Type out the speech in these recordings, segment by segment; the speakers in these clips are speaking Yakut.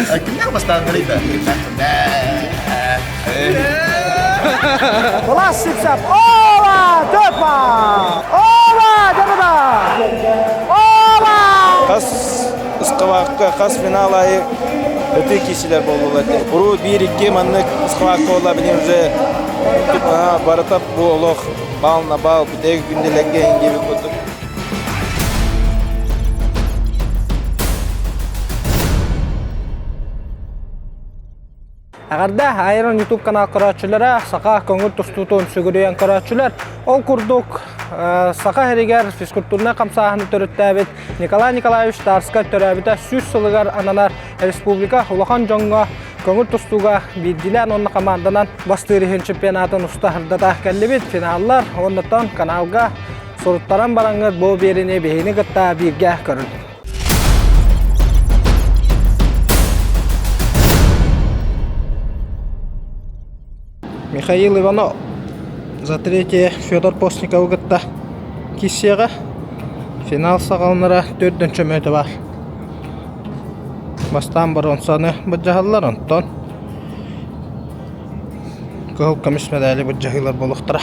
Кимнээх бастааннарый да? Влас Сипсап. Ола! Төпа! Ола! Дебада! Ола! Хас ысқабаққа, хас финал айы өте кишилер болдулар. Уру 1-2 маннык ысқабаққа бола билин уже барыта бу олох бал на бал бүтег күнделерге ингеби курдук. Эҕэрдэ Айрон YouTube канал көрөөччүлэрэ, саха көҥүл тустуутун сүгүрүйэн көрөөччүлэр. Ол курдук саха иһигэр физкультурнай хамсааһыны төрүттээбит Николай Николаевич Тарскай төрөөбүтэ 100 сылыгар ананар республика улахан дьоҥҥо көҥүл тустууга биирдиилээн уонна команданан бастыыр иһин чемпионатын уста сырдата кэллибит. Финаллар уоннаттан каналга суруттаран бараҥҥыт бу биэриини биһигини кытта бииргэ көрүн. Михаил Иванов за третье Федор Постниковы кытта киссиэҕэ финал саҕаланара төрдөн чөмөтө бар. Бастаан боруонсаны былдьаһаллар, онтон кыһыл көмүс мэдээли былдьаһыылар буолуохтара.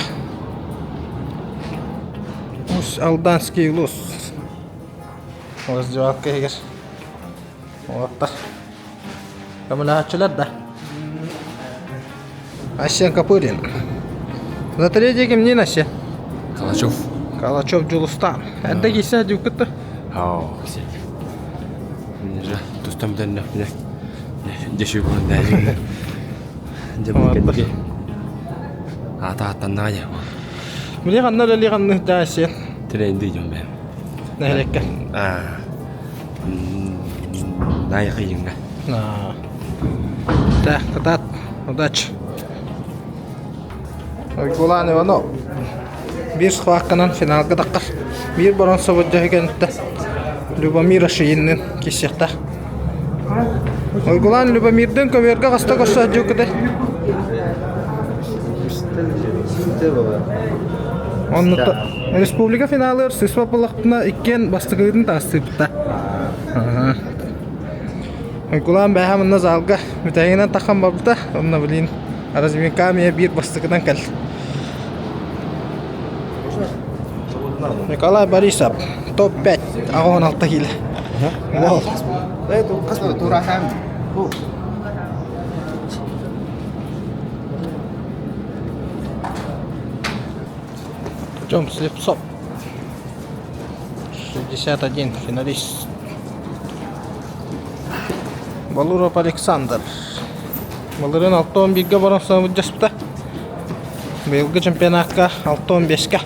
Усть Алданский улус Раздевалка иһигэр уолаттар көмөлөһөөччүлэр да. Асен Копырин. За третий кимниин Асен? Калачев. Калачев Дьулустаан. Эрдэ киирсэ дьуккутта. Ау, же тустам дэннэхпинэ дешевый дэ. Дьэ бу кэнники аата аттаннаҕа дьэ. Биле ханна үлэлии ханны да Асен? Тренди дьон бэм. Нэһилиэккэ. Наайахыйыҥҥа. Так, кытаат, удачи. Уйгулаан Иванов биир схватканан финалга таххар. Биир боронсобут дьоһу кэнниттэн Любомир Шииннин киссиэхтээх. Уйгулаан Любомирдын көбүөргэ хаста көрсө дьукутай. Оннута Республика финалыгар сыспа буоллахпына иккиэн бастакыгытын таастыыбыта. Уйгулаан бээһэ мунна залга бүтэһигинэн таххан барбыта. Онно блин разминка эмиэ биир бастакынан кэл. Николай Борисов топ-5 86 киилэ. Уол. Артем Слепцов. 61, финалист. Балуров Александр. Былырыын 6-11-ге баран сылдьыспыта. Быйылгы чемпионатка 6-15-ке.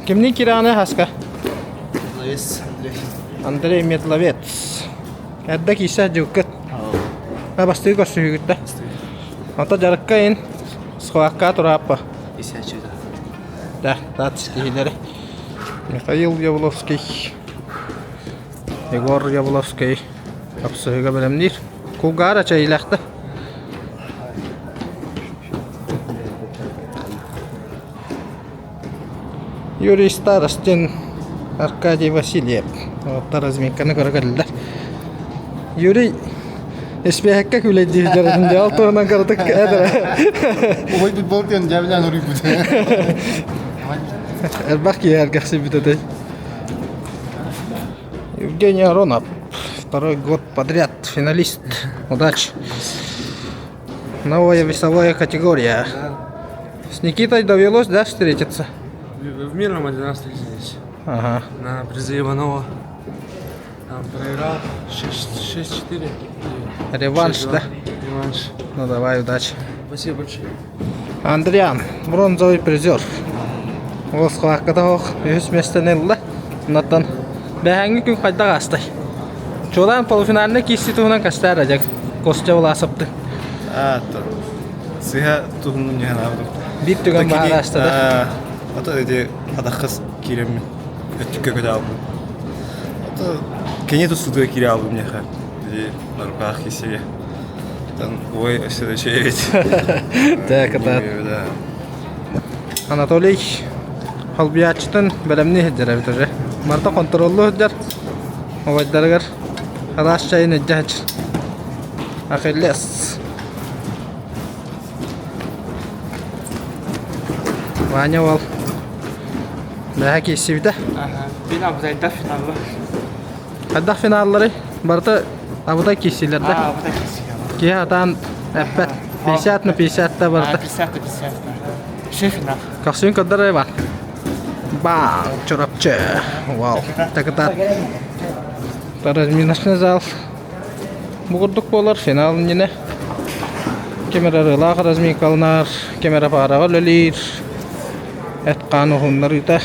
Кимниин кирэҕиний хаска? Медловец Андрей. Андрей Медловец. Эрдэ киирсэ дьылкыт. Бастыы көрсүһүүгүт да. Ото дьарыкка ин схватка турааппа. Исячида. Да, тац киһилэри. Михаил Явловский, Егор Явловский хапсыһыга бэлэмниир. Кулгаара чэйилэхтэ. Юрий Старостин, Аркадий Васильев уолаттар разминканы көрө кэллилэр. Юрий испиэһэккэ күлэйдиир дьарытын дьаал туһунан кыратык эдэрэ. Убайбыт болтен дьэбинэн уруйбут. Элбэх киһи эргэхсийбит этэй. Евгений Аронов второй год подряд финалист. Удачи. Новая весовая категория. С Никитой довелось, да, встретиться? В Мирном один раз встретились. Ага. На призы Иванова. Там проиграл 6-4. Реванш, да? Реванш. Ну давай, удачи. Спасибо большое. Андриан, бронзовый призер. Ол схватката ох, үһүс миэстэни ылла. Оннуттан бэһээҥҥи күн хайдах аастай? Чуолаан полуфинальнай киирсии туһунан кэпсээр дьэ Костя Власовты. А, то. Сыһа туһунун ньыһанаабытым. Биир түгэн баһаар ааста да. Ото ити атаххас киирэммин өттүккэ көтө албым. Ото кини тустууга киирэ албым миэхэ. Ити нарукаах киирсигэ. Там ой өссө да үчүгэй эбит. Так, это Анатолий холбуйааччытын бэлэмнии сылдьар эбит уже. Барыта хонтуруоллуу сылдьар. Убайдарыгар араас чайын илдьэ сылдьар. Ахиллес. Ваня уол бэһэ киирсибитэ. Бин абытайдар финаллар. Хайдах финаллары? Барыта абытай киирсилэр да? А, абытай киирсилэр. Киһи атаан эппэт. 50 на 50 да барыта. 50 на 50 да. Все финал. Көхсүн көрдөр Иван. Баң, Чурапчы. Вау. Такытат. Разминочный зал. Бу курдук буолар финал иннинэ. Ким эрэ арыылаах разминкаланар, ким эрэ паараҕа үлэлиир, эт-хаан уһуннарыыта.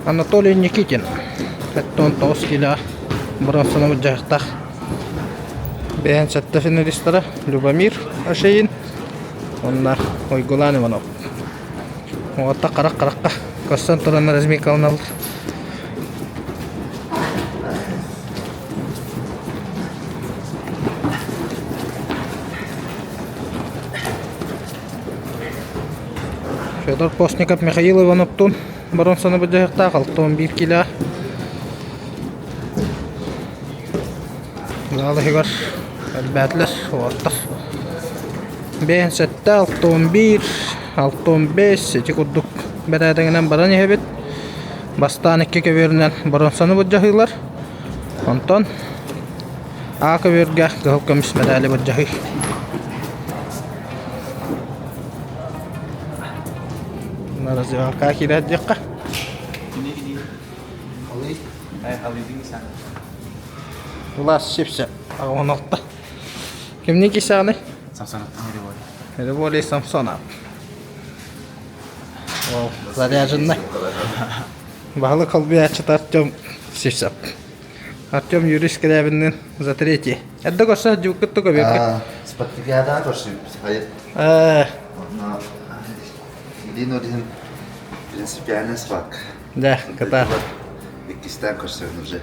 Анатолий Никитин, 79 киилэҕэ бронзаны былдьаһыктаах. Бэйэн сэттэ финалистара Любомир Ашеин уонна Уйгулаан Иванов. Уоттах харах-харахха көрсөн туран разминкаланаллар. Федор Постников Михаил Ивановтуун боруонсаны былдьаһыктаах 61 киилэҕэ Зал иһигэр элбээтилэр уолаттар. 57, 61, 65 ити курдук бэрээдэгинэн баран иһэбит. Бастаан икки көбүөрүнэн боруонсаны былдьаһыылар. Онтон А көбүөргэ кыһыл көмүс мэдээли былдьаһыы. Раздевалка киирэр диэххэ. Влас Сипсеп 16. Кимни кисааны? Самсоновтан Револий. Револий Самсонов. О, заряженный. Баһылык холбуйааччыта Артем Сипсеп. Артем Юрий Скрябинныын за третий. Эрдэ көрсө дьуккут туга берге. Спартакиадаҕа көрсүбүт. Э, Илин Орин принципиальный схватка. Да, кытаат. Иккистээн көрсөбүн уже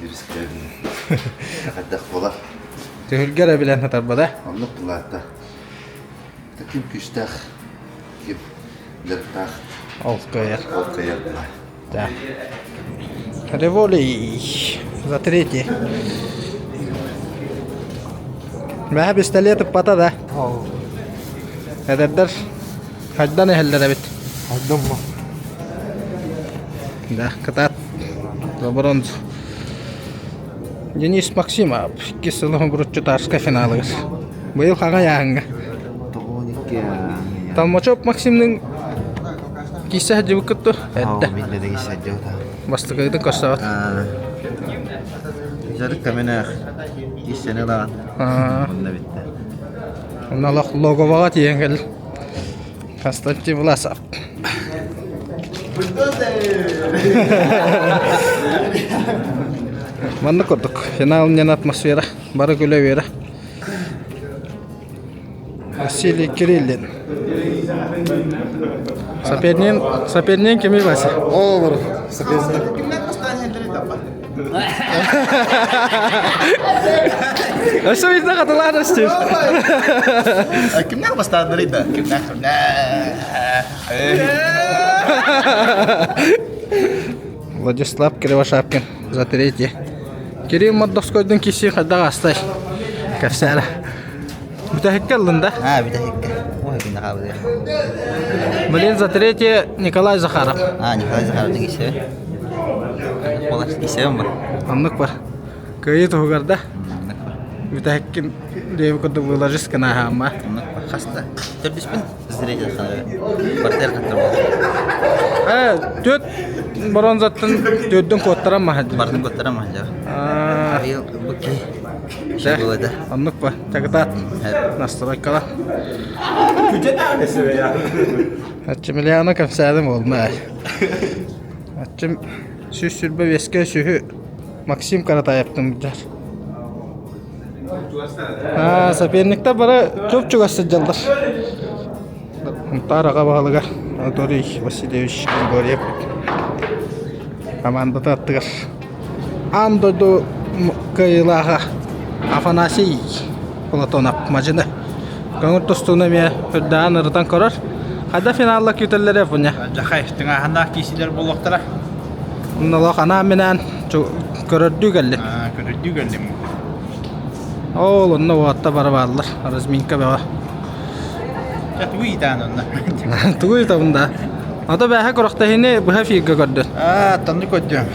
Юрий Скрябин. Хайдах буолар? Түһүлгэ эрэ билэн сытарбата. Оннук булаата. Ким күүстээх, ким дьарыктаах. Ол кыайар. Ол кыайар буолар. Да. Револий за третий. Мэ пистолет ыппата да. Эдэрдэр хайдан иһэллэр эбит. Хайдан Да, кытаат. За бронзу. Денис Максимов иккис сылын буруччу Тарска финалыгар. Быйыл хаҥа яһаҥҥа. Толмачев Максимның кисе сылдьыбыккыт эрдэ. Бастакыгытын көрсөҕүт. Дьарык кэминээх киссэни ылаҕын. Онно бүттэ. Онно олох логоваҕа тиийэн кэл. Константин Власов. Маннык курдук финал иннинэ атмосфера бары күлэ-үөрэ. Василий Кириллин. Сопернин, сопернин кимий Вася? Олор, соперник. Өссө биирдэ хатылаан өстүүр. Кимнээх бастааннарый да? Кимнээх Владислав Кривошапкин за третий. Кирилл Мордовскойдун киси хайдах астай? Кэпсээнэ. Бүтэһиккэ ыллын да? А, бүтэһиккэ. Ой, күнэ хаалыа. Блин, за третье Николай Захаров. А, Николай Захаров кисе. Болар кисебин бар. Оннук бар. Кыайыы туһугар да. Оннук бар. Бүтэһиккин диэби курдук выложись гынаһаама. Оннук бар. Хаста. Төрдүспүн зритель ханары. Партер каттар болду. Э, төрт бронзаттан төрдүн куоттаран маһа. Бардын куоттаран маһа. Аа. Быйыл бу ки Было, Оннук ба. Чагытаат. Настройкала. Аччымилиана кэпсээним буолла. Аччым 125 сүһү Максим Каратаевтын быдьар. Аа, соперниктар бары чуп-чугас сылдьаллар. Мунтаар аҕа баһылыга Анатолий Васильевич Григорьев командата аттыгар Аан дойду кыайыылааҕа Афанасий Платонов мадьыны көҥүл тустууну эмиэ үрдээн ырытан көрөр. Хайда финалла күүтэллэрэ буня? Дьахай, тыҥааһыннаах киисилэр буолуохтара. Оннолох анаан-минээн. Көрөрдүү кэллин. Көрөрдүү кэллим. Ол онно уотта бара бааллар. Разминка бөҕө. Чэ тугу ыйытаан онно? Тугу ыйытабын да? Ото бээһэ күрэхтэһиини быһа эфиргэ көрдүн. Аа, танны көрдүм.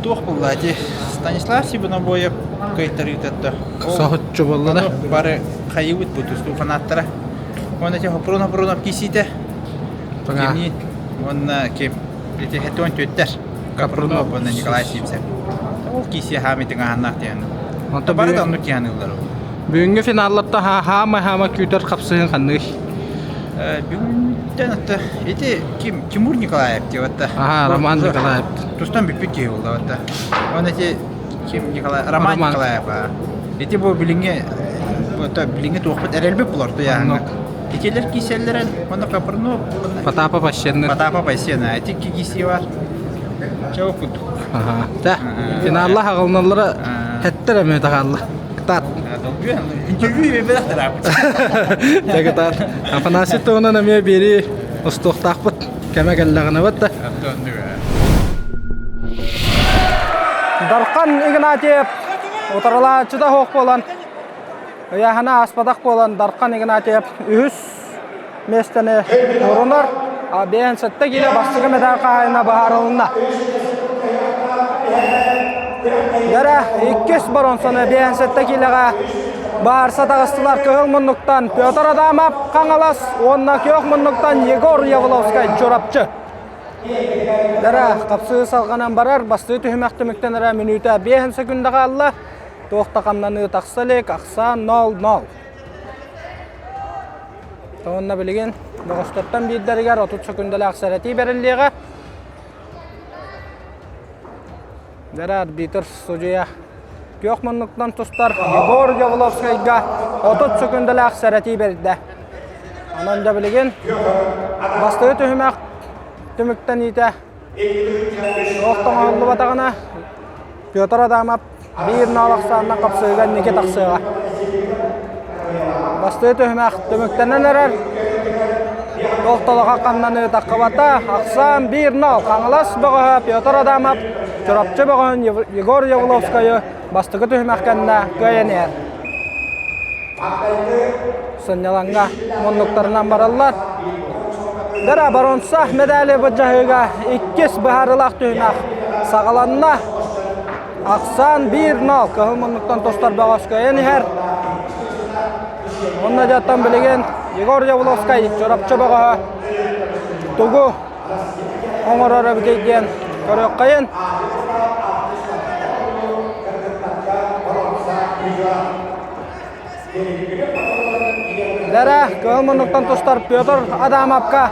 Туох булла ити? Станислав Сибунобоев кыайтарыытатта. Соһуччу буолла да? Бары хайыбыт бу тустуу фанаттара. Уонна ити Хопрунов-Хопрунов кисиитэ. Кимниин? Уонна ким? Ити хэтуон түөттэр. Капрунов уонна Николай Сивцев. Ол киси хаамитин аһаннаах диэн. Онто Бары да оннук киһи ыллар. Бүгүҥҥү финалларта хаама-хаама күүтэр хапсыһын ханныгый? Бүгүнтэн отто ити ким Тимур Николаев диye отта. Аха, Роман Николаев. Тустан бүппүт киһи буолла отта. Он эти ким Николай Роман Николаев. Ити бу билиҥҥи отто билиҥҥи туохпут эрэлбит булар туяһаҥҥа. Итилер киселлерин онно Капрунов Потапов Айсенны. Потапов Айсена. Ити киси бар. Чего курдук. Аха. Да. Финалла хаҕылналлара хэттер эмэ таҕалла. Кытаат. Интервью бербэтэхтэр Дьэ кытаат. Афанасий туһунан эмиэ биэрии устуохтаахпыт. Кэмэ кэллэҕинэ да. Дархан Игнатьев утарылааччыта суох буолан Ыйааһына ааспатах буолан Дархан Игнатьев үһүс миэстэни урунар. 57 киилэ бастакы мэтээл хаһаайына быһаарылынна. Дэрэ иккис боронсону 57 киилэҕэ баарса таҕыстылар кыһыл муннуктан Петр Адамов Хаҥалас уонна күөх муннуктан Егор Явловскай Чурапчы. Дэрэ хапсыы салҕанан барар бастыы түһүмэх түмүктэнэрэ мүнүүтэ 5 секунда хаалла. Туох да хамнаныы тахса илик, ахсаан 0-0. Уонна билигин бөҕөстөртөн биирдэригэр 30 секундалаах сэрэтии бэриллиэҕэ. Дэрэ арбитр судьуйа күөх муннуктан тустар Егор Явловскайга 30 секундалаах сэрэтии бэрдэ. Онон да билигин бастакы түһүмэх түмүктэниитэ туох да оҥоһуллубатаҕына Петр Адамов биир ноол ахсаанынан хапсыыга инники тахсыаҕа. Бастыы түһүмэх түмүктэнэн эрэр. Туох хамнаныы таххыбата. Ахсаан 1-0. Хаҥалас бөҕөһө Петр Адамов Чурапчы бөҕөһүн Егор Явловскайы бастакы түһүмэх кэннэ кыайан иһэр. Сынньалаҥҥа муннуктарынан бараллар. Дара Баронса медали былдьаһыыга иккис быһаарыылаах түһүмэх саҕаланна. Ахсаан 1-0 кыһыл муннуктан тостор бөҕөс кыайан иһэр. Онно дьаттан билигин Егор Явловскай Чурапчы бөҕөһө тугу оҥорор эбитий диэн көрүөххэйин. Дэрэ, кыһыл муннуктан тустар Петр Адамовка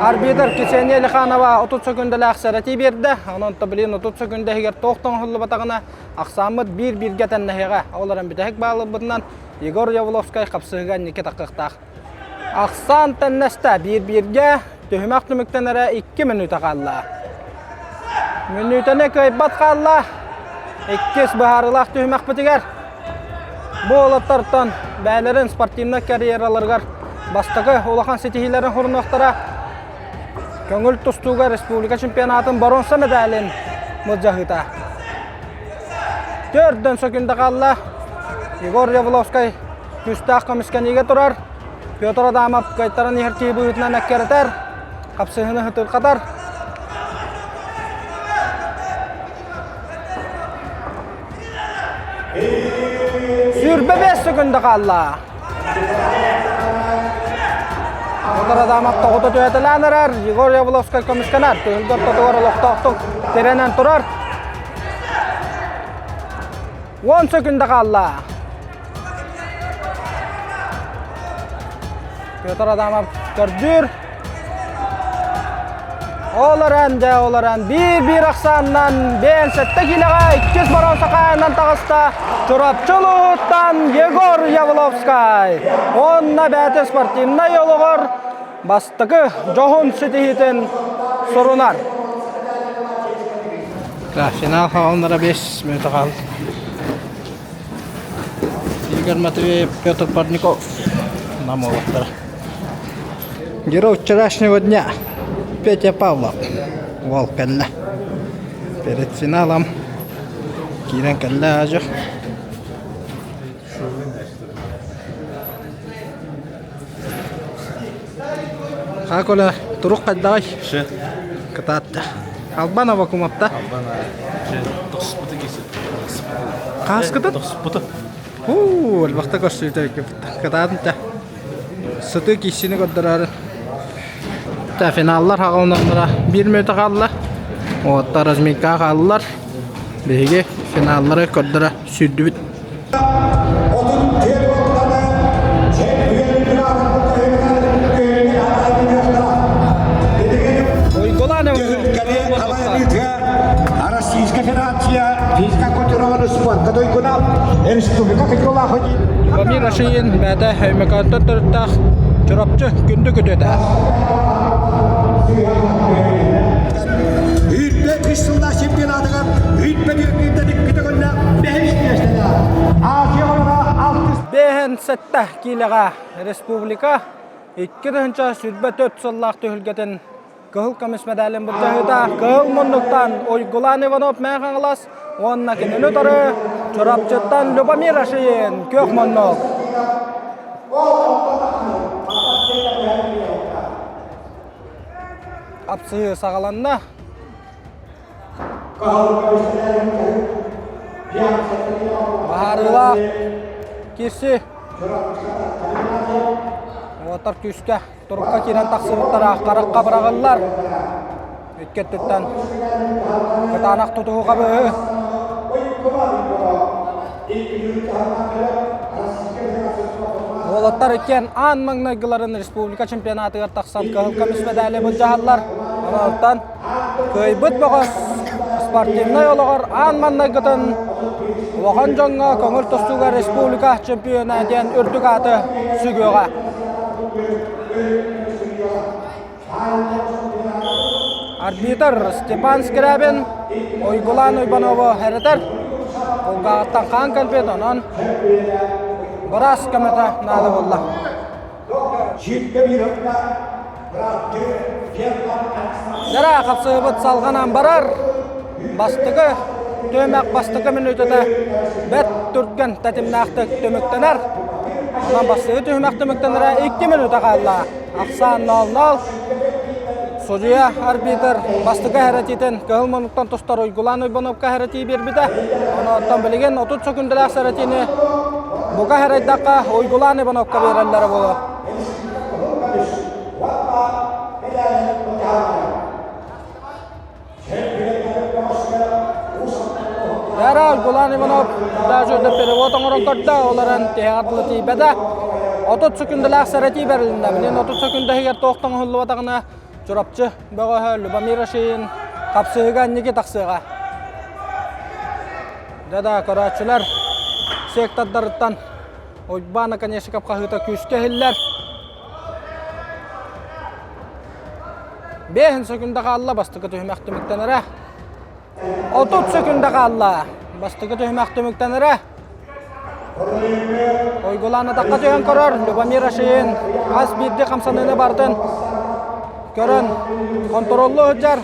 арбитр Ксения Лиханова 30 секундалаах сэрэтии биэрдэ. Онон билин 30 секунда иһигэр туох тоҥоһуллубатаҕына ахсааммыт биир-бииргэ тэннэһиэҕэ. Ол эрэн бүтэһик баалларбытынан Егор Явловскай хапсыһыыга инники таххыахтаах. Ахсаан тэннэстэ биир-бииргэ түһүмэх түмүктэнэрэ 2 мүнүүтэ хаалла. Мүнүүтэни кыайбат хаалла. Иккис быһаарыылаах түһүмэхпитигэр бу уолаттартан бэйэлэрин спортивнай карьераларыгар бастакы улахан ситиһиилэрин хурунуохтара. Көҥүл тустууга республика чемпионатын боруонса медалин былдьаһыыта. Төрдөн сөкүндэ хаалла. Егор Явловскай күүстээх көмүскэниигэ турар. Петр Адамов кыайтаран иһэр киһи быһыытынан эккирэтэр. Хапсыһыыны хытырхатар. 25 секунда хаалла. Петр Адамов тоҕута түһэтэлээн эрэр. Егор Явловскай көмүскэнэр. Түһүлгэ ортотугар олохтоохтук тирэнэн турар. 10 секунда хаалла. Петр Адамов көрдүүр. Ол эрэн дьэ, ол эрэн биир-биир ахсаанынан 57 киилэҕэ иккис боруонса хаайынан таҕыста Чурапчы улууһуттан Егор Явловскай. Уонна бэйэтэ спортивнай олоҕор бастакы дьоһун ситиһиитин сурунар. Финал хаалынара 5 мүнүүтэ хаалла. Игорь Матвеев, Петр Парников нам уолаттара. Герой вчерашнего дня Петя Павлов уол кэллэ. Перед финалом. Киирэн кэллэ аажы. Хакола турук хайдаҕай? Кытаатта. Албан Авакумапта. Хааскытын? Уу, элбэхтэ көрсүбүтэ Кытаатынта. Сытыы киссини көрдөрөөрү. Та финаллар хаҕылынаннара биир мүнүүтэ хаалла. Уоттар разминка хааллар. Биһиги финаллары көрдөрө сүүрдүбүт. Российская Федерация физика культуралары спортка дойгуна республика кытылаах Любомир Ашиин бэйэтэ Өймөкөөнтөн төрүттээх Чурапчы күндү күтүөтэ. Үүтпэ үс сыллаах чемпионатыгар үүтпэ түөртүүттэн иккитэ көллөөх бэһис миэстэлээх. Азия оҕолоро алтыс Бэһэн сэттэ киилэҕэ республика 2024 сыллаах түһүлгэтин Кыһыл көмүс мэдээлин былдьаһыыта Кыһыл муннуктан Уйгулаан Иванов Мэҥэ Хаҥалас уонна кинини утары Чурапчыттан Любомир Ашиин Күөх муннук. Хапсыһыы саҕаланна. Баһаарыылаах кирси уотар күүскэ Турукка киирэн тахсыбыттара харахха быраҕыллар. Икки өттүттэн кытаанах тутуһу хабыһы. Уолаттар иккиэн аан маҥнайгыларын республика чемпионатыгар тахсан кыһыл көмүс мэдээли былдьаһаллар. Онон кыайбыт бөҕөс спортивнай олоҕор аан маҥнайгытын улахан дьоҥҥо көҥүл тустууга республика чемпиона диэн үрдүк ааты сүгүөҕэ. Арбитр Степан Скрябин Уйгулаан Уйбанову эрэтэр. Кулгааҕыттан хаан кэлбит, онон быраас көмөтө наада буолла. Дара хапсыһыбыт салҕанан барар. Бастакы түһүмэх бастакы мүнүүтэтэ бэрт түргэн тэтимнээхтик түмүктэнэр. Онон бастакы түһүмэх түмүктэнэрэ 2 мүнүүтэ хаалла. Ахсаан 0-0. Судьуйа арбитр бастакы хэрэтиитин кыһыл муннуктан тустар Уйгулаан Уйбановка хэрэтии биэрбитэ. Онон билигин 30 сөкүндэлээх сэрэтиини бука хэрэйдэххэ Уйгулаан Ивановка биэрэллэрэ буолуо. Яра Уйгулаан Иванов даже перевод оҥорон көрдө, ол эрэн тиһэҕэр дылы тиийбэтэ. 30 сөкүндэлээх сэрэтии бэрилиннэ. Билигин 30 сөкүндэ иһигэр туох да оҥоһуллубатаҕына Чурапчы бөҕөһө Любомир Ашиин хапсыһыыга инники тахсыаҕа. Да-да, көрөөччүлэр сектордарыттан Уйбаан Оконешников хаһыыта күүскэ иһиллэр. Бэһин сөкүндэ хаалла, бастакы түһүмэх түмүктэнэрэ. 30 сөкүндэ хаалла, бастакы түһүмэх түмүктэнэрэ. Уйгулаан атахха түһэн көрөр, Любомир Ашиин хас биирдии хамсаныыны барытын көрөн хонтуруоллуу сылдьар.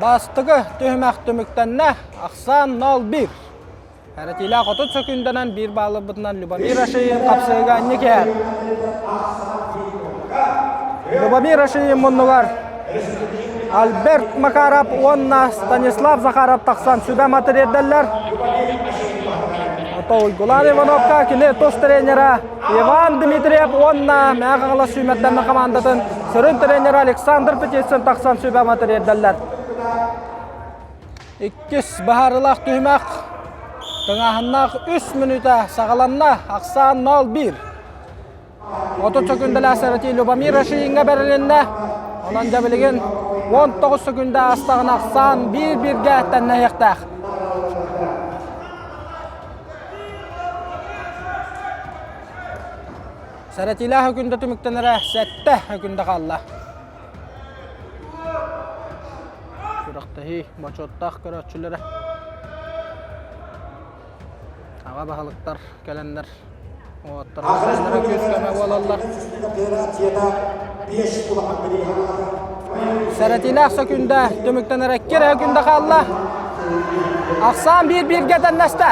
Бастакы түһүмэх түмүктэннэ, ахсаан 0-1. Эрэтиилээх 30 сөкүүндэнэн биир баалларбытынан Любомир Ашиин хапсыыга анньык иһэр. Любомир Ашиин муннугар Альберт Макаров уонна Станислав Захаров тахсан сүбэ матырыйдаллар. Ото Уйгулаан Ивановка кини тус тренера Иван Дмитриев уонна Мэҥэ Хаҥалас сүүмэрдэммэ хамаандатын сүрүн тренера Александр Петицын тахсан сүбэ матырыйдаллар. Иккис баһаарылаах түһүмэх тыҥааһыннаах үс мүнүүтэ саҕаланна. Ахсаан 0-1. 30 сөкүндэлээх сэрэтии Любомир Ашииҥҥа бэрилиннэ. Онон дьэ билигин 19 сөкүндэ аастаҕына ахсаан биир-бииргэ тэннэһиэхтээх. Сэрэтиилээх өкүндэ түмүктэнэрэ сэттэ өкүндэ хаалла. Күрэхтэһии бочуоттаах көрөөччүлэрэ. Аҕа баһылыктар кэлэннэр уолаттар күүс-көмө буолаллар. Сэрэтиилээх сөкүндэ түмүктэнэр эккир күндэ хаалла. Ахсаан биир-бииргэ тэннэстэ.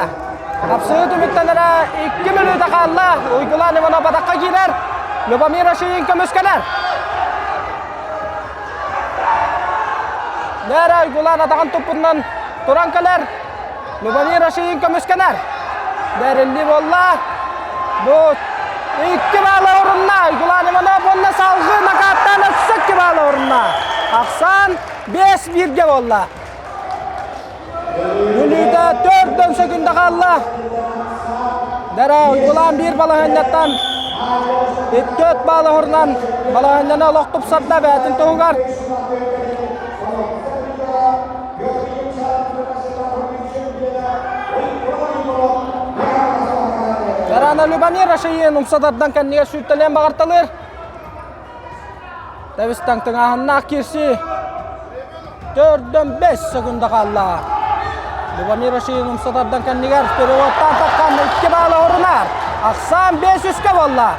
Хапсыы түмүктэнэрэ 2 мүнүүтэ хаалла. Уйгулаан Иванов атахха киирэр. Любомир Ашиин көмүскэнэр. Нера Уйгулаан атаҕын туппутунан туран кэлэр. Любомир Ашиин көмүскэнэр. Бэрилли буолла. Бу икки баала орунна. Уйгулаан Иванов уонна салгыы накааттаан өссө икки баала орунна. Ахсаан 5-1-ге буолла. Мүнүүтэ төрдөн сөкүндэ хаалла. Дара Уйгулаан биир балаһыанньаттан төрт баал оһорунан балаһыанньаны олох тупсарда бэйэтин туһугар. Дарана Любомир Ашиин умса тардан кэннигэр сүүртэлиэн баҕарталыыр. Тэбис-таҥ тыҥааһыннаах киирсии. Төрдөн бэс секунда хаалла. Любомир Ашиин умса тардан кэннигэр переводтаан таххан икки баала орунар. Ахсаан бес үскэ буолла.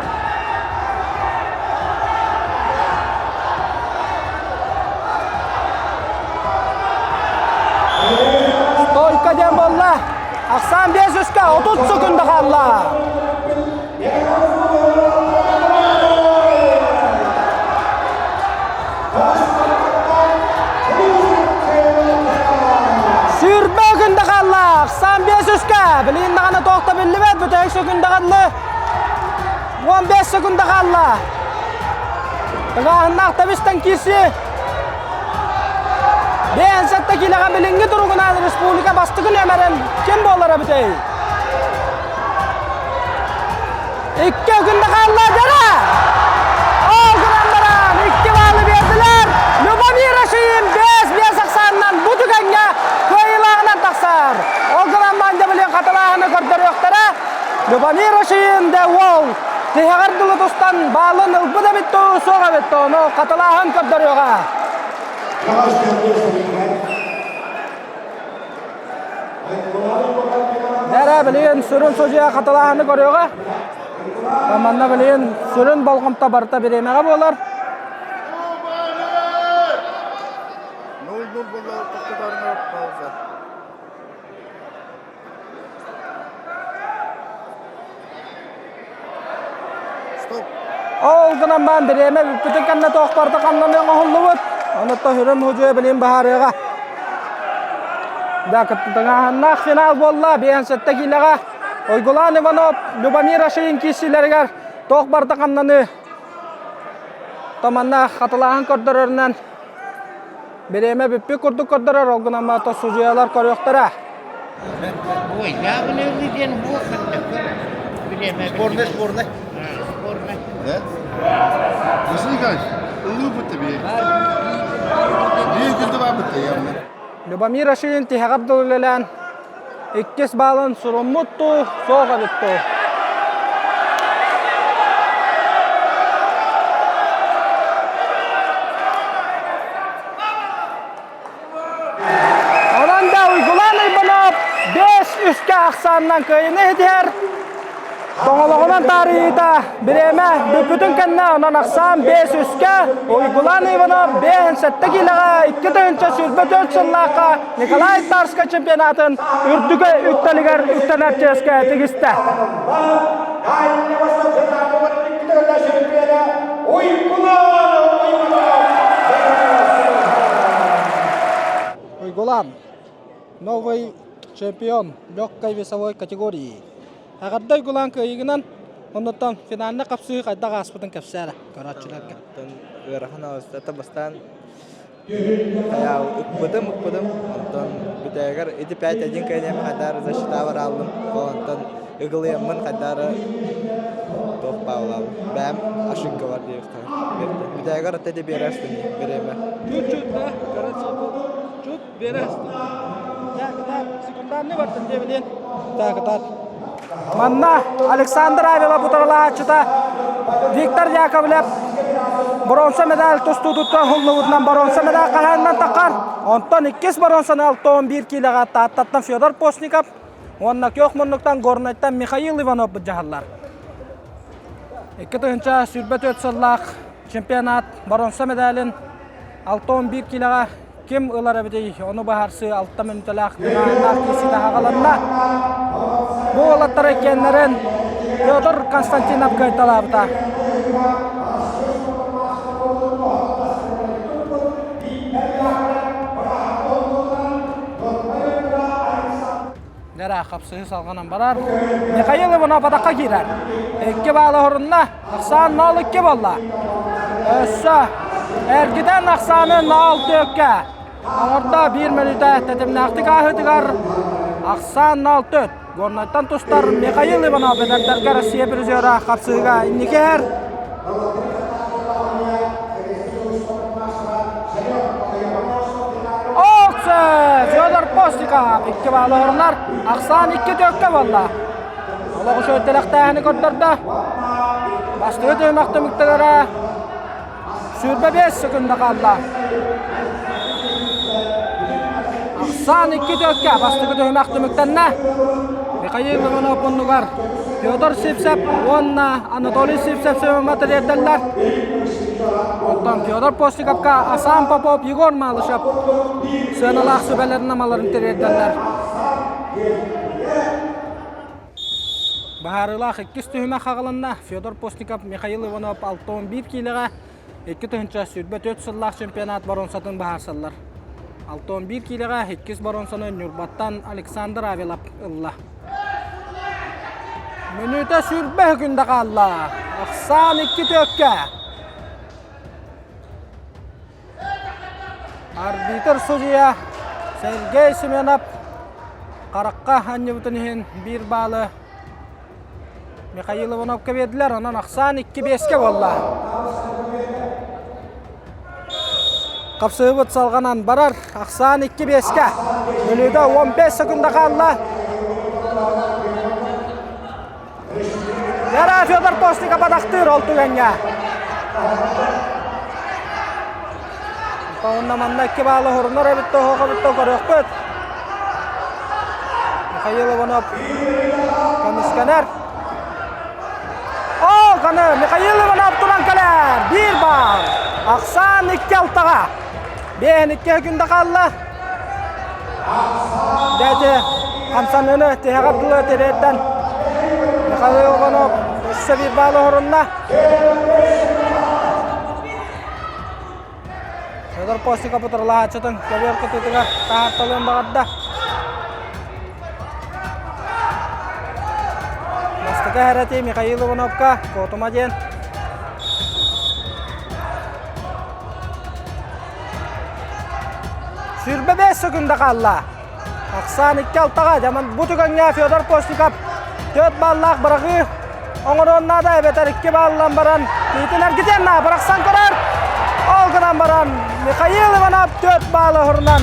Стойка диэн буолла. Ахсаан бес үскэ 30 секунда хаалла. Сүүрбэ күндэ хаалла. Ахсаан биэс үскэ. Билигин даҕаны туох да биллибэт. Бүтэһик секунда хаалла. 15 секунда хаалла. Тыгааһыннаах тэбистэн киирсии. Бэйэн сэттэ киилэҕэ билиҥҥи туругунан республика бастакы нүөмэрин ким буолара эбитэй? Икки күндэ хаалла дьара! Ол гынан баран икки баалы биэрдилэр. Любомир Ашиин 5-5 ахсаанынан бу түгэҥҥэ кыайыылааҕынан тахсар. Ол гынан Мандя билин хатылааһыны көрдөрүөхтэрэ. Любомир Ашиин де уол тиһэҕэр дылы тустан баалын ылбыт эбит дуу, суох эбит дуу, ону хатылааһын көрдөрүөҕэ. Дэрэ билигин сүрүн судьуйа хатылааһыны көрүөҕэ. Манна билигин сүрүн болҕомто барыта бириэмэҕэ буолар. Ол гынан баран бириэмэ бүппүтүн кэннэ туох барыта ханнан оҥоһуллубут. Онуттан сүрүн мудьуйа билигин быһаарыаҕа. Да, кыттыгаһыннаах финал буолла. Биэн сэттэ киилэҕэ Уйгулаан Иванов, Любомир Ашин киирсиилэригэр туох барыта хамнаныы томанна хатылааһын көрдөрөрүнэн Бириэмэ бүппүт курдук көрдөрөр, ол гынан баран судьуйалар көрүөхтэрэ. Ой, я диэн Спорный, спорный. Спорный. Да? Василий Николаевич, ылыы бит Биир күндү баабытта явно. Любомир Ашин тиһэҕэр дылы үлэлээн иккис баалын суруммут дуу, суох эбит дуу. Онон да Уйгулаан Уйбанов 5-3-кэ ахсаанынан кыайыыны иһитиһэр. Тоҥолоҕунан таарыйыыта бириэмэ бүппүтүн кэннэ онон ахсаан 5-3-кэ Уйгулаан Иванов 5-7 киилэҕэ 2024 сыллаахха Николай Тарскай чемпионатын үрдүкү үктэлигэр үктэнэр чиэскэ тигистэ. Уйгулаан новый чемпион легкой весовой категории. Эҕэрдэ Уйгулаан кыайыыгынан оннуттан финальнай хапсыһыы хайдах ааспытын кэпсээ эрэ көрөөччүлэргэ. Ыарахан аҕыста бастаан ыкпытым ыкпытым онтон бүтээгэр ити 5-1 кэлиэм хайдаар засчитаабар ааллым онтон ыгылыйаммын хайдаары туох баалаабын бэйэм ошибка бар диэхтэрэ бүтээгэр ата ити биэрэстин бириэмэ Чуть-чуть да, короче, чуть биэрэстин. Так, так, секундальный бардын диэбилин. Так, так. Манна Александр Авелов утарылааччыта Виктор Яковлев боруонса медаль тустуутуттан уһуллубутунан боруонса медаль хаһаанынан таххар. Онтон иккис боруонсаны 61 киилэҕэ Тааттаттан Федор Постников. Уонна күөх муннуктан Горнайтан Михаил Иванов былдьаһаллар. 2024 сыллаах чемпионат боруонса медалин 61 киилэҕэ ким ылар эбитий, ону быһаарсыы 6 мүнүүтэлээх тыҥааһыннаах киирсиитэ аҕаланна. Бу уолаттар иккиэннэрин Петр Константинов кыайталаабыта. Дара хапсыһыы салҕанан барар. Михаил Иванов атахха киирэр. Икки баалы хорунна. Ахсаан 0-2 буолла. Өссө эргитэн ахсааны 0-4-кэ. Оҥордо биир мүнүүтэ тэтимнээхтик ааһыытыгар ахсаан 0-4. Горнайтан тустар Михаил Иванов эдэрдэргэ Россия призера хапсыһыыга инники иһэр. Оксе! Федор Постников икки баалы орунар. Ахсаан икки төккө буолла. Олох үчүгэй тэлэхтээһини көрдөрдө. Бастакы түһүмэх түмүктэлэрэ 25 секунда хаалла. Ахсаан икки төккө бастакы түһүмэх түмүктэннэ. Михаил Иванов оннугар Федор Сивцев уонна Анатолий Сивцев сөбүмэ тириэрдэллэр. Оттон Федор Постниковка Асан Попов, Егор Малышев сыаналаах сүбэлэрин-амаларын тириэрдэллэр. Быһаарыылаах иккис түһүмэх аҕаланна. Федор Постников, Михаил Иванов 61 киилэҕэ 2024 сыллаах чемпионат боруонсатын быһаарсаллар. 61 киилэҕэ иккис боруонсаны Ньурбаттан Александр Авелов ылла. Мүнүүтэ сүүрбэ күндэ хаалла. Ахсаан икки түөккэ. Арбитр судьуйа Сергей Семенов харахха анньыбытын иһин биир баалы Михаил Ивановка биэрдилэр, онон ахсаан икки биэскэ буолла. Хапсыһыбыт салҕанан барар, ахсаан икки биэскэ. Мүнүүтэ 15 секунда хаалла. Яра Федор Постников атахтыыр ол түгэҥҥэ. Онно манна икки баалы хорунар эбит тоһоҕо эбит көрүөхпүт. Михаил Иванов көмүскэнэр. Ол ганы Михаил Иванов туран кэлэр. Биир баал. Ахсаан икки алтаҕа. Биэһин икки күндэ хаалла. Дээти хамсаныыны тиһэҕэр дылы тириэрдэн Михаил Иванов өссө биир баалы оһорунна. Федор Костиков утарылаһааччытын көбүөр кытыытыгар таһаарталыан баҕарда. Бастакы хэрэтии Михаил Ивановка Куотума диэн. Сүүрбэ бэс секунда хаалла. Ахсаан икки алтаҕа. Дьаман бу түгэҥҥэ Федор Постников төрт баллаах быраҕыы оҥоруон наада эбэтэр икки баллан баран киитин эргитиэн наада бырахсан көрөр. Ол гынан баран Михаил Иванов төрт баллы оһорунан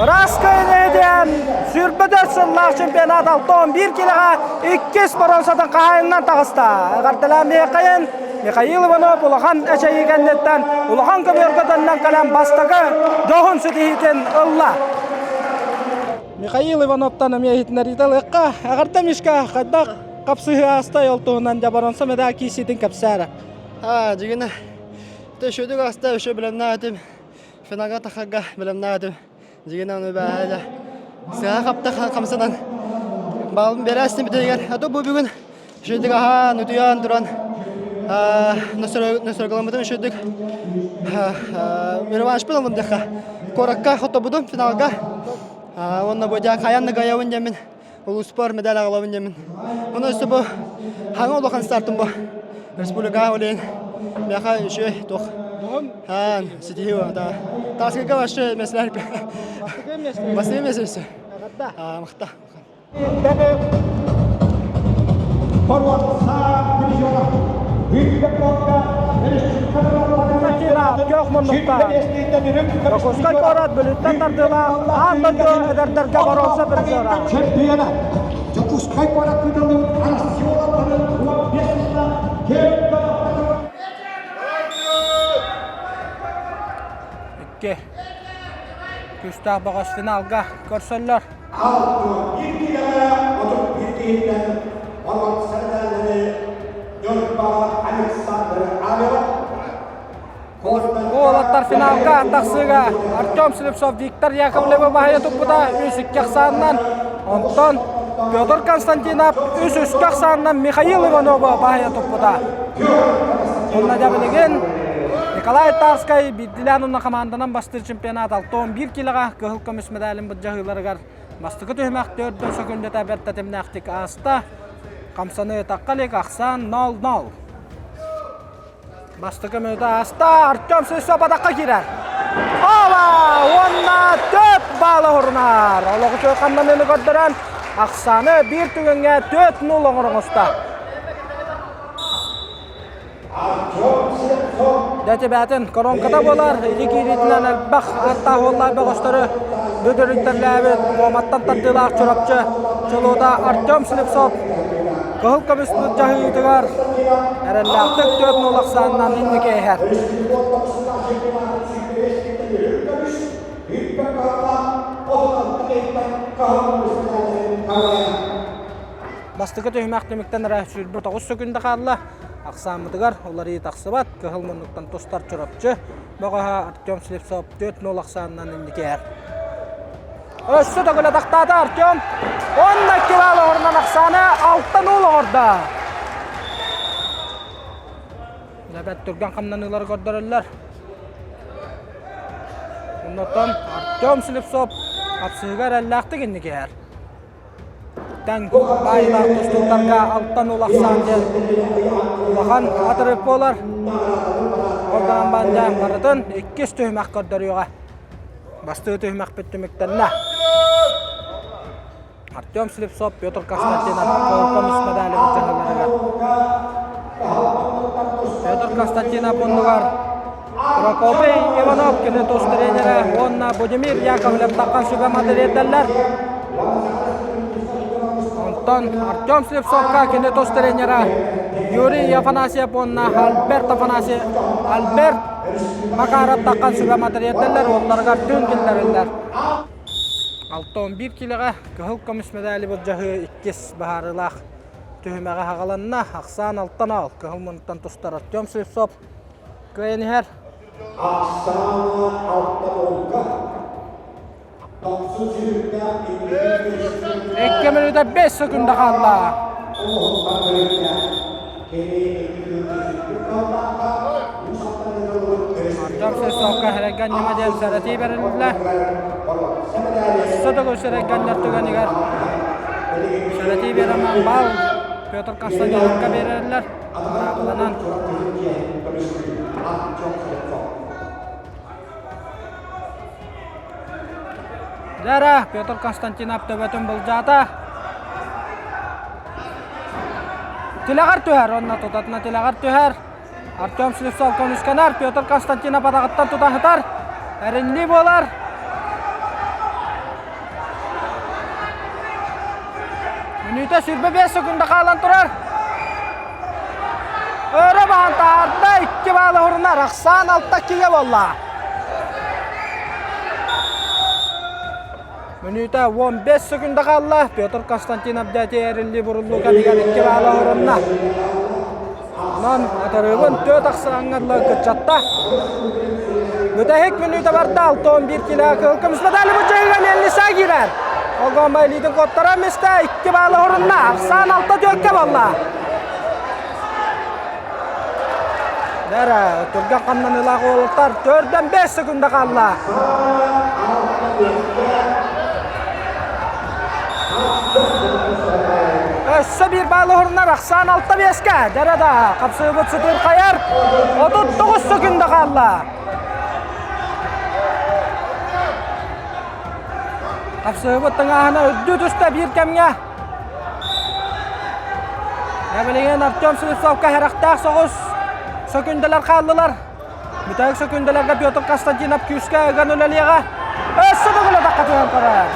ыраас кыайыыны диэн 24 сыллаах чемпионат 61 килоҕа иккис боруонсатын хаһаайынынан таҕыста. Эҕэрдэлээн Михаил Михаил Иванов улахан эчэйии кэнниттэн улахан көбүөргэ төннөн кэлэн бастакы дьоһун ситиһиитин ылла. Михаил Ивановтан эмиэ иһитиннэриитэ ылыахха. Эҕэрдэ Мишка, хайдах хапсыһыы аастай ол туһунан дьабаронса медаль киирсиитин кэпсээрэ. Аа, дьигинэ. Төшөдүк аста өшө билэмнээтим. Финага тахарга билэмнээтим. Дьигинэ ону бээдэ. Сыа хапта хамсанан баалын бэрээстин бүтэгэр. А то бу бүгүн үчүгдүк аһаан, утуйан туран нөсөргөламмытым үчүгдүк реваншпын ыллым диэххэ. Куоракка хоттобутум финалга. Уонна бу дьэ хайан да кыайабын диэммин улууспар медаль аҕалабын диэммин. Ону өссө бу хаҥа улахан стартым бу. Республикаҕа үлээн миэхэ үчүгэй туох ситиһии да. Таскыга вообще меслер. Бастакы месте. Махта. Көх муннукта Дьокуускай куорат Бүлүүттэн тардыылаах аан дойду эдэрдэргэ боруонса призера. Чемпиона Дьокуускай куорат ыытыллыбыт Россия 15 сыллаах Икки күүстээх бөҕөс финалга көрсөллөр. киилэҕэ 31 киһиттэн боруонса мэтээллэри Ньурбаҕа Александр Авелов, Уолаттар финалга тахсыыга Артем Слепцов Виктор Яковлевы баһыйа туппута 3-2 ахсаанынан, онтон Петр Константинов 3-3 ахсаанынан Михаил Иванова баһыйа туппута. Онно дьэ билигин Николай Тарскай биирдилээн уонна хамаанданан бастыыр чемпионат 61 килоҕа кыһыл көмүс медалин былдьаһыыларыгар бастакы түһүмэх 4 сөкүндэтэ бэрт тэтимнээхтик ааста. Хамсаныы тахха илик ахсаан 0-0. Бастакы мүнүүтэ ааста. Артем Сысов атахха киирэр. Ола! Уонна 4 баалы орунар. Олоҕу чуйханнаныыны көрдөрөн, ахсааны биир түгэҥҥэ 4-0 оҥороҥоста. Дэтибээтин коронката буолар. Ити киириитинэн элбэх аттаах уоллаах бөҕөстөрү бүдүрүттэллээбит Муоматтан тардыылаах Чурапчы чулуута Артем Слепцов кыһыл көмүс былдьаһыытыгар эрэллээхтик 4-0 ахсаанынан инники иһэр. Бастакы түһүмэх түмүктэн эрэ 29 сөкүндэ хаалла. Ахсааммытыгар уларыйыы тахсыбат. Кыһыл муннуктан тустар Чурапчы бөҕөһө Артем Слепцов 4-0 ахсаанынан инники иһэр. Өссө төгүл атахтаата Артем. Уонна килал оһорунан ахсааны 6-0 оҥордо. Лэбэт түргэн хамнаныылары көрдөрөллөр. Оннотон Артем Слепцов хапсыһыга эрэллээхтик инники иһэр. Тэҥ баайылаах тустууктарга алтан улахсан диэн улахан атырык буолар. Ол гынан баран барытын иккис түһүмэх көрдөрүөҕэ. Бастыы түһүмэхпит түмүктэннэ. Артем Слепцов, Петр Константинов көмүс медали былдьаһалларыгар. Петр Константинов оннугар Прокопий Иванов кини тус тренерэ уонна Будимир Яковлев таххан сүбэ модериэрдэллэр. Онтон Артем Слепцовка кини тус тренерэ Юрий Афанасьев уонна Альберт Афанасьев Альберт Макаров таххан сүбэ модериэрдэллэр уолларыгар түүн киллэриллэр. 61 килэҕэ кыһыл көмүс медали былдьаһыы иккис быһаарыылаах түһүмэҕэ хаҕаланна. Ахсаан алтан аал кыһыл муннуктан тустар Артем Слепцов кыайан иһэр. Ахсаана алтан Тохсун сүүрүктээх Икки мүнүүтэ 5 секунда хаалла. Артем Слепцовка Хэрэггэн ньыма диэн сэрэтии бэриллэ. Өссө да Сэрэйгэннэр түгэнигэр сэрэтии биэрэмэн баал Петр Константиновка биэрэллэр. Быраабыланан Дьэ Петр Константинов төбөтүн былдьаата. Тилэҕэр түһэр, онно тутатына тилэҕэр түһэр. Артем Слепцов көмүскэнэр, Петр Константинов атаҕыттан тута сытар. Эриннии буолар. Мүнүүтэ 25 секунда хаалан турар. Өрө баһан таһаарда, икки баалы уһурунар. Ахсаан алта кигэ буолла. Мүнүүтэ 15 секунда хаалла. Петр Константинов дьэ эриллии буруллуу кэмигэр икки баалы уһурунна. Онон атарыыбын түөрт ахсааҥҥа дылы кыччатта. Бүтэһик мүнүүтэ барда 61 кило кыһыл көмүс медали быдьыгыга Мельница киирэр. Олгомбай илиитин куоттара мистэ икки баалы уһурунна. Ахсаан алта түөркэ буолла. Дәрэ, түргэн хамнаныылаах уолаттар төрдөн 5 секунда хаалла. Өссө биир баалы уһурунар ахсаан алта биэскэ. Дәрэ да хапсыыбыт сытыырхайар. 39 секунда хаалла. Хапсыыбыт тыҥааһына үрдүү түстэ биир кэмҥэ. Билигин Артем Слепцовка сэрэхтээх соҕус сөкүндэлэр хааллылар. Бүтэһик сөкүндэлэргэ Петр Константинов күүскэ ыган үлэлиэҕэ. Өссө да үлэтахха түһэн көрөр.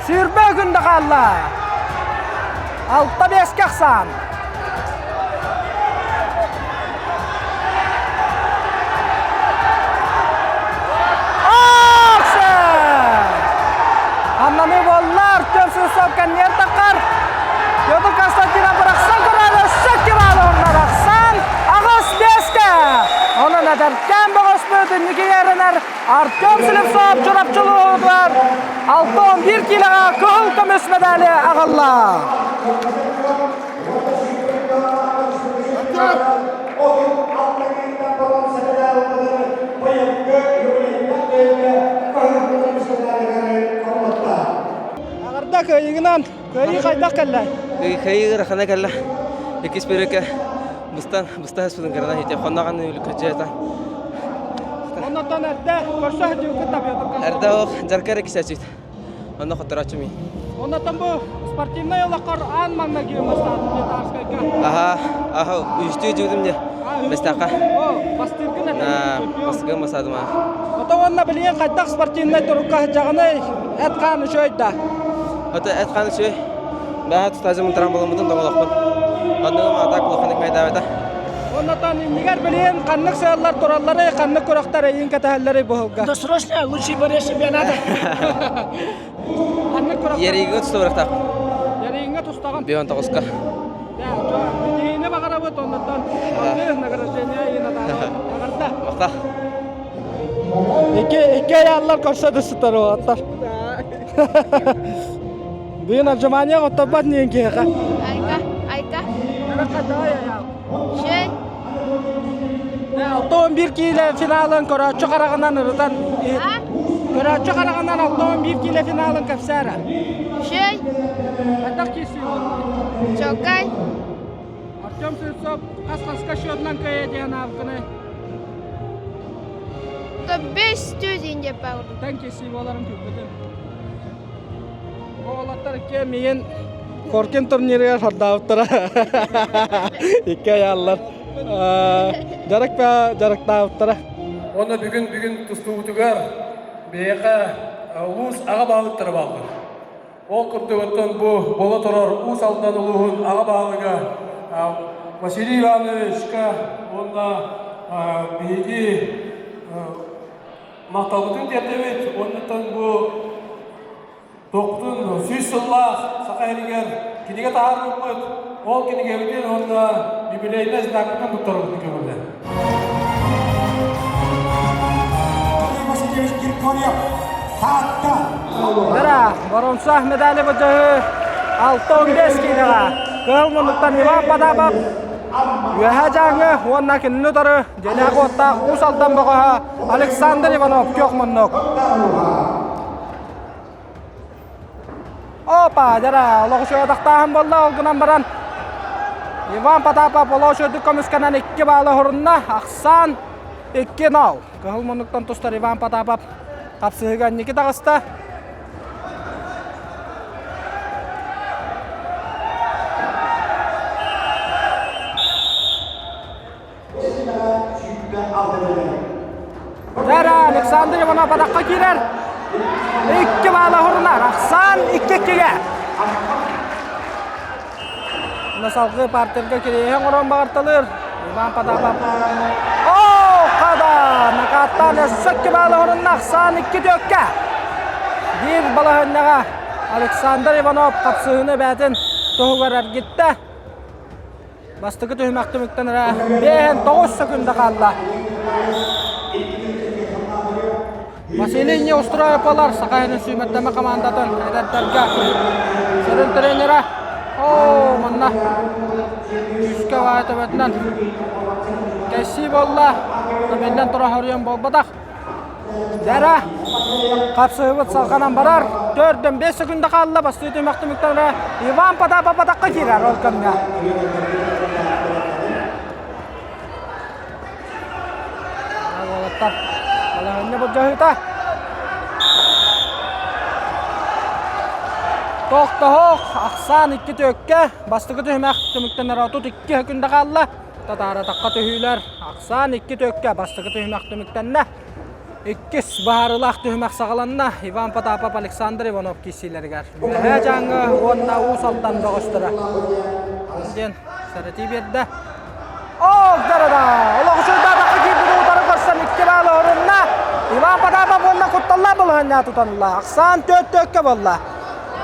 Сүүрбэ күндэ хаалла. Алта биэскэ ахсаан. инникигэ эрэнэр Артем Слепцов Чурапчы улууһугар 61 киилэҕэ кыһыл көмүс медали аҕалла. Аҕарда кыайыгынан кыайыы хайдах кэллэ? Кыайыы ыарахана кэллэ. Иккис перекэ быстан быста хаспытын кырана хите хонноҕан үлкөчөтө. Оннотон эрдэ көрсө сылдьыбыккыт тапиотурка. Эрдэ ох жарка эрэ кисэчит. Онно хоттороччу ми. Оннотон бу спортивнай олоххор аан маҥнайгы бастаатын Тарскайга. Аха, аха, үстүү жудум не. Бастака. О, бастыргын этэ. Бастыргын басадым а. Ото уонна билигин хайдах спортивнай турукка сылдьаҕыный? Эт хаан үчүгэй да? Ото эт хаан үчүгэй. Бэҕэ тутаажымын таран буламмытын тоҥолохпун. Оннугум атак улаханнык майдаабата. Оннотон иннигэр билигин ханнык сыаллар туралларый, ханнык күрэхтэр эйиин кэтэһэллэрий бу сылга? Да срочно лучший борец чемпионата. Ханнык күрэхтэр? Яриигэ тустубарахтаах. Ярииҥҥэ тустаҕын? Бион тоҕуска. Ситиһиини баҕарабыт оннуттан алгыы награждение Аҕарда. Махтал. Икки икки аяллар көрсө түсүттэр уолаттар. Бүгүн отжимания оттоппат ниин киһиэхэ. Айка, айка. Шей. 61 киилэ финалын көрөөччү хараҕынан ырытан көрөөччү хараҕынан 61 киилэ финалын кэпсээрэ. Шей. Хайдах киирсии буолла? Чокай. Артем Сырцов хас-хаска счетунан кыайа диэн аабыкыны? То 5 деп баҕырдым. Тан киирсии буоларын күүппүтүм. Оҕолоттор икки миигин Коркин турнирыгар хордаабыттара. Икки айааллар. Дьарык дьарыктаабыттара. Уонна бүгүн бүгүн тустуубутугар биһиэхэ улуус аҕа баһылыктара бааллар. Ол курдук оттон бу буола турар Уус Алдан улууһун аҕа баһылыга Василий Ивановичка уонна биһиги махталбытын тиэрдэбит уонна бу Тохтун сүүс сыллаах Саха сиригэр кинигэ таһаарбыппыт. Ол кинигэбитин уонна юбилейнай знакпытын туттарбытын көҥүллэр. Васильевич Киркоров, Таатта. Дара, боронса медали бөдөһү 6-15 киилэҕэ Кыһыл муннуктан Иван Потапов Үөһээ Дьааҥы уонна кинини утары дьиэлээх уоттаах Уус Алдан бөҕөһө Александр Иванов күөх муннук. Опа, дьара, олох үчүгэй атахтааһын буолла, ол гынан баран Иван Потапов олох үчүгэйдик көмүскэнэн икки баалы оһорунна, ахсаан 2-0. Кыһыл муннуктан тустар Иван Потапов хапсыһыыга инники таҕыста. Дара Александр Иванов атахха киирэр. Икки баала хурунар. Ахсаан икки иккигэ. Салгыы партерга кириэһэ оҥорон баҕарталыыр. Иван Потапов. О, хада! Накаттан өссө икки баала хурунна. Ахсаан икки түөккэ. Биир балаһыннаҕа Александр Иванов хапсыһыыны бээтин туһугар эргиттэ. Бастакы түһүмэх түмүктэн эрэ 59 секунда хаалла. Василий Неустроевалар Саха сирин сүүмэрдэмэ командатын эдэрдэргэ сүрүн тренерэ. Оо, манна күүскэ баайа төбөтүнэн кэссии буолла. Биллэн турар хоруйан буолбатах. Дара хапсыһыбыт салҕанан барар. Төрдөн 5 секунда хаалла. Бастыы түмэх түмүктэнэ Иван Потапов атахха киирэр ол кэмҥэ. Уолаттар балаһынньа былдьаһыыта. Тохтоһох ахсаан икки түөккэ бастакы түһүмэх түмүктэнэр 32 секунда хаалла. Татаара атахха түһүүлэр ахсаан икки түөккэ бастакы түһүмэх түмүктэннэ. Иккис быһаарыылаах түһүмэх саҕаланна. Иван Потапов, Александр Иванов киирсиилэригэр. Үөһээ Дьааҥы уонна Уус Алдан бөҕөстөрө диэн сэрэтии биэрдэ. Ох, да-да-да! Олох үчүгэй атахха киирбит утары көрсөн икки баалы орунна. Иван Потапов уонна кутталлаах балаһыанньа тутанла. Ахсаан төрт төккө буолла.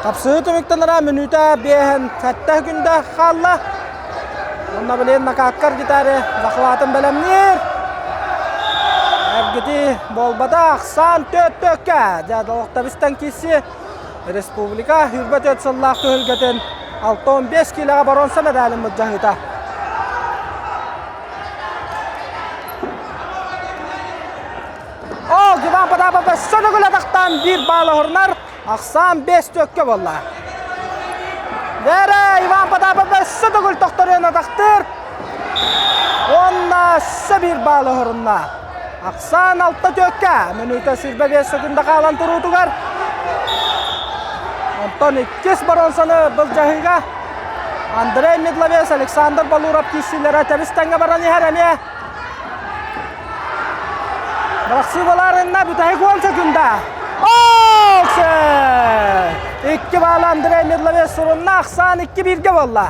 Хапсыһыы түмүктэнэрэ мүнүүтэ биэһин сэттэ күндэ хаалла. Онно билигин накааккар гитары захватын бэлэмниир. Эргити буолбата ахсаан төт-төккэ. Дьэ, долохтобустан киирси республика 24 сыллаах түһүлгэтин 65 киилэҕэ боруонса медалин былдьаһыыта. Ол Иван Потапов өссө төгүл атахтаан биир баал оһорунар. Ахсаан 5 төккө буолла. Дэрэ Иван Потапов өссө төгүл тохторуйан атахтыыр. Уонна өссө биир баал оһорунна. Ахсаан 6 төккө. Мүнүүтэ 25 секунда хаалан туруутугар. Онтон иккис боруонсаны былдьаһыыга Андрей Медловец, Александр Балуров киирсиилэрэ тэбис-тэҥҥэ баран иһэр эмиэ. Бырахсыыбаларынна бүтэһик 10 секунда. Оксе! Икки баалы Андрей Медловец сурунна, ахсаан икки бииргэ буолла.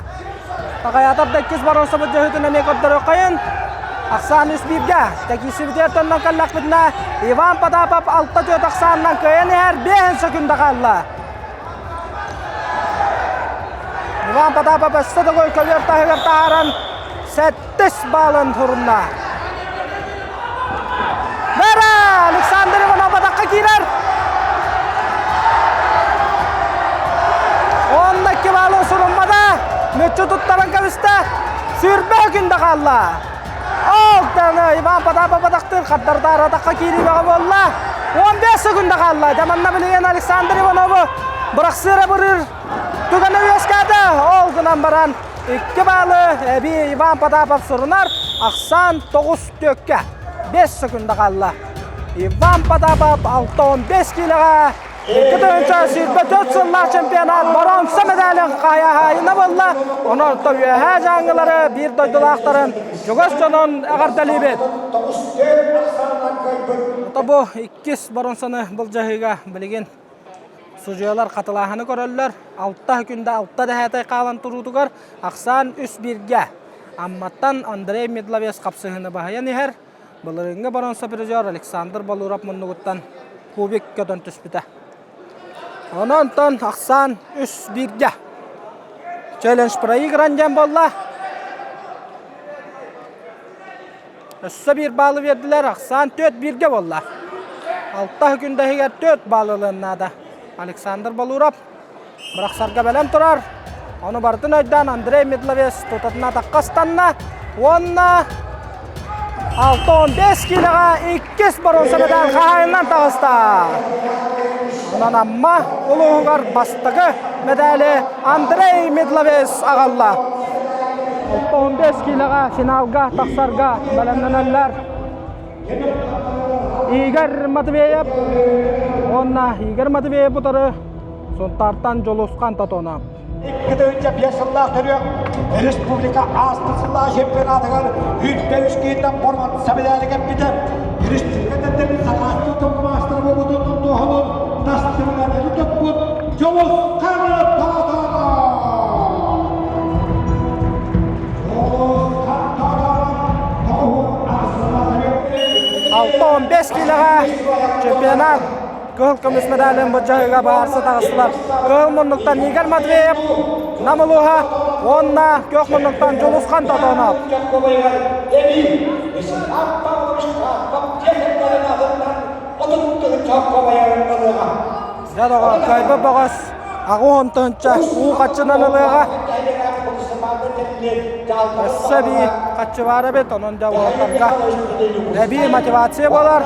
Тахаятар да иккис боруонсабыт дьөһүтүн эмиэ көрдөрүөххэйин. Ахсаан үс бииргэ. Тэкиисибитигэр төннөн кэллэхпитинэ Иван Потапов алта түөрт ахсаанынан кыайан иһэр 5 секунда хаалла. Иван Потапов өссө төгүл көбүөр таһыгар таһааран сэттис баалын турунна. Бара! Александр Иванов атахха киирэр. Онно икки баалы суруммата. Мүччү туттаран кэбистэ. Сүүрбэ күндэ хаалла. Ол таны Иван Потапов атахтыыр хардардаар атахха киириибэҕэ буолла. 15 секунда хаалла. Дьэ манна билигин Александр Иванову бырахсыыра бырыыр түгэнэ үөскээтэ. Ол гынан баран икки баалы эбии Иван Потапов сурунар. Ахсаан 9 төккө. 5 секунда хаалла. Иван Потапов 6-15 киилэҕэ 2024 сыллаах чемпионат боруонса медалын хаһаайына буолла. Онон үөһээ дьааҥылары биир дойдулаахтарын чугас дьонун эҕэрдэлиибит. Ото бу иккис боруонсаны былдьаһыыга билигин судьуйалар хатылааһыны көрөллөр. Алта күндэ алта дэһээтэй хаалан туруутугар ахсаан үс бииргэ. Амматтан Андрей Медловец хапсыһыыны баһыйан иһэр. Былырыыҥҥы боруонса призер Александр Балуров муннугуттан кубик көтөн түспүтэ. Онон ахсаан үс бииргэ. Челлендж проигран диэн буолла. Өссө биир баалы биэрдилэр, ахсаан түөрт бииргэ буолла. Алта күн иһигэр түөрт баалы ылыан наада. Александр Балуров Бырахсарга бэлэм турар. Ону барытын өйдөөн Андрей Медловец тутатына атахха ыстанна уонна 6-15 киилэҕэ иккис боруонса медаль хаһаайынынан таҕыста. Онон Амма улууһугар бастакы медали Андрей Медловец аҕалла. 6-15 киилэҕэ финалга тахсарга бэлэмнэнэллэр. Игорь Матвеев уонна Игорь Матвеев утары Сунтаартан Дьулусхан Тотонов. 2005 сыллаах төрүөх республика ааспыт сыллаах чемпионатыгар 105 киһиттэн боруонса медали кэппитэ. Республика тэтимин сакаастыы токумаастар буолбутун туоһунун тастыҥнан туппут Дьулусхан Тотонов! 6-15 киилэҕэ чемпионат кыһыл көмүс медалын былдьаһыыга баарса таҕыстылар. Кыһыл муннуктан Игорь Матвеев, Нам улууһа уонна күөх муннуктан Дьулусхан Тотонов. Дьэ доҕор, кыайбыт бөҕөс аҕыс тыһыынча уу хаччынан ылыаҕа. Өссө эбии хаччы баар эбит, онон дьэ уолаттарга эбии мотивация буолар.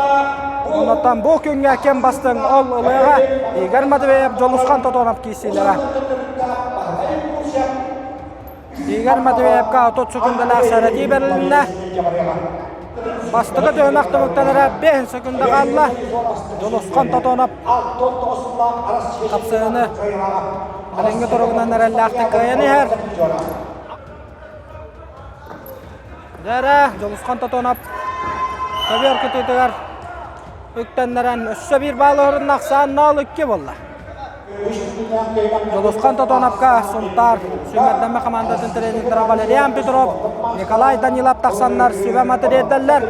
Оннуттан бу күҥҥэ ким бастыҥ ол ылыаҕа Игорь Матвеев, Дьулусхан Тотонов киирсиилэрэ. Игорь Матвеевка 30 секундалаах сэрэтии бэрилиннэ. Бастакы түһүмэх түмүктэнэрэ 5 секунда хаалла. Дьулусхан Тотонов хапсыһыны билиҥҥи туругунан эрэллээхтик кыайан иһэр. Дьэ Дьулусхан Тотонов көбүөр кытыытыгар үктэннэрэн өссө биир баал орунна ахсаан 0-2 буолла. Дьулусхан Тотоновка Сунтаар сүүмэрдэммэ хамаандатын тренердара Валериан Петров, Николай Данилов тахсаннар сүбэ-ама тириэрдэллэр.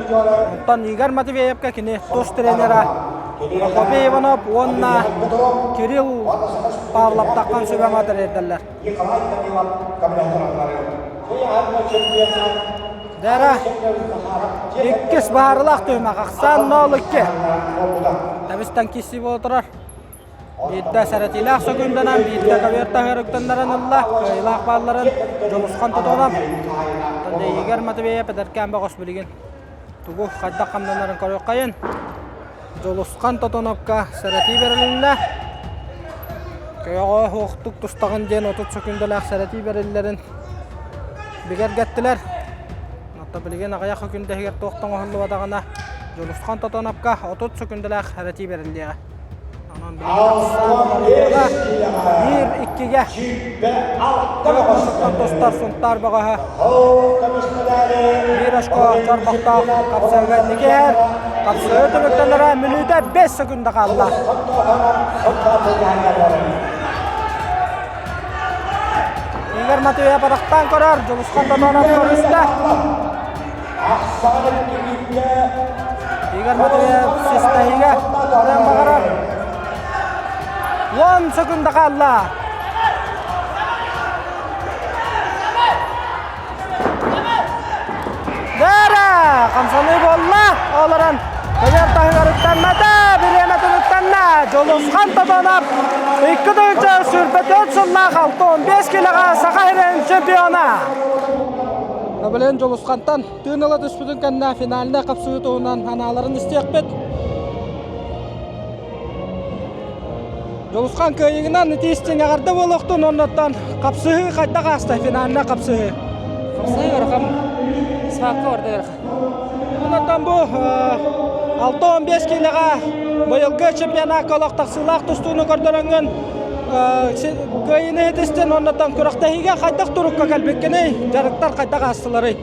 Оттон Игорь Матвеевка кини тус тренера Прокопий Иванов уонна Кирилл Павлов таххан сүбэ-ама тириэрдэллэр. Дара иккис баарылаах түһүмэх ахсаан 0-2. Табыстан киси буола турар. Биирдэ сэрэтиилээх сөкүүндэнэн, биирдэ көбүөр таһыырыктаннаран ылла. Кыайыылаах баалларын Дьулусхан Тотонов. Игорь Матвеев эдэркээн бөҕөс билигин тугу хайдах хамнанарын көрүөххэйин. Дьулусхан Тотоновка сэрэтии бэрилиннэ. Көйөҕө уохтук тустаҕын диэн 30 сөкүүндэлээх сэрэтии бэриллэрин бигэргэттилэр. Оттон билигин аҕыйах сөкүүндэ иһигэр туох да оҥоһуллубатаҕына Дьулусхан Тотоновка 30 сөкүүндэлээх сэрэтии бэриллиэҕэ. Онон билигин биир иккигэ Күөх тустар Сунтаар бөҕөһө биир очко чорбохтоох хапсыһыга инники иһэр. Хапсыһыы түмүктэнэрэ мүнүүтэ 5 секунда хаалла. Игорь Матвеев барахтаан көрөр, Дьулусхан Тотонов көрүстэ. Игорь Матвеев систэһиигэ барыан баҕарар. Уон секунда хаалла. Дара! Хамсаныы буолла. Олорон көбүөр таһыгар үктэммэтэ. Бириэмэтин үктэннэ. Дьулусхан Тотонов 2024 сыллаах 6-15 килоҕа Саха сирин чемпиона. Билигин Дьулусхантан тыын ыла түспүтүн кэннэ финальнай хапсыһыы туһунан анааларын истиэхпит. Дьулусхан кыайыыгынан ити истиҥ эҕэрдэ буолуохтун оннуттан хапсыһыы хайдах ааста финальнай хапсыһыы? Хапсыһыы ыарахан, саакка барда ыарахан. Оннуттан бу 6-15 киилэҕэ быйылгы чемпионакка олох тахсыылаах тустууну көрдөрөҥҥүн кыайыыны иһитистин оннуттан күрэхтэһиигэ хайдах турукка кэлбиккиний, дьарыктар хайдах аастыларый?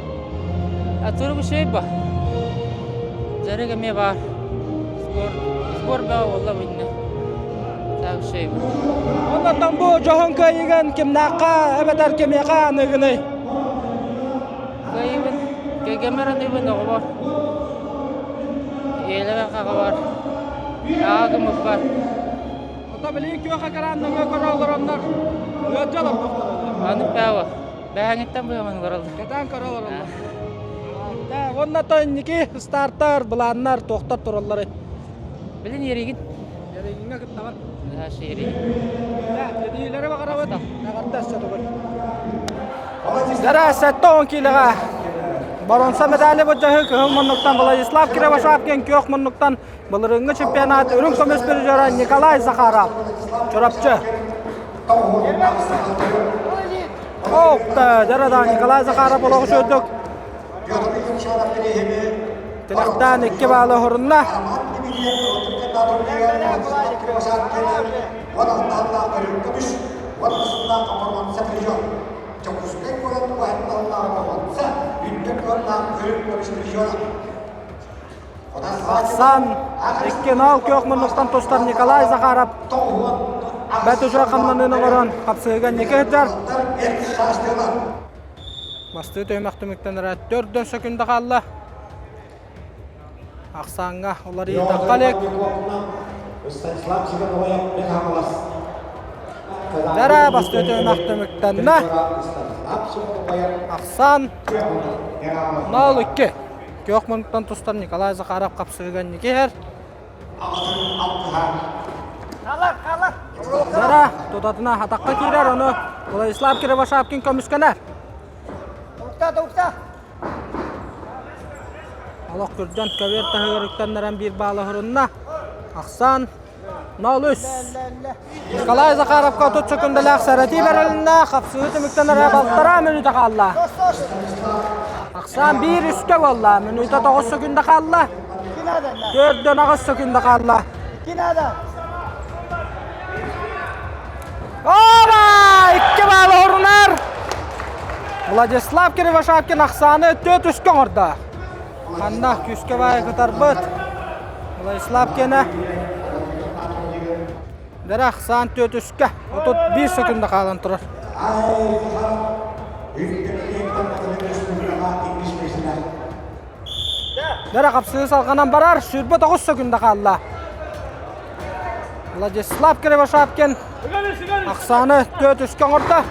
Турук үчүгэй ба. Дьарык эмиэ баар. Сбор, сбор бөҕө буолла бу иннэ. Так үчүгэй бу. Оннуттан бу дьоһун кыайыыгын кимнээххэ эбэтэр кимиэхэ аныыгыный? Кыайыыбын кэргэммэр аныыбын оҕобор. Ийэлээх аҕабар. Аҕа гыммыппар. Ото билигин күөх экран нөҥүө көрө олороннор ыалдьа олордохторо. Аны пааба. Бэһэҥиттэн быһаман олороллор. Кэтээн көрө олороллор. Уонна то инники стартар, былааннар туохтар туралларый? Билин еригин. Еригиҥҥэ кыттаҕын. Наша еригин. Эдиилэри баҕарабыт. Эҕэрдэ өссө төгүл. Дара 70 киилэҕэ боруонса медали былдьаһыы кыһыл муннуктан Владислав Кривошапкин күөх муннуктан былырыыҥҥы чемпионат үрүҥ көмүс призера Николай Захаров Чурапчы. Оп, дьарада Николай Захаров олоҕу сүүрдүк. Тилэхтээн икки баалы оһорунна. Сан 2-0 күөх муннуктан тустар Николай Захаров бэрт үчүгэй хамнаныыны оҥорон хапсыһыыга инники сылдьар. Бастыы түһүмэх түмүктэнэрэ 4 сөкүндэ хаалла. Ахсааҥҥа уларыйыытахха илик. Дара бастыы түһүмэх түмүктэннэ. Ахсаан 0-2. Күөх муннуктан тустар Николай Захаров хапсыһыыга инники иһэр. Зара тутатына атахха киирэр, ону Владислав Кривошапкин көмүскэнэр. Олох күрдьэн көбүөр таһыгар үктэннэрэн биир баалы оһорунна. Ахсаан 0-3. Николай Захаровка 30 секундалаах сэрэтии бэрилиннэ. Хапсыһыы түмүктэнэрэ балтараа мүнүүтэ хаалла. Ахсаан биир үскэ буолла. Мүнүүтэ 9 секунда хаалла. Төрдөн 8 секунда хаалла. Оба! Икки баалы орунар. Владислав Кривошапкин ахсааны төрт үскэ оҥордо. Ханна күүскэ баайы кытарбыт. Владислав киэнэ. Дэрэ ахсаан төрт үскэ. 31 секунда хаалан турар. Дэрэ хапсыы салҕанан барар. 29 секунда хаалла. Владислав Кривошапкин ахсааны төрт үскэ оҥордо.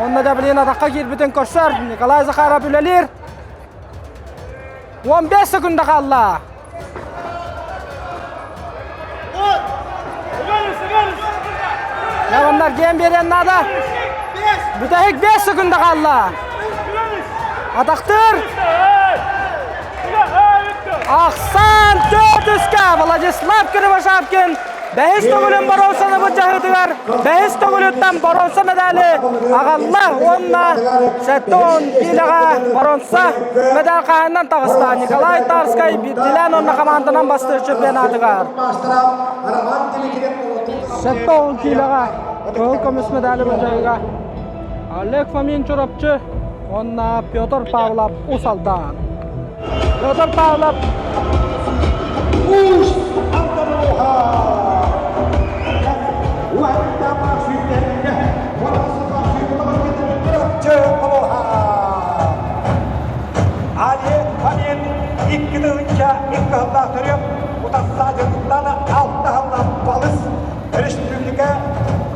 Онно да билигин атахха киирбитин көрсөр. Николай Захаров үлэлиир. 15 секунда хаалла. Яваннар диэн биэриэн наада. Бүтэһик 5 секунда хаалла. Атахтыр. Ахсан төрдүскэ Владислав Кривошапкин бэһис төгүлүн боруонсаны былдьаһыытыгар бэһис төгүлүттэн боруонса медали аҕалла уонна 70 киилэҕэ боруонса медаль хаһанынан таҕыста Николай Тарскай биирдилээн уонна хамаанданан бастыыр чемпионатыгар. 70 киилэҕэ кыһыл көмүс медали былдьаһыыга Олег Фомин Чурапчы уонна Петр Павлов Ус Алдан. Петр Павлов Уус Алдан Олег Фомин 2002 сыллаах төрүөх утарсааччытыттан алта сыллаах балыс Республика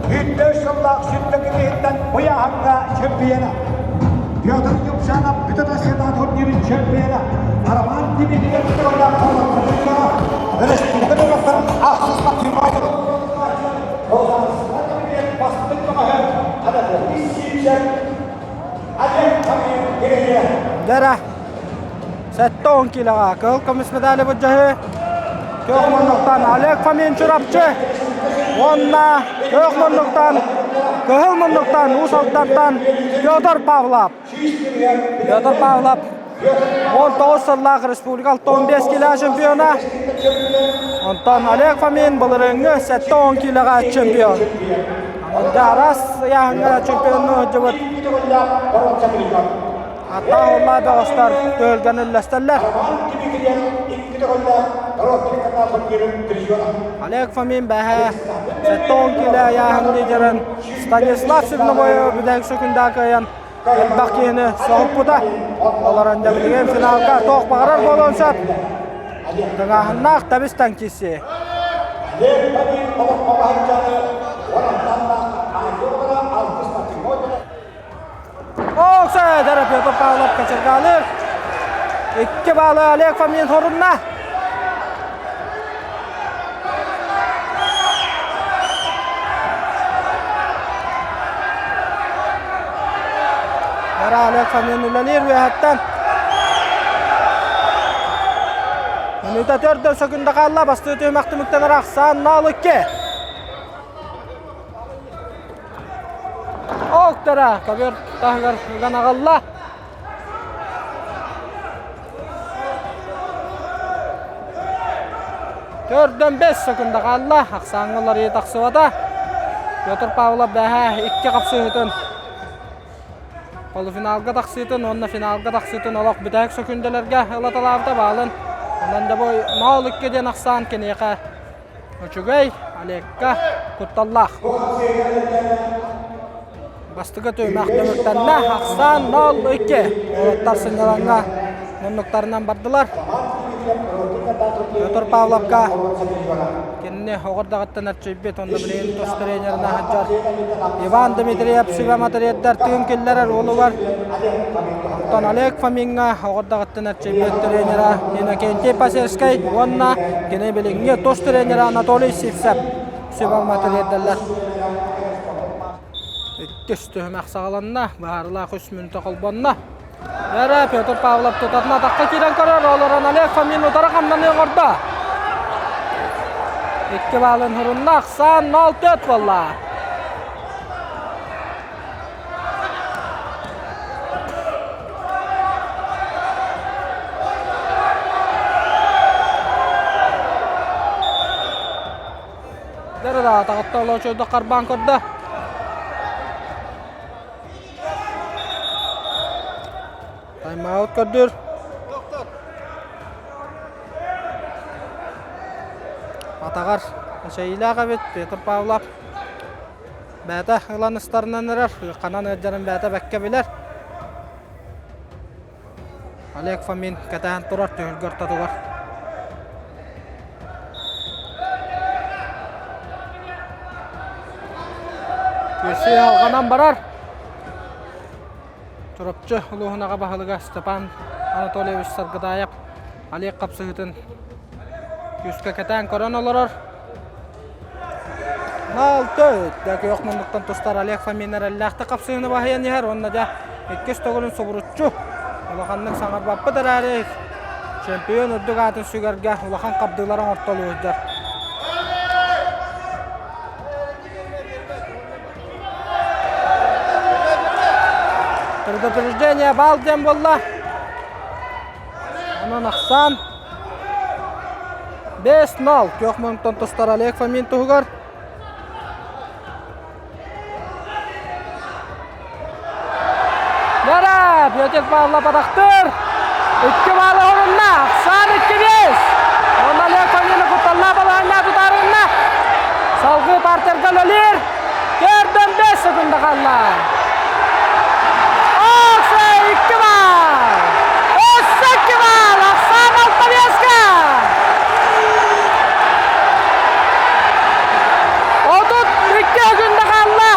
105 сыллаах сүрдэкитиһиттэн ыйааһыҥҥа чемпиона. Петр Юмшанов бүтүн Россиятааҕы турнирын чемпиона. Роман Дмитриев Республика норуоттарын ахсыс спортивнай Дара 70 килоға кыһыл көмүс медали былдьаһыы Күөх муннуктан Олег Фомин Чурапчы уонна күөх муннуктан кыһыл муннуктан Уус Алдантан Петр Павлов. Петр Павлов 19 сыллаах республика 65 кило чемпиона. Онтон Олег Фомин былырыыҥҥы 70 килоҕа чемпион. Онда арас ыйааһыҥҥа чемпионну сылдьыбыт Аттаах уллаа бөҕөстөр түһүлгэни үллэстэллэр. Олег Фомин бэһэ 70 килэ ыйааһын лидерин Станислав Сивновойу бүтэһик секунда кыайан элбэх киһини соһуппута. Олорон дьэ билигин финалга туох баҕарар буолуон сөп. Тыҥааһыннаах тэбис-тэҥ киирсии. Оокса Петр Павлов кочергалыыр. Икки баалы Олег Фомин хорунна. Yara Олег Фомин үлэлиир үөһэттэн. Минута төрдөн сөкүндэ хаалла. Бастыы түһүмэх түмүктэнэр ахсаан 0-2. Октара көбүөр таһыгар ыган аҕалла. Төрдөн 5 секунда хаалла. Ахсааҥҥа уларыйыы тахсыбата. Петр Павлов бэһэ икки хапсыһыытын полуфиналга тахсыытын уонна финалга тахсыытын олох бүтэһик сөкүндэлэргэ ылаталаабыта баалын. Онон да бу 0-2 диэн ахсаан киниэхэ Үчүгэй, Олегка кутталлаах. Бастакы түһүмэх түмүктэннэ. Ахсаан 0-2. Уолаттар сынньалаҥҥа муннуктарынан бардылар. Петр Павловка кинини оҕордаҕыттан эрчийбит, онно билигин тус тренеринэ сылдьар Иван Дмитриев сүбэ матырыйдар тыын киллэрэр уолугар. Оттон Олег Фомиҥҥа оҕордаҕыттан эрчийбит тренера Иннокентий Посельскай уонна кини билиҥҥи тус тренера Анатолий Сивцев сүбэ матырыйдаллар. Иккис түһүмэх саҕаланна, быһаарылаах үс мүнүүтэ холбонно. Эрэ Петр Павлов тутатына атахха киирэн көрөр, олорон Олег Фомин утары хамнаныы оҥордо. Икки баалын хурунна, ахсаан 0-4 буолла. Дэрэ атаҕытта олоочойдох харбаан көрдө. Тайм-аут көрдүүр. Атаҕар эчэйиилээх эбит Петр Павлов. Бэйэтэ ылан ыстарынан эрэр, ханан ыалдьарын бэйэтэ бэккэ билэр. Олег Фомин кэтээн турар түһүлгэ ортотугар. Күөсүй алҕанан барар. Чурапчы улууһун аҕа баһылыга Степан Анатольевич Саргыдаев. Олег хапсыһыытын күүскэ кэтээн көрөн олорор. 0-4 күөх муннуктан тустар Олег Фомин эрэллээхтик хапсыһыыны баһыйан иһэр уонна дьэ иккис төгүлүн субуруччу улаханнык саҥарбаппыт эрээри чемпион үрдүк аатын сүгэргэ улахан хардыылары оҥортолуу сылдьар. Предупреждение баал диэн буолла. Онон ахсаан 5-0 күөх муннуктан тустар Олег Фомин туһугар. Лара, Петр Павлов атахтыр. Икки баалы орунна. Ахсаан 2-5. Онон Олег Фомины кутталлаах балаһаннаа тутаарынна. Салгыы партерга үлэлиир. Төрдөн 5 секунда хаалла. Окса 2 баал. Өссө 2 баал. Ахсаан 6-5-ка. 32 күндэ хаалла.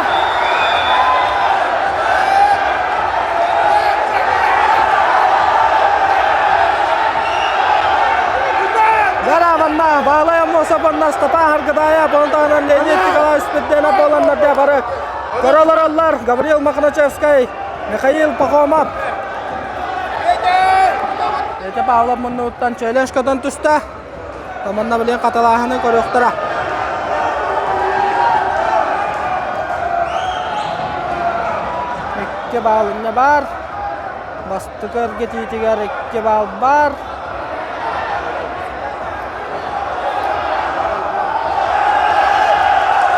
Гараманна, Баалай Аммосов, Степан Харгадая, Болтанан Леонид Николаевич Спирденов буоланнар дэ бары көрө олороллор. Гаврил Мохначевскай, Михаил Пахомов. Петя Павлов муннуттан челлендж көтөн түстэ. Томонно билин хатылааһыны көрүөхтэрэ. Икки баал инньэ баар. Бастакы эргитиитигэр икки баал баар.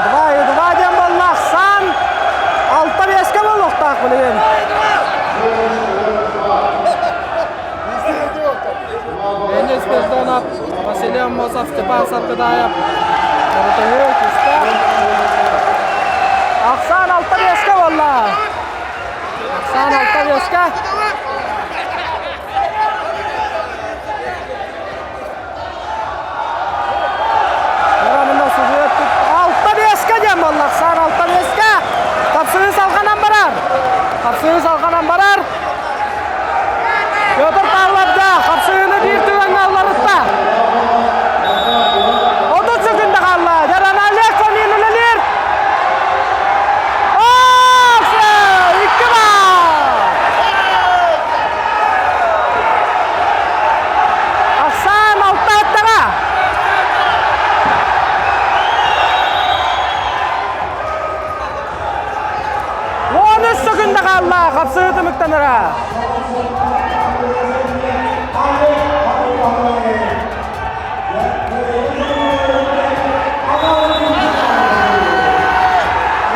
Два и два диэн буолла. Сан алта биэскэ буолуохтаах билигин. Денис Спиридонов, Василий Аммосов, Степан Саргыдаев, Моротоһу, Кустаах. Ахсаан алта биэскэ буолла. Ахсаан алта биэскэ. Алта биэскэ диэн буолла. Ахсаан алта биэскэ. Тапсыы салҕанан барар. Тапсыы салҕанан барар. Петр Павловда хапсыһыыны биир түгэҥҥэ алларытта. 30 секунда хаалла. Жаран Олег Фомин үлэлиир. Икки баал! Ахсаан алта аттаҕа. 13 секунда хаалла хапсыһыы түмүктэнэрэ.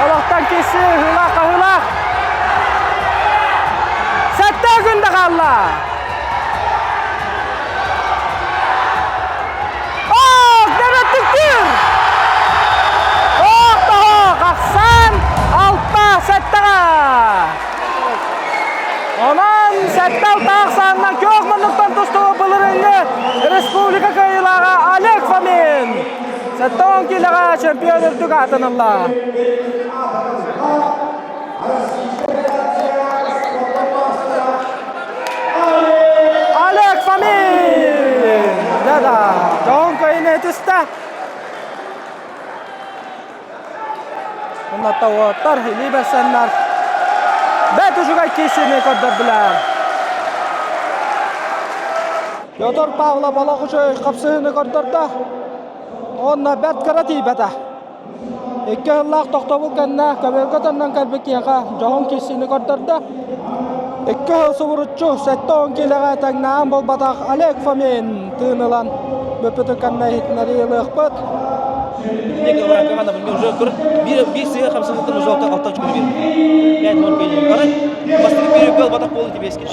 Олохтон киси ыһыылаах хаһыылаах. Сэттэ күндэ хаалла. Ох, дэбэттиктир! Ох, тоһох, ахсан, алта, сэттэҕэ! Онон сэттэ алта ахсаанынан күөх муннуктан тустуу былырыыҥҥы республика кыайыылааҕа Олег Фомин 70 киилэҕэ чемпион үрдүк аатын ылла. Олег Фомин! Да-да, дьоһун кыайыыны этистэ. Уонна уоттар илии бэрсэннэр бэрт үчүгэй киирсиини көрдөрдүлэр. Петр Павлов олох үчүгэй хапсыһыыны көрдөрдө. Уонна бэрт кыра тиийбэтэ. Икки сыллаах тохтобул кэннэ көбүөргэ төннөн кэлбит киһиэхэ дьоһун киирсиини көрдөрдө. Икки сыл субуруччу 70 киилэҕэ тэҥнээн буолбатах Олег Фомин тыын ылан бүппүтүн кэннэ иһитиннэрии ылыахпыт. Уже биир сыа хамсанытын уже алта очко берді. 5-0 көлі. Қарай, бастығы перекөл батақ болды тебе еске.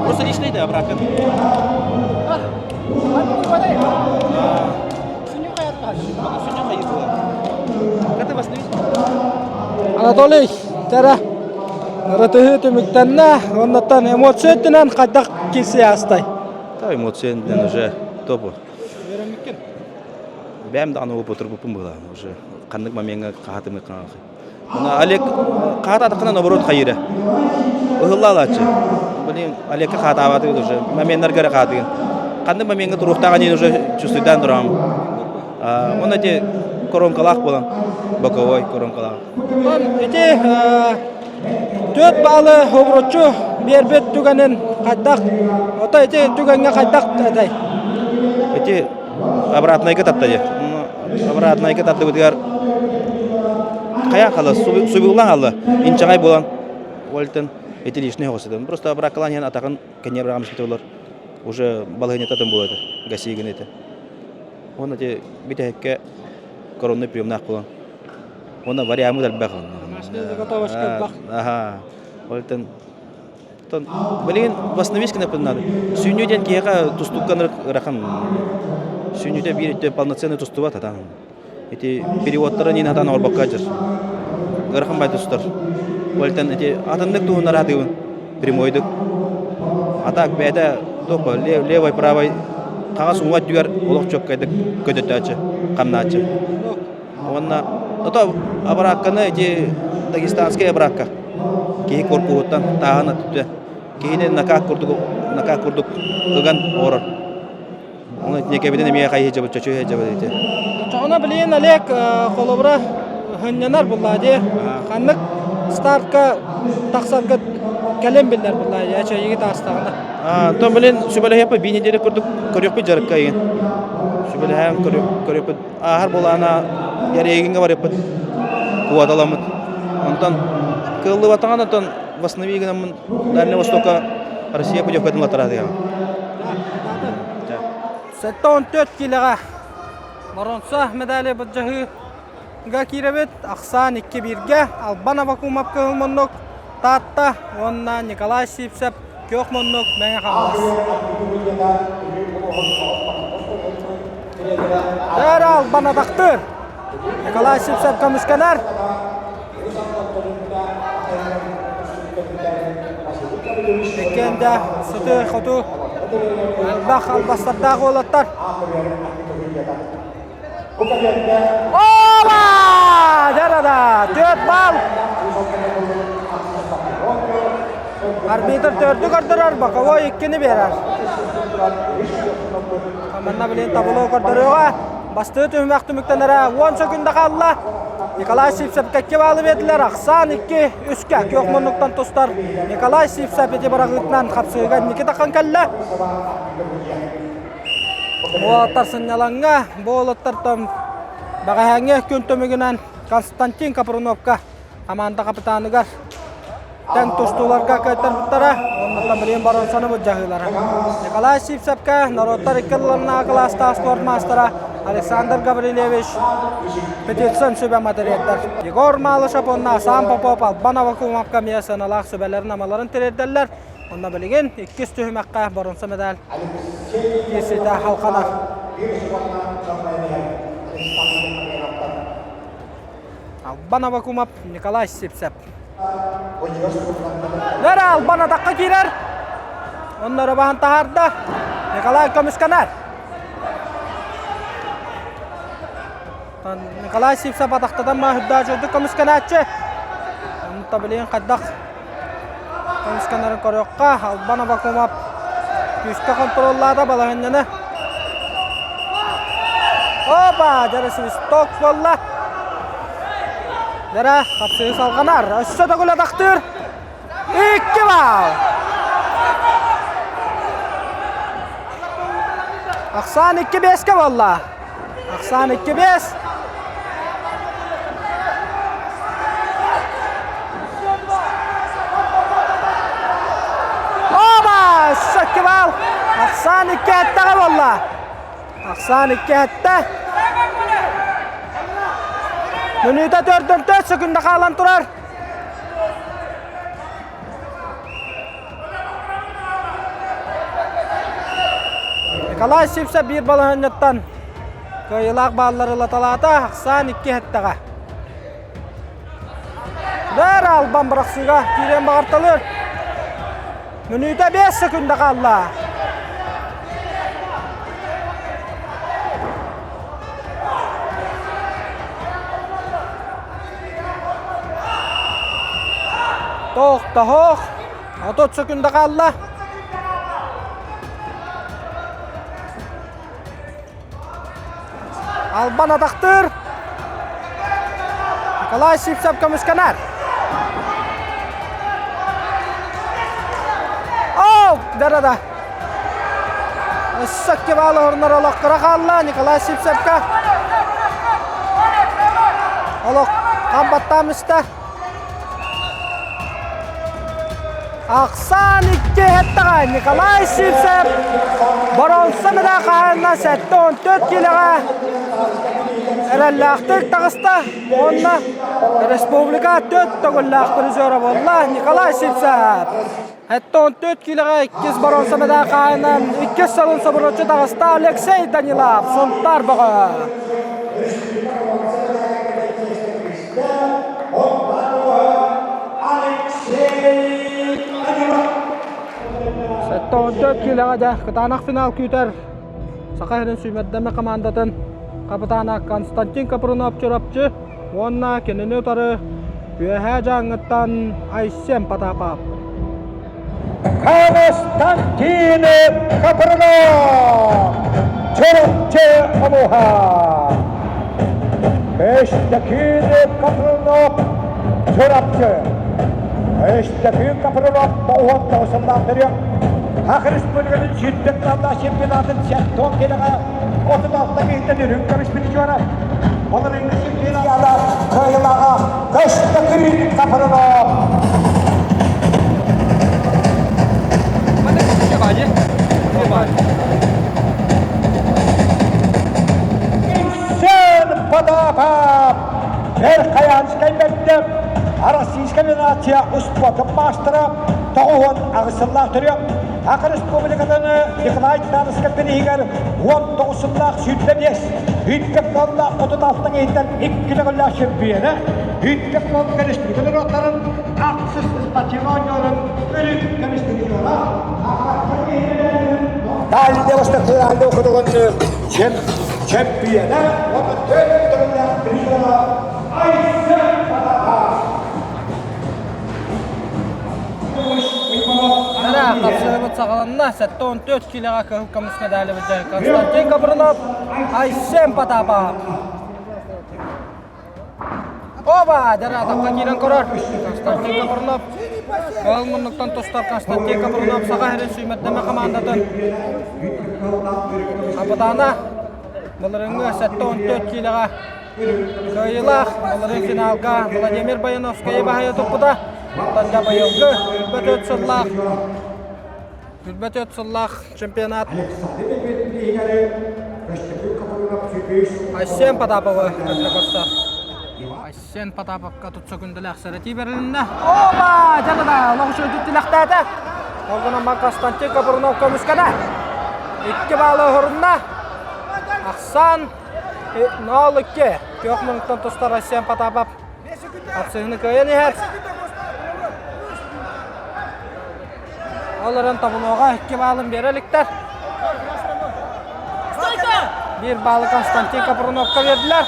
Просто личный да, обратно. Анатолий, тәрэ ырытыһыы түмүктэннэ, оннуттан эмоция өттүнэн хайдах киирсии аастай? Да, эмоция уже топу. Бэм даҕаны опыт турбуппун была уже. Ханнык момеҥҥа хаһатымы хаҥахы. Мына Олег хаатаатаххына наоборот хайыра. Ыһыллаалааччы. Блин, Олегка хаатаабатыгыт уже. Моменнарга эрэ хаатыгын. Ханнык момеҥҥа туруохтааҕа диэн уже чувствуйдаан тураҕым. Он эти коронкалаах буолан боковой коронкалаах. Ити Түөрт баалы обуруччу биэрбит түгэнин хайдах, ото ити түгэҥҥэ хайдах этэй? Ити обратнайга татта дии. Обратнайга таттыбытыгар хайаан хаалла, субуллан хаалла. Инчэҕэй буолан, уолтан ити лишний оҕосутун. Просто обраккалаан иһэн атаҕын кэннигэр быраҕан испитэ болар. Уже балаһыанньата атын буолар этэ, гасигин этэ. Уонна ити бүтэһиккэ коронный приемнаах буолан Уонна вариаммыт элбэх. Заготовочка элбэх. Аха. Ол тон билигин восстановить гыныппын надо. Сүүнүү диэн киһиэхэ тустуккан ырахан. Сүүнүүтэ биир өттө полноценный тустубат атан. Ити переводтара нин атан орбокка дьыр. Ырахан бай тустар. Ол ити атыннык туһуннар атыыбын. Прямойдук. А так бэйэтэ топа левой правой хаҥас уҥа өттүгэр олох чөккайдык көтөтөөччү, хамнааччы. Уонна ото абыракканы ити дагестанскай абыракка киһи корпуһуттан тааһын өттүтэ киһини накаат курдук накаат курдук ыган оҥорор. Ону итинекэбитин эмиэ хайыы дьабыт чочуй дьабыт ити. Оччоҕуна билигин Олег холобура хынньанар буллаа дии. Ханнык стартка тахсарга кэлэн биллэр буллаа дии эчэйиги таастаҕына. Онтон билин сүбэлэһиэхпит биир неделя курдук көрүөхпүт дьарыкка игин. Сүбэлэһэн көрүөхпүт ааһар буолаана Ярегиҥҥа барыппыт куоталаммыт. Онтон кыаллыбатаҕына оттон восстанови гынаммын Дальнего Востока Россия путевкатын латараатыга. 74 киилэҕэ боронса медали былдьаһыыга киирэбит. Ахсаан 2-1-гэ Албан Авакумов кыһыл муннук Таатта уонна Николай Сивцев күөх муннук Мэҥэ Хаҥалас. Дэр Албан атахтыыр. Николай Сивцев көмүскэнэр. Иккиэн да сытыы-хотуу элбэх албастардаах уолаттар. Ола! Дьарада! Түөрт бал! Арбитр төрдү көрдөрөр, боковой иккини биэрэр. Манна билин табло көрдөрүөҕэ. Бастыы түһүмэх түмүктэнэрэ 10 секунда хаалла. Николай Сивцев кэкки баалы биэрдилэр. Ахсаан 2 үскэ күөх муннуктан тустар. Николай Сивцев ити быраҕыытынан хапсыыга Никита хан кэллэ. Уолаттар сынньалаҥҥа, бу уолаттартан бэҕэһээҥҥи күн түмүгүнэн Константин Капруновка хамаанда капитаныгар тэҥ тустууларга кыайтарбыттара уонна билигин боруонсаны былдьаһыылара. Николай Сивцевкэ норуоттар икки ардыларынааҕы кылаастаах спорт маастара Александр Гаврильевич Петицын сүбэ матырыйаллар. Егор Малышев уонна Асан Попов Албан Авакумовка эмиэ сыаналаах сүбэлэрин-амаларын тириэрдэллэр. Онно билигин иккис түһүмэххэ боруонса медаль киирсиитэ халханар. Албан Авакумов, Николай Сивцев. Нөрө Албан атахха киирэр. Онно баһан таһаарда. Николай көмүскэнэр. Николай Сивцев атахтатан маһырдаа дьойдук көмүскэнээччи. Онно билигин хайдах Көмүскэнэрин көрүөххэ, Албан Авакумов күүскэ хонтуруоллаата балаһыанньаны. Опа! Дьэрэ свисток буолла. Дьэрэ хапсыһыы салҕанар. Өссө төгүл атахтыыр. Икки баал! Ахсаан 2-5-кэ буолла. Ахсаан 2-5. Оба! Сөккө баал. Ахсаан икки эттэҕэ буолла. Ахсаан икки эттэ. Мүнүүтэ төрдөн төрт секунда хаалан турар. Николай Сивцев биир балаһыанньаттан кыайыылаах бааллары ылаталаата. Ахсаан икки эттэҕэ. Бэр албан бырахсыыга киириэн баҕарталыыр. Мүнүүтэ 5 секунда хаалла. Тохтоһох. 30 секунда хаалла. Албан атахтыыр. Николай Сивцев көмүскэнэр. Оу, да-да-да. Өссө кебалы орнор олохкыра хаалла Николай Сивцевка. Олох хамбаттаам истэ. Ахсаан икки эттэҕэ Николай Сивцев боруонса медаль хаһаайына 74 киилэҕэ эрэллээхтик таҕыста уонна республика төрт төгүллээх призера буолла Николай Сивцев. 74 киилэҕэ иккис боруонса медаль хаһаайынан иккис сылын собуруччу таҕыста Алексей Данилов Сунтаар бөҕө. 74 киилэҕэ дьэ кытаанах финал күүтэр Саха сирин сүүмэрдэмэ командатын капитана Константин Капрунов Чурапчы уонна кинини утары Үөһээ Дьааҥыттан Айсен Потапов. Константин Капрунов Чурапчы хомуһа. Эстакин Капрунов Чурапчы. Эстакин Капрунов тоҕуһун тоҕусуннаах төрүөх. Саха Республикатын сүүрбэт сыллаах чемпионатын сертон кэлэҕэ 36 киһиттэн үрүҥ көмүс призера. Олоринга чемпионата кыайылааҕа Көстөкүүн Капрунов. Сэн Потапов Верхоянскай мектеп Российская Федерация успуордун маастара 98 сыллаах төрүөх Саха Республикатын Николай Тарскай бирииһигэр 19 сыллаах 25 Үтпек буолла 36 иһиттэн икки төгүллээх чемпиона, Үтпек буолла республика норуоттарын ахсыс спортивнай оонньууларын өрүү көмүс призера, Дальний Восток округун чемпиона, уонна төрт төгүллээх призера Айсен Потапов. Нара хапсыһыбыт саҕаланна. 74 киилэҕэ кыһыл көмүс медали Константин Капрунов, Айсен Потапов. Оба! Дара атаққа киирэн көрөр. Константин Капрунов. Ол муннуктан тустар Константин Капрунов саха сирин сүүмэрдэмэ командатын капитана. Былырыҥҥы 74 киилэҕэ Кыайыылаах былырыын финалга Владимир Баяновскайы баһыйа туппута. Оттон дьэ быйылгы 24 сыллаах 24 сыллаах чемпионат Айсен Потаповы кытта көрсөр. Айсен Потаповка тутса күндэлээх сэрэтии бэрилиннэ. Оба! Дьэ да, олох үчүгэйдик тилэхтээтэ. Ол гынан баран Константин Капрунов көмүскэнэ. Икки баалы оһорунна. Ахсаан 0-2. Күөх муҥтан тустар Айсен Потапов хапсыһыны кыайан иһэр. Ол эрэн тобунуоҕа икки баалын биэрэ иликтэр. Биир баалы Константин Капруновка биэрдилэр.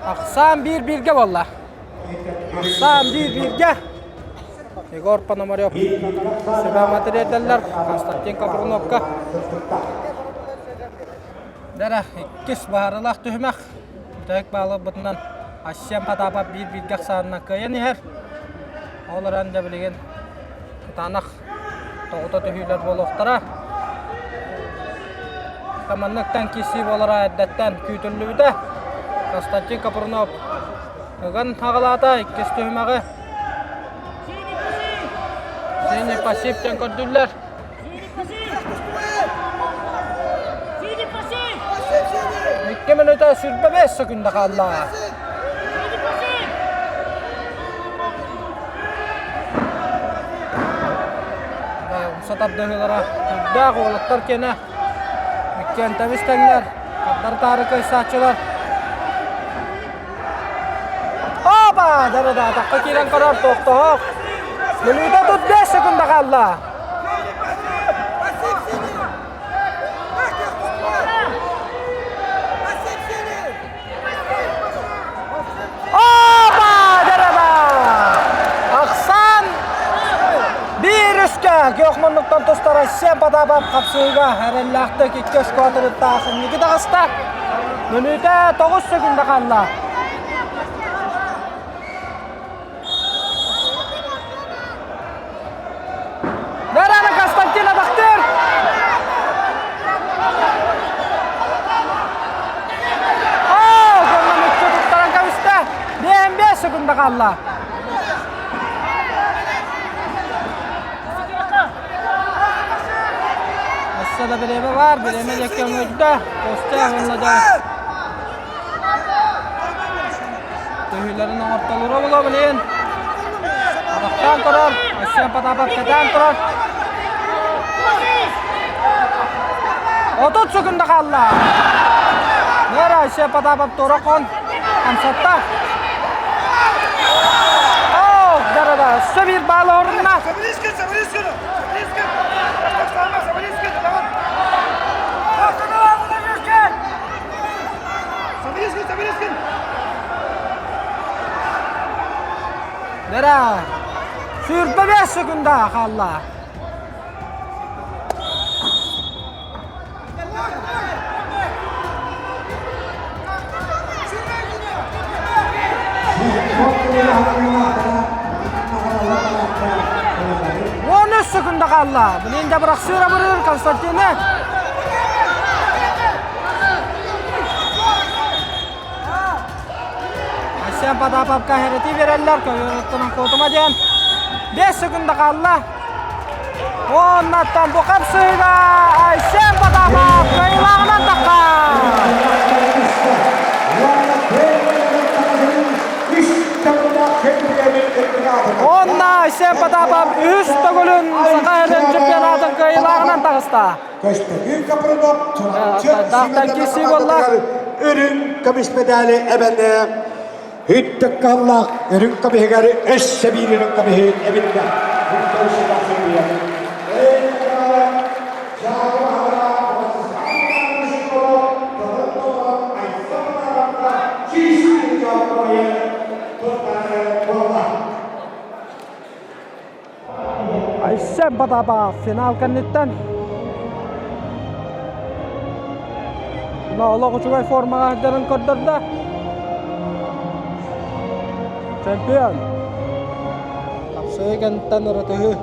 Ахсаан биир-бииргэ буолла. Ахсаан биир-бииргэ. Егор Пономарев сүбэ матырыйаллар Константин Капруновка. Дара иккис баһарылаах түһүмэх. Бүтэһик бааларбытынан Айсен Потапов биир бииргэ ахсаанынан кыайан иһэр. Ол эрэн дьэ билигин кытаанах тоҕута түһүүлэр буолуохтара. Манныктан киирсии буолара эрдэттэн күүтүллүбүтэ. Константин Капрунов ыган аҕалаата иккис түһүмэҕи. Синий пассив диэн көрдүүллэр. Икки мүнүүтэ 25 секунда хаалла. Умса тардыһыылара үрдээх уолаттар киэнэ иккиэн тэбис тэҥнэр хардары таары кыайсааччылар Опа! Да-да-да, атахха киирэн көрөр тохтоһох. Мүнүүтэ 35 секунда хаалла. Биир үскэ күөх муннуктан тустар Айсен Потапов хапсыыга эрэллээхтик икки өскө инники таҕыста. Мүнүүтэ 9 секунда хаалла. Нэраны Константин Абахтыр! Оо, гонна мүччү туттаран кэбистэ. 5 секунда хаалла. Өссө да бириэмэ баар, бириэмэ диэки өҥөйдө. Костя уонна да Төһүүлэрин оҥортолоро була билин. Атахтаан турар, Айсен Потапов кэтээн турар. 30 секунда хаалла. Нера Айсен Потапов туора хон хамсатта. Оо, дарада, өссө биир баал орунна. Нера, 25 секунда хаалла. Он секунда хаалла. Билин да бырахсыыра бырыр Константины. Айсен Потаповка хэрэтии биэрэллэр, көйөрөттөнөн куотума диэн. 5 секунда хаалла. Оннаттан бу хапсыыга Айсен Потапов кыайыылааҕынан таххар. Онно Айсен Потапов үһүс төгүлүн Саха сирин чемпионатын кыайыылааҕынан таҕыста. Көстөкүүн Капрынов Чурапчы Таахтан киирсии буолла. Үрүҥ көмүс медали эбэнэ Үттүк-каллаах үрүҥ көмүһүгэр өссө биир үрүҥ көмүһү эбиннэ. Айсен Потапов финал кэнниттэн олох үчүгэй формаҕа сылдьарын көрдөрдө. Чемпион. Тапсыы кэнниттэн ырытыһыы.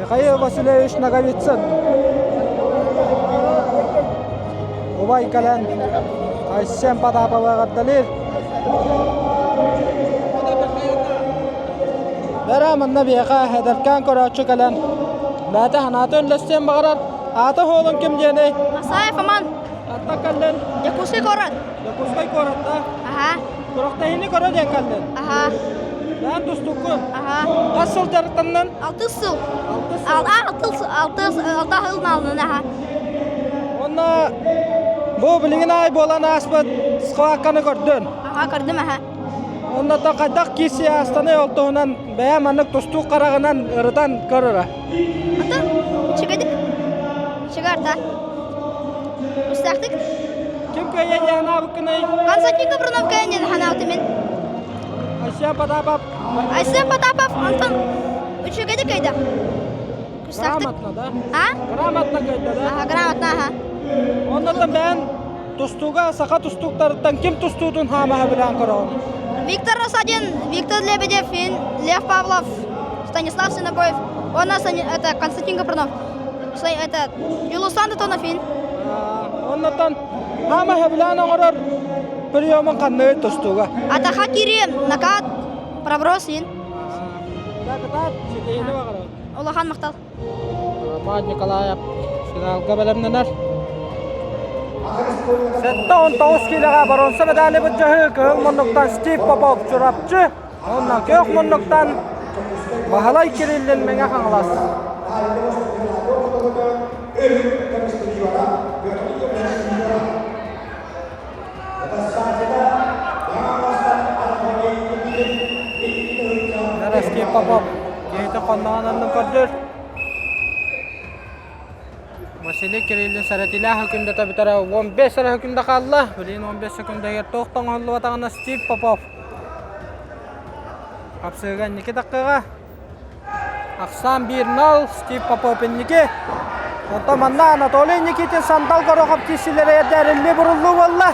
Михаил Васильевич Ноговицын. Убай кэлэн Айсен Потаповы эҕэрдэлиир. Бэрэ манна биһиэхэ эдэркээн көрөөччү кэлэн бэйэтэ санаата үллэстиэн баҕарар. Аата суолун ким диэний? Масаев Аман. Хантан кэллин? Дьокуускай куорат. Дьокуускай куоратта? Аха. Күрэхтэһиини көрө диэн кэллин? Аха. Бэйэн тустуккун? Аха. Хас сыл дьарыктаннын? Алтыс сыл. Алтыс сыл. Алтыс алтыс алта сыл наалынан аха. Уонна бу билигин аай буолан ааспыт схватканы көрдүн. Аха көрдүм аха. Онно хайдах киирсии аастаный ол туһунан бэйэ маннык тустуук хараҕынан ырытан көрөрө. Ата үчүгэйдик. Үчүгэй арта. Устаахтык. Ким кыайа диэн анаабыккыный? Константин Капрунов кыайан диэн ханаабытым мин. Айсен Потапов. Айсен Потапов онтон үчүгэйдик кыайда. Грамотно, да? А? Грамотно кыайда, да? Ага, грамотно, ага. Оннотон бэйэн тустууга саха тустууктарыттан ким тустуутун хаамаһа билэн көрөҕүн? Виктор Рассадин, Виктор Лебедев, Лев Павлов, Станислав Синобоев, он это Константин Капрунов, это Юлусан Тотонов ин. Оннотон хаамаһа билэн оҥорор приемун ханныгый тустууга? Атаха кири, накат, проброс ин. Кытаат, ситиһиини баҕарабын. Улахан махтал. Роман Николаев финалга бэлэмнэнэр. 79 киилэҕэ боруонса медали былдьаһыы кыһыл муннуктан Стив Попов Чурапчы уонна күөх муннуктан Баһылай Кириллин Мэҥэ Хаҥалас. Стив Попов киһитэ хонноҕун аннын көрдүр. Василий Кириллин сэрэтиилээх өкүндэтэ бүтэрэ 15 эрэ өкүндэ хаалла. Билигин 15 секундагар туох да оҥоһуллубатаҕына Стив Попов. Хапсыһыга инники даккыга. Ахсаан 1-0 Стив Попов инники. Онтон манна Анатолий Никитин Сандал Горохов киирсилэрэ эрдэрилли буруллуу буолла.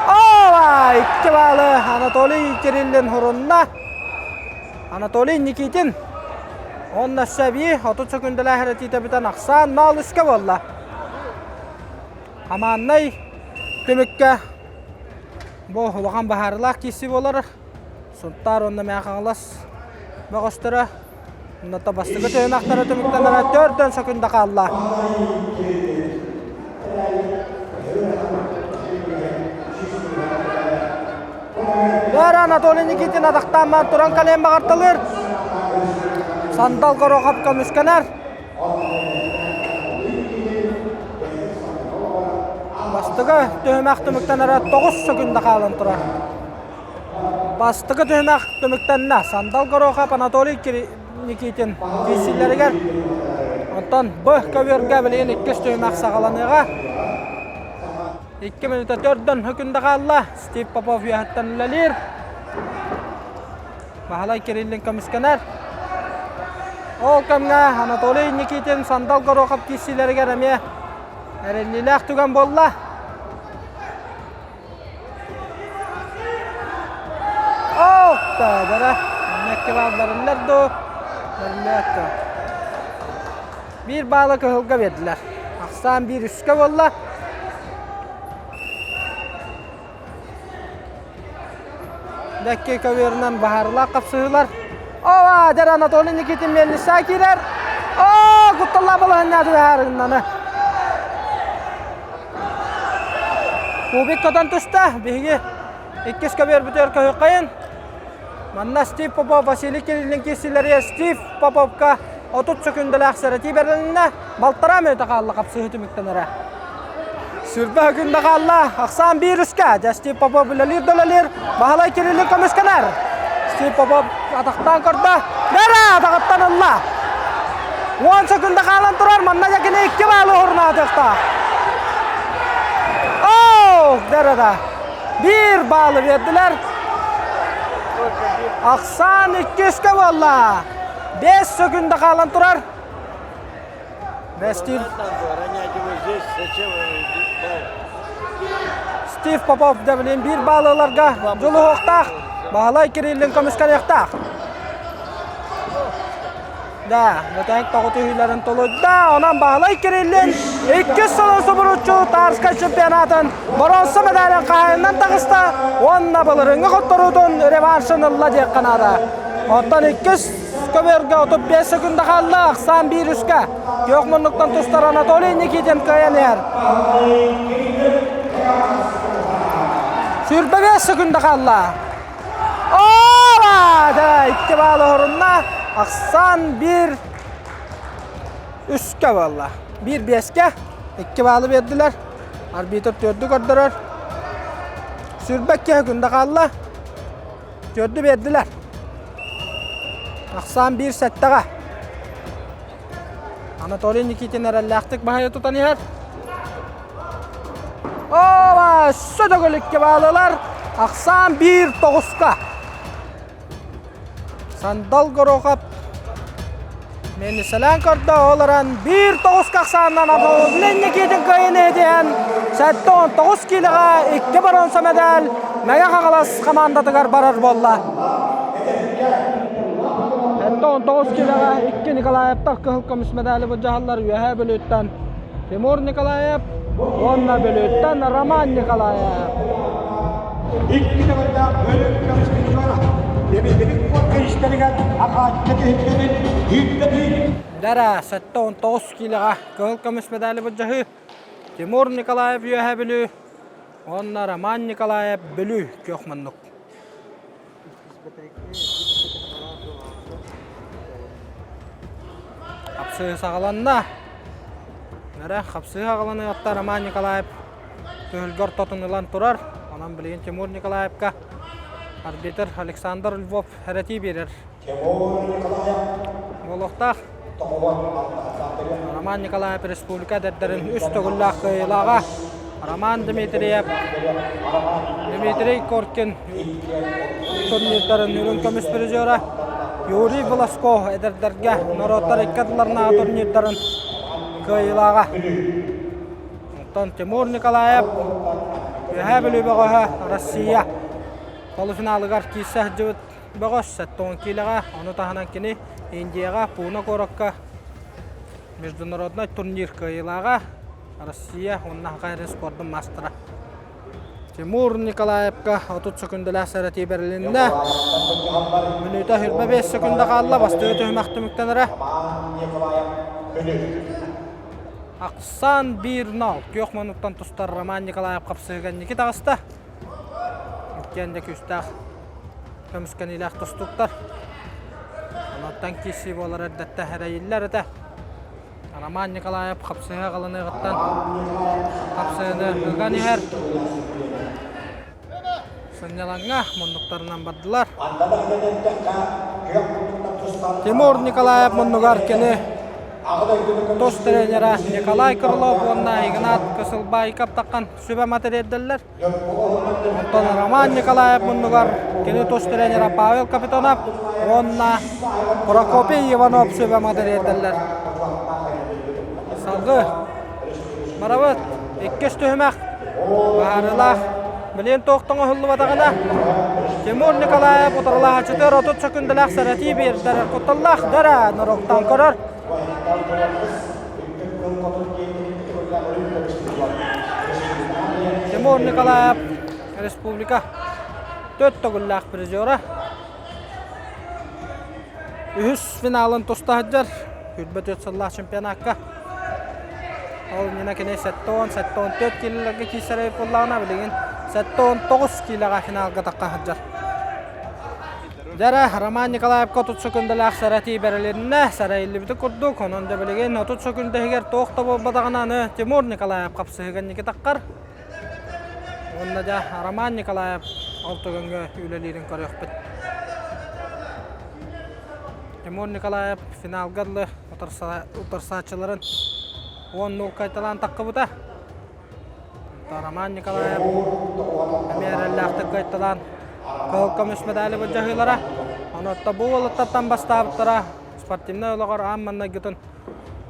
Ова! Икки баалы Анатолий Кириллин хурунна. Анатолий Никитин Онно Сәби 30 сөкүндэлээх эрэтиитэ бүтэн ахсаан 0 үскэ буолла. Хамааннай түмүккэ бу улахан баһаарылаах киирсии буолар. Сунтаар уонна Мэҥэ Хаҥалас бөҕөстөрө Онно бастакы түһүмэхтэрэ түмүктэнэрэ төрдөн сөкүндэ хаалла. Бары Анатолий Никитин атахтаан туран кэлиэн баҕарталыыр. Сандал Горохов көмүскэнэр. Бастакы түһүмэх түмүктэнэрэ 9 сөкүндэ хаалан турар. Бастакы түһүмэх түмүктэннэ. Сандал Горохов Анатолий Никитин киирсиилэригэр. Онтон Б көбүөргэ билигин иккис түһүмэх саҕаланыаҕа. Икки мүнүүтэ төрдөн хөкүндэ хаалла. Стив Попов үөһэттэн үлэлиир. Баһылай Кириллин көмүскэнэр. Ол кэмҥэ Анатолий Никитин Сандал Горохов киирсиилэригэр эмиэ эрэллиилээх түгэн буолла. Оттооборо. Мэкки баалларыллар дуу? Бэриллибэт дуо? Биир баалы кыһылга биэрдилэр. Ахсаан биир үскэ буолла. Дэкки көбүөрүнэн баһаарылаах хапсыһыылар. Ова, дэр Анатолий Никитин миэлниссаа киирэр. Оо, кутталлаах балаһынньааты баһаарыннаны. Кубик көтөн түстэ. Биһиги иккис көбүөрбүтүгэр көһүөххэйин. Манна Стив Попов, Василий Кириллин киирсиилэригэр Стив Поповка 30 сөкүндэлээх сэрэтии бэрилиннэ. Балтараа мүнүүтэ хаалла хапсыһыы түмүктэнэрэ. Сүрбэ сөкүндэ хаалла. Ахсаан биир үскэ. Дьэ Стив Попов үлэлиир да үлэлиир. Баһылай Кириллин көмүскэнэр. Стив Попов атахтаан көрдө. Бэрэ атаҕыттан ылла. Уон сөкүндэ хаалан турар. Манна дьэ кини икки баалы уһурнаатыахтаах. Оо, дэрэ да. Биир баалы биэрдилэр. Ахсаан иккискэ буолла. Бэс сөкүндэ хаалан турар. Стив Стив Попов Девлин биир баалы ыларга дьулуһуохтаах. Баһылай Кириллин көмүскэниэхтээх. Да, бүтэһик тоҕу түһүүлэрин тулуйда. Онон Баһылай Кириллин иккис сылын субуруччу Тарскай чемпионатын боруонса медалын хаһайынан таҕыста уонна былырыыҥҥы хотторуутун реваншын ылла диэххэ наада. Оттон иккис көбүөргэ 35 секунда хаалла, ахсаан биир үскэ. Күөх муннуктан тустар Анатолий Никитин кыайан иһэр. 25 секунда хаалла. Ооба! Да, икки баал оһорунна. Ахсаан биир үскэ буолла. Биир биэскэ икки баалы биэрдилэр. Арбитр төрдү көрдөрөр. Сүүрбэккэ күндэ хаалла. Төрдү биэрдилэр. Ахсаан биир сэттэҕэ. Анатолий Никитин эрэллээхтик баһыйа тутан иһэр. Ова, өссө төгүл баалылар. Ахсаан биир тоҕуска. Сандал Горохов Миэнисэлээн көрдө, ол эрэн биир тоҕуска ахсаанынан Анатолий Никитин кыайыыны ситиһэн 79 киилэҕэ икки боруонса мэдээл Мэҥэ Хаҥалас хамаандатыгар барар буолла. 79 киилэҕэ икки Николаевтар кыһыл көмүс мэдээли былдьаһаллар Үөһээ Бүлүүттэн Тимур Николаев уонна Бүлүүттэн Роман Николаев. Икки төгүллээх өлүк көмүс призера Демидовик куорка истэригэр Акаачча түһүлгэтин үрдэтии. Дара 79 киилэҕэ кыһыл көмүс мэдээли былдьаһыы Тимур Николаев Үөһээ Бүлүү уонна Роман Николаев Бүлүү күөх муннук. Хапсыһыы саҕаланна. Эрэ хапсыһыы аҕаланыахта Роман Николаев түһүлгэ ортотун ылан турар. Онон билигин Тимур Николаевка арбитр Александр Львов эрэтии биэрэр. Буолуохтаах. Роман Николаев республика эдэрдэрин үс төгүллээх кыайыылааҕа. Роман Дмитриев, Дмитрий Коркин турнирдарын үрүҥ көмүс призера, Юрий Волосков эдэрдэргэ норуоттар икки ардыларынааҕы турнирдарын кыайыылааҕа. Оттон Тимур Николаев Үөһээ Бүлүү бөҕөһө Россия полуфиналыгар киирсэ сылдьыбыт бөҕөс 70 киилэҕэ, ону таһынан кини Индияҕа Пуна куоракка международнай турнир кыайыылааҕа, Россия уонна Саха сирин спордун маастара. Тимур Николаевка 30 секундалаах сэрэтии бэрилиннэ. Мүнүүтэ 25 секунда хаалла, бастакы түһүмэх түмүктэнэрэ. Ахсан 1-0. Күөх муннуктан тустар Роман Николаев хапсыһыга инники таҕыста. Иккиэн да күүстээх көмүскэниилээх тустууктар. Онуттан киирсии буолар эрдэттэ эрэйиллэр этэ. Роман Николаев хапсыһа аҕалыныаҕыттан хапсыһыны ыган иһэр. Сынньалаҥҥа муннуктарынан бардылар. Тимур Николаев муннугар кини тус тренера Николай Крылов уонна Игнат Кысылбаайкап таххан сүбэ матырыйдаллар. Онтон Роман Николаев муннугар кини тус тренера Павел Капитонов уонна Прокопий Иванов сүбэ матырыйдаллар. Салгыы барабыт иккис түһүмэх баһаарылаах билин туох тоҥоһуллубатаҕына Тимур Николаев утарылаһааччытыгар 30 секундалаах сэрэтии биэрдэрэр кутталлаах дара норуоктаан көрөр. Тимур Николаев республика төрт төгүллээх призера. Үһүс финалын туста сылдьар. 24 сыллаах чемпионакка. Ол иннинэ кини 70-74 киилэлэргэ киирсэр эбит буоллаҕына, билигин 79 киилэҕэ финалга тахха сылдьар. Дьэ Роман Николаевка 30 секундалаах сэрэтии бэрилиннэ, сэрэйиллибити курдук, онон да билигин 30 секунда иһигэр туох да буолбатаҕына аны Тимур Николаев хапсыһыга инники таххар. Уонна дьэ Роман Николаев ол түгэҥҥэ үлэлиирин көрүөхпүт. Тимур Николаев финалга дылы утарсааччыларын 10-0 кайталаан таххыбыта. Роман Николаев эмиэ эрэллээхтик кыайталаан кыһыл көмүс медали былдьаһыылара. Онуота бу уолаттартан бастаабыттара спортивнай олоҕор аан маҥнайгытын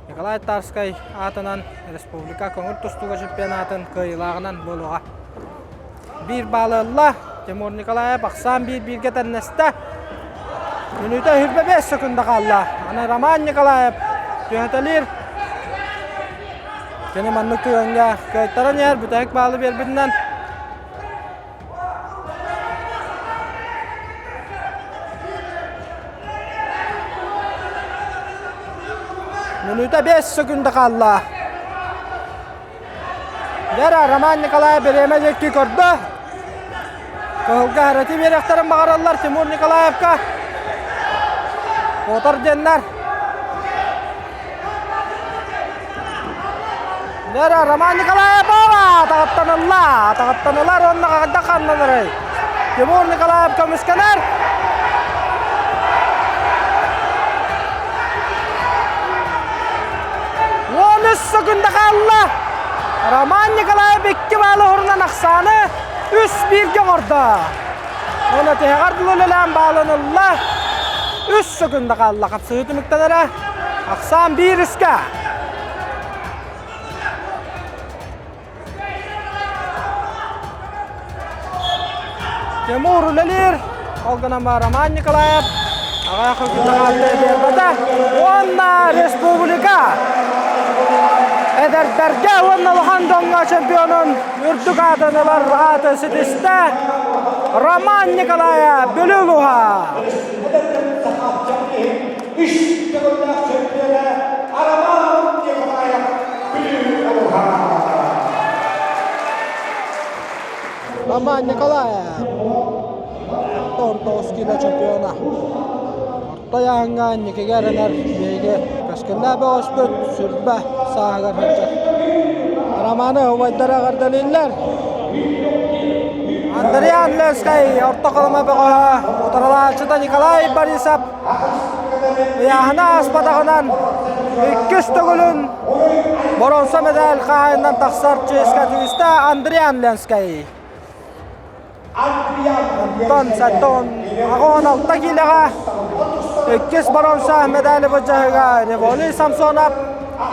Николай Тарскай аатынан республика көҥүл тустууга чемпионатын кыайыылааҕынан буолуоҕа. Биир баалы ылла. Тимур Николаев ахсаан биир-бииргэ тэннэстэ. Мүнүүтэ 25 секунда хаалла. Аны Роман Николаев түһэтэлиир. Кини маннык түгэҥҥэ кыайтаран иһэр бүтэһик баалы биэрбитинэн Мүнүүтэ 5 секунда хаалла. Вера Роман Николаев бириэмэ диэки көрдө. Кыһылга харати биэриэхтэрин баҕараллар Тимур Николаевка. Отор диэннэр. Вера Роман Николаев атаҕыттанылла. Атаҕыттанылар уонна хайдах ханнанарый? Тимур Николаев көмүскэнэр. 13 секунда хаалла. Роман Николаев икки баалы уһурунан ахсааны үс бииргэ оҥордо. Уонна тиһэҕэр дылы үлэлээн баалын ылла. Үс секунда хаалла хапсыһыы түмүктэнэрэ. Ахсаан биир үскэ. Тимур үлэлиир. Ол гынан Роман Николаев аҕа күннэҕэ биэрбэтэ. Уонна республика эдэрдэргэ уонна улахан дьоҥҥо чемпионун үрдүк аатын ылар ааты ситистэ Роман Николаев Бүлүү улууһа. Үс төгүллээх чемпиона Роман Николаев Бүлүү улууһа. Роман Николаев 19 кило чемпиона. Орто ыйааһыҥҥа инникигэ эрэнэр биһиги Кэскиллээх бөҕөспүт сүрбэ сааһыгар сылдьар. Романы убайдара эҕэрдэлииллэр. Андриан Ленскэй орто халыма бөҕөһө утарылааччыта Николай Борисов ыйааһына ааспатаҕынан. Иккис төгүлүн боруонса медаль хаһаайынынан тахсар чиэскэ тигистэ Андриан Ленскэй. Онтон 76 киилэҕэ иккис боруонса медали былдьаһыга Револий Самсонов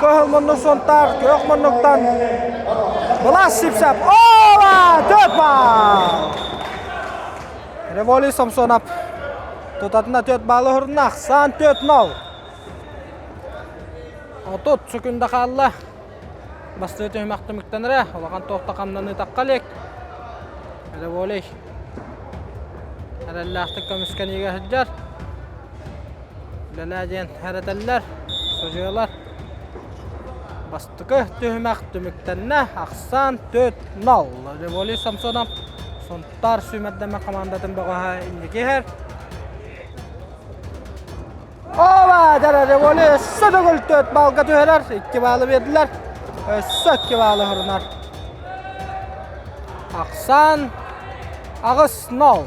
кыһыл муннук сунтаар күөх муннуктан Влас Сипсев Ола! Төрт баал! Револий Самсонов тутатына 4 баалы уһурунна. Ахсаан 4-0. 30 секунда хаалла. Бастыы түһүмэх түмүктэнэрэ. Улахан туохта хамнаныы тахха илик. Револий эрэллээхтик көмүскэниигэ сылдьар. Үлэлээ диэн эрэтэллэр, судьуйалар. Бастакы түһүмэх түмүктэннэ. Ахсаан 4-0. Револий Самсонов Сунтаар сүүмэрдэммит хамаандатын бөҕөһө инники иһэр. Ова, дара Револи өссө төгүл 4 балга түһэрэр. 2 баалы биэрдилэр. Өссө 2 баалы хорунар. Ахсаан 8-0.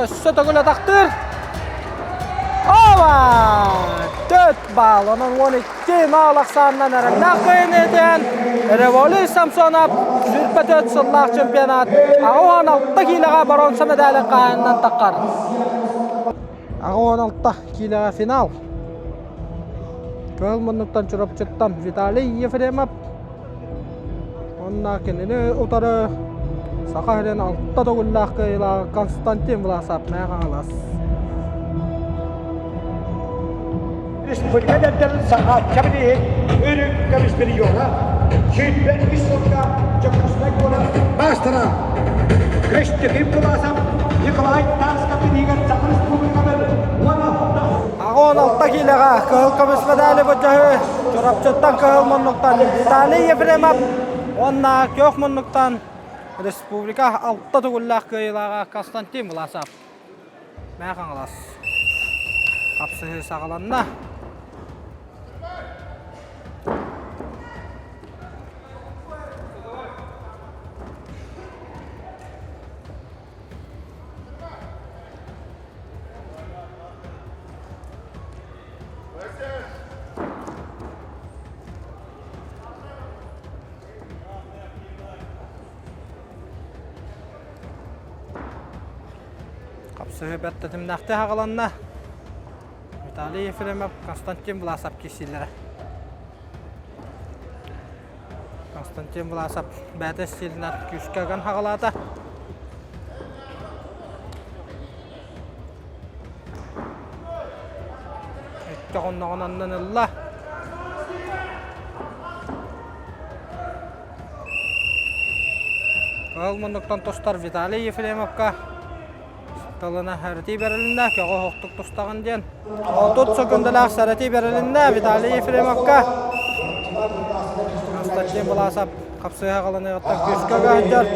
Өссө төгүл атахтыыр. Ова! 4 балл. Онон 12 нал ахсаанынан эрэллээх кыайыны Револий Самсонов 24 сыллаах чемпионат 86 киилэҕэ боруонса медалын хаһаайынынан таххар. 86 киилэҕэ финал. Кыһыл муннуктан Чурапчыттан Виталий Ефремов Уонна кинини утары Саха сирин алта төгүллээх кыайыылааҕа Константин Власов Мэҥэ Хаҥалас. Республика эдэрдэрин Сахаачча билиһин үрүҥ көмүс призера, 23 сылга Дьокуускай куорат маастара Көстөкүүн Власов Николай Тарсков билиһигэр Саха Республикатын 16 16 киилэҕэ кыһыл көмүс медали былдьаһыы Чурапчыттан кыһыл муннуктан Виталий Ефремов уонна күөх муннуктан республика алта төгүллээх кыайыылааҕа Константин Власов. Мэҥэ Хаҥалас. Хапсыһыы саҕаланна. Хапсыһыы бэрт тэтимнээхтик аҕаланна. Виталий Ефремов, Константин Власов киирсиилэрэ. Константин Власов бэйэтэ стилинэн күүскэ ыган хаҕалаата. Икки хонноҕун аннын ылла. Кыһыл муннуктан тустар Виталий Ефремовка тылына сэрэтии бэрилиннэ, көҕө оһохтук тустаҕын диэн. 30 секундалаах сэрэтии бэрилиннэ Виталий Ефремовка. Константин Власов хапсыһа халаныаҕыттан күүскэ көһүтэр.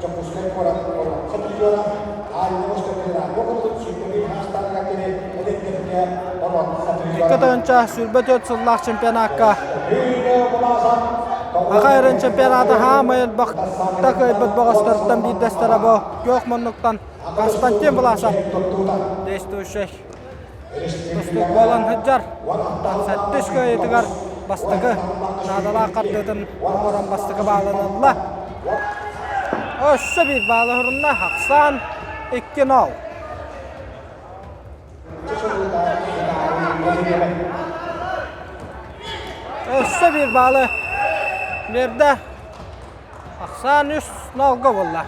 Дьокуускай куорат Олоҥхо призера 2 тыһыынча 24 сыллаах чемпионакка Аха эрэн чемпионаты хаамай элбэх кыайбыт бөҕөстөрүттэн биирдэстэрэ бу күөх муннуктан Константин Власов действующий тустуук буолан сылдьар. Сэттис кыайыытыгар бастакы наадалаах хардыытын оҥорон бастакы баалын ылла. Өссө биир баалы уһурунна. Ахсаан 2-0. Өссө биир баалы биэрдэ. Ахсаан 3-0-га буолла.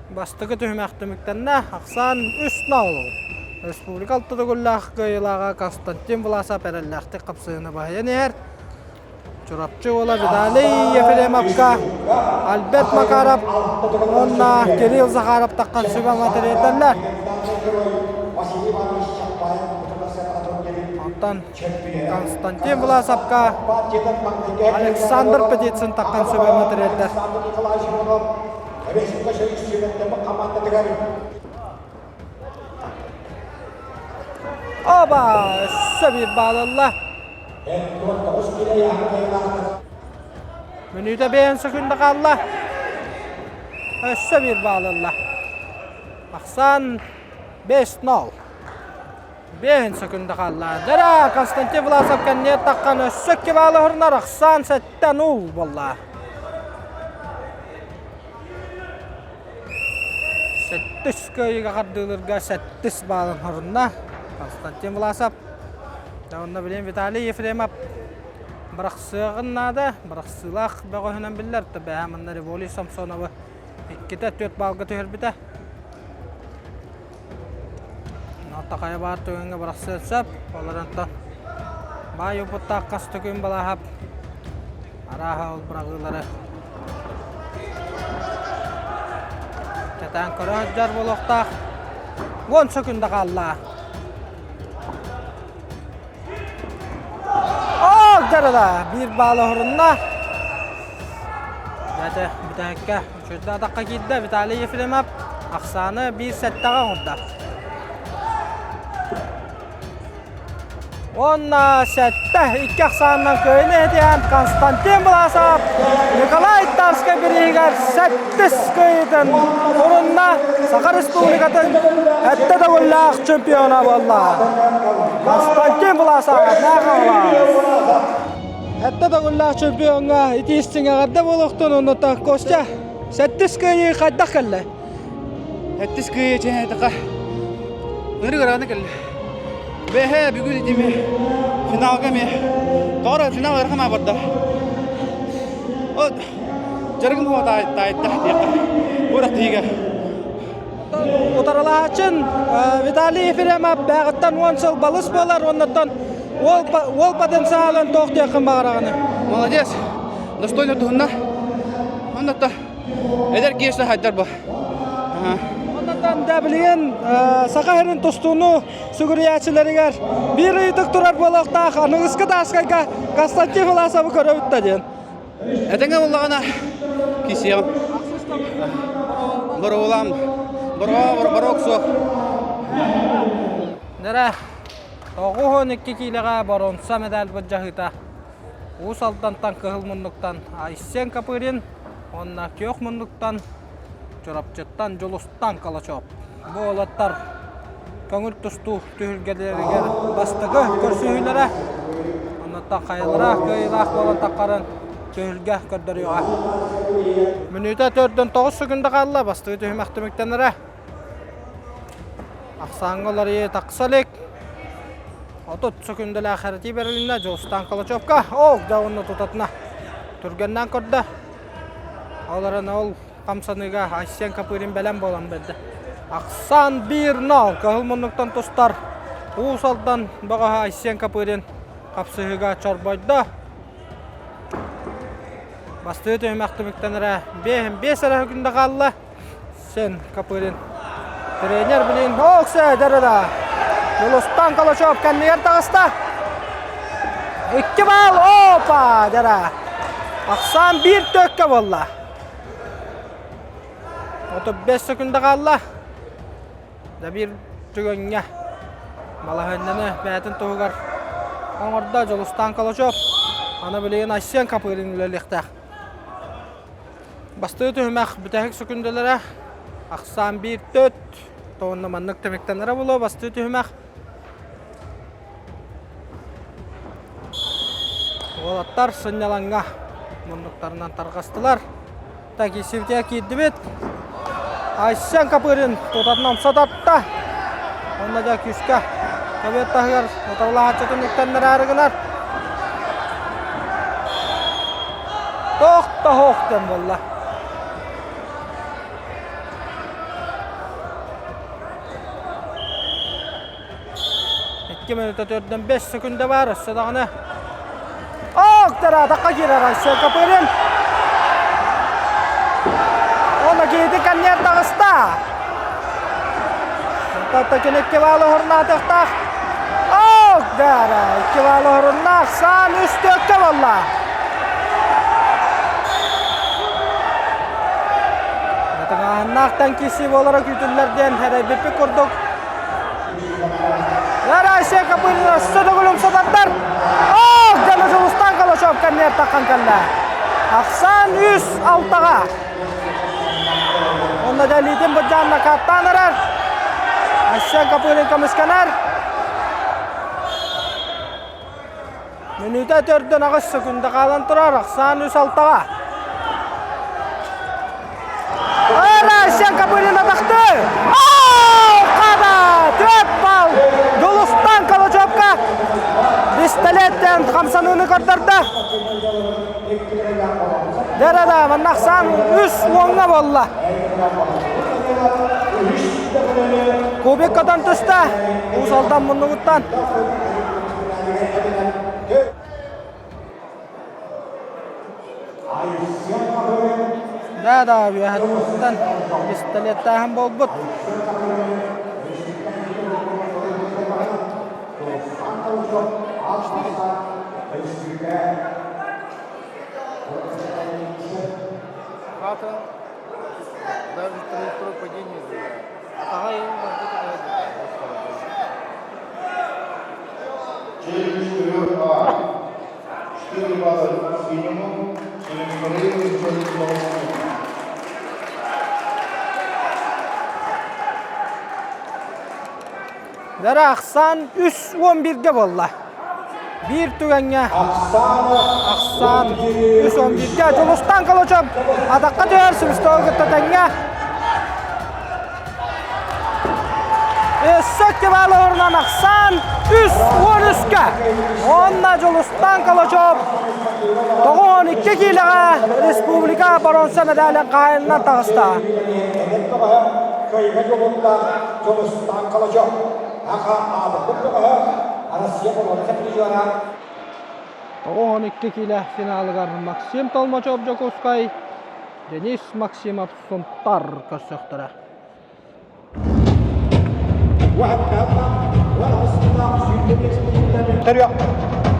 Бастакы түһүмэх түмүктэннэ. Ахсаан 3-0. Республика алта төгүллээх кыайыылааҕа Константин Власов эрэллээхтик хапсыһыыны баһыйан иһэр. Чурапчы уола Виталий Ефремовка Альберт Макаров уонна Кирилл Захаров таххан сүбэ матырыйдаллар. Онтон Константин Власовка Александр Петицын таххан сүбэ матырыйдар. Оба! Өссө биир баалылла. Мүнүүтэ бэйэн сөкүндэ хаалла. Өссө биир баал ылла. Ахсаан 5-0. Бэйэн сөкүндэ хаалла. Дара Константин Власов кэнниэ таххан өссө 2 баалы хөрнөр ахсаан 7-0 буолла. Сэттис кыайыыга хардыылырга сэттис баалын хорунна Константин Власов. Онно билин Виталий Ефремов бырахсыаҕын наада. Бырахсыылаах бөҕөһүнэн биллэр. Бэһэ манна Револий Самсоновы иккитэ түөрт баалга түһэрбитэ. Алтахайа баар түгэҥҥэ бырахсыан сөп. Олорон баай опыттаах хас төкүн балаһап арааһа ол быраҕыылары кэтээн көрө сылдьар буолуохтаах. Уон сөкүндэ хаалла. Ол дьарыла биир баалы оһорунна. Дьэ, бүтэһиккэ үчүгэй атахха киирдэ Виталий Ефремов ахсааны биир сэттэҕэ оҥордо. Уонна сэттэ икки ахсаанынан кыайыны этиһэн Константин Власов Николай Тарскай бирииһигэр сэттис кыайыытын урунна Саха Республикатын сэттэ төгүллээх чемпиона буолла. Константин Власов Наахалаас. Сэттэ төгүллээх чемпиоҥҥа ити истиҥ эҕэрдэ буолуохтун оннуттан Костя сэттис кыайыы хайдах кэллэ? Сэттис кыайыы чэһэтэхэ ырык ырааны кэллэ. Бэһэ бүгүн итими финалга ми тоҕо финал ыарахан барда. От дьарыгым хуа таайытта диэххэ. Бу тиигэ. Утарылаһааччын Виталий Ефремов бээҕиттэн уон сыл балыс буолар уоннаттан уол, уол потенциалын туох диэххин баҕараҕыный? Молодец. Достойно туһунна. Оннотто Эдэр киһи хайдар бу. Оннотон да билигин Саха сирин тустууну сүгүрүйээччилэригэр биир ыйытык турар буолуохтаах аныгыскы тааскайга Константин Власовы көрөбүт да диэн. Этэҥҥэ буоллаҕына кисиэҕим. Боруолаам. Боруок суох. Нэрэ, 92 киилэҕэ боруонса медаль былдьаһыыта Уус Алдантан Кыһыл муннуктан Айсен Копырин уонна Күөх муннуктан Чурапчыттан Дьулустан Калачев. Бу уолаттар көҥүл тустуу түһүлгэлэригэр бастакы көрсүһүүлэрэ. Оннуттан хайалара кыайыылаах буолан таххарын түһүлгэ көрдөрүөҕэ. Мүнүүтэ төрдөн тоҕус секунда хаалла. Бастакы түһүмэх түмүктэнэрэ. Ахсааҥҥа уларыйыы тахса илик. 30 сөкүндэлээх эрэтии бэрилиннэ Дьулустаан Калачевка. Ол да уонна тутатына түргэннээн көрдө. Ол эрэн ол хамсаныыга Айсен Копырин бэлэм буолан бэрдэ. Ахсаан 1-0 кыһыл муннуктан тустар Уус Алдан бөҕөһө Айсен Копырин хапсыһыыга чорбойдо. Бастыы түһүмэх түмүктэнэрэ 5 эрэ күндэ хаалла. Сен Копырин. Тренер билин Оксе да. Дьулустан Калачев кэннигэр таҕыста. Икки баал опа дара. Ахсаан биир төккө буолла. 35 секунда хаалла. Да биир түгэҥҥэ балаһыанньаны бэйэтин туһугар оҥордо Дьулустан Калачев. Аны билигин Айсен Копырин үлэлиэхтээх. Бастакы түһүмэх бүтэһик сөкүндэлэрэ ахсаан биир төрт уонна маннык түмүктэнэрэ буолуо бастакы түһүмэх Уолаттар сынньалаҥҥа муннуктарынан тарҕастылар. Такисивтия киирдибит. Айсен Копырин тутатынан сототто. Онно да күүскэ көбүөт таһыгар утарылаһааччытын үктэннэрээри гынар. Туох да суох диэн буолла. Икки мүнүүтэ төрдөн бэс сөкүндэ баар, өссө даҕаны. Ок, атахха киирэр Айсен Копырин. Уонна киһити кэнниэр таҕыста. Онтон кини икки баалы оһорнаатыахтаах. Ок, дара, икки баалы оһоруннаах. Саан үс төккө буолла. Тыҥааһыннаахтан киирсии буолара күүтүллэр диэн эрэйбиппит курдук. Россия Копылина өссө төгүл умсатардар. Ох, дьоно Дьулустан Калашов кэнниэр таххан кэллэ. Ахсаан үс алтаҕа. Онно дэлиитин быдьаан накааттаан эрэр. Айсен Копырин көмүскэнэр. Мүнүүтэ төрдөн аҕыс секунда хаалан турар. Ахсаан үс алтаҕа. Айсен Копырин атахты! Хада! Төрт балл! Дулустан Калачевка пистолеттен хамсаныыны көрдөрдө. Дэрэ манна ахсаан үс уоҥҥа буолла. Кубик көтөн түстэ. Уус Алдан муннугуттан. Да, да, үөһэттэн пистолеттааһын буолбут. Даже траекторию падения Ага, Дара ахсаан үс уон бииргэ буолла. Биир түгэҥҥэ ахсаан үс уон бииргэ Дьулустан Калачев атахха түһэр Свистовы кытта тэҥҥэ. Өссө икки орунан ахсаан үс уон үскэ. Уонна Дьулустан Калачев 92 киилэҕэ республика боруонса медалин хаһаайынынан таҕыста. Дьулустан Калачев Аха аатырбыт бөҕөһө Россия боруонса призера 92 киилэ финалыгар Максим Толмачев Дьокуускай, Денис Максимов Сунтар көрсөхтөрө.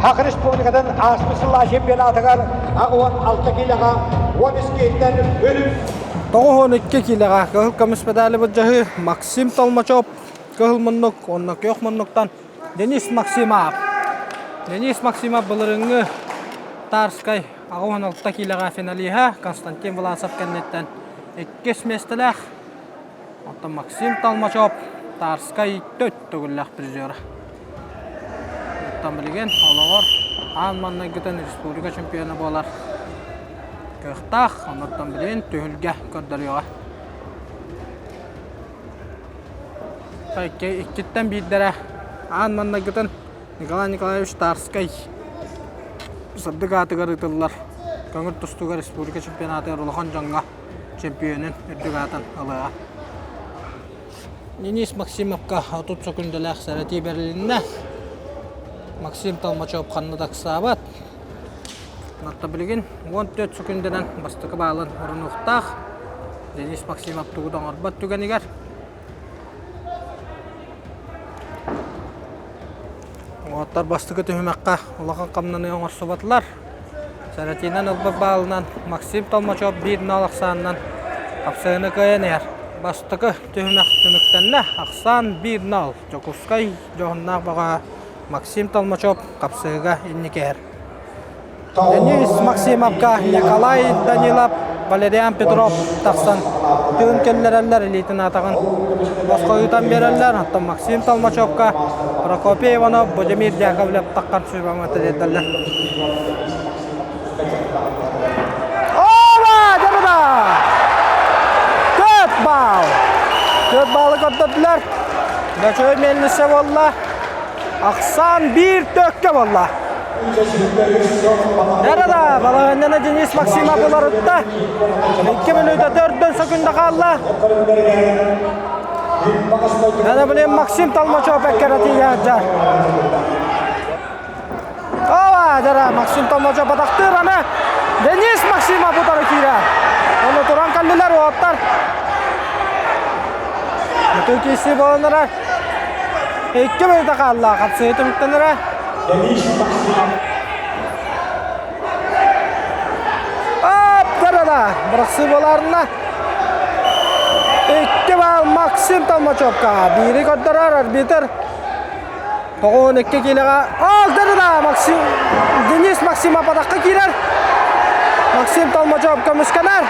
Хах Республикатын ааспыт сыллаа чемпионатыгар 86 киилэҕэ 13 киһиттэн өлүм 92 киилэҕэ кыһыл көмүс медали былдьаһыы Максим Толмачев кыһыл муннук уонна күөх муннуктан Денис Максимов. Денис Максимов былырыҥҥы Тарскай 86 киилэҕэ финалиһа Константин Власов кэнниттэн иккис миэстэлээх. Оттон Максим Толмачев Тарскай төрт төгүллээх призера. Оттон билигин олоҕор аан маҥнайгытын республика чемпиона буолар кыахтаах. Оннуттан билигин түһүлгэ көрдөрүөҕэ. Иккиттэн биирдэрэ аан маҥнайгытын Николай Николаевич Тарскай сырдык аатыгар ыытыллар көҥүл тустууга республика чемпионатыгар улахан дьоҥҥо чемпионун үрдүк аатын ылыаҕа. Денис Максимовка 30 сөкүндэлээх сэрэтии бэрилиннэ. Максим Толмачев ханна да ыксаабат. Онтон билигин 14 сөкүндэнэн бастакы баалын урунуохтаах. Денис Максимов тугу да оҥорбот түгэнигэр Уолаттар бастакы түһүмэххэ улахан хамнаны оҥорсубатылар. Сэрэтиинэн ылбыт баалынан Максим Толмачев биир нал ахсаанынан хапсыһыыны кыайан иһэр. Бастакы түһүмэх түмүктэннэ. Ахсаан биир нал. Дьокуускай дьоһуннаах бөҕө Максим Толмачев хапсыһыыга инники иһэр. Денис Максимовка Николай Данилов, Валериан Петров тахсан тыын киллэрэллэр, илиитин атаҕын босхо ыытан биэрэллэр. Оттон Максим Толмачевка Прокопий Иванов, Будимир Яковлев таххан сүүбэҥҥэ тириэрдэллэр. Оба! Дьарыда! Төрт баал! Төрт баалы көрдөрдүлэр. Бөчөй миэлниссэ буолла. Ахсаан биир төккө буолла. Да-да-да, балаһыанньаны Денис Максимов уларытта. Икки мүнүүтэ төрдөн сөкүндэ хаалла. Аны билин Максим Толмачев эккэрэ тиийээччэ. Ова, дара Максим Толмачев батахтыыр аны Денис Максимов утары киирэр. Оны туран кэллилэр уоттар. Бүтүн киирсии буолан эрэр. Икки мүнүүтэ хаалла. Хапсыһыы түмүктэнэрэ. Ап-тарада! Бырахсыы буолаарына. Икки баал Максим Толмачевка. Биири көрдөрөр арбитр. 92 киилэҕэ. Алдырда Максим Денис Максимов атахха киирэр. Максим Толмачев көмүскэнэр.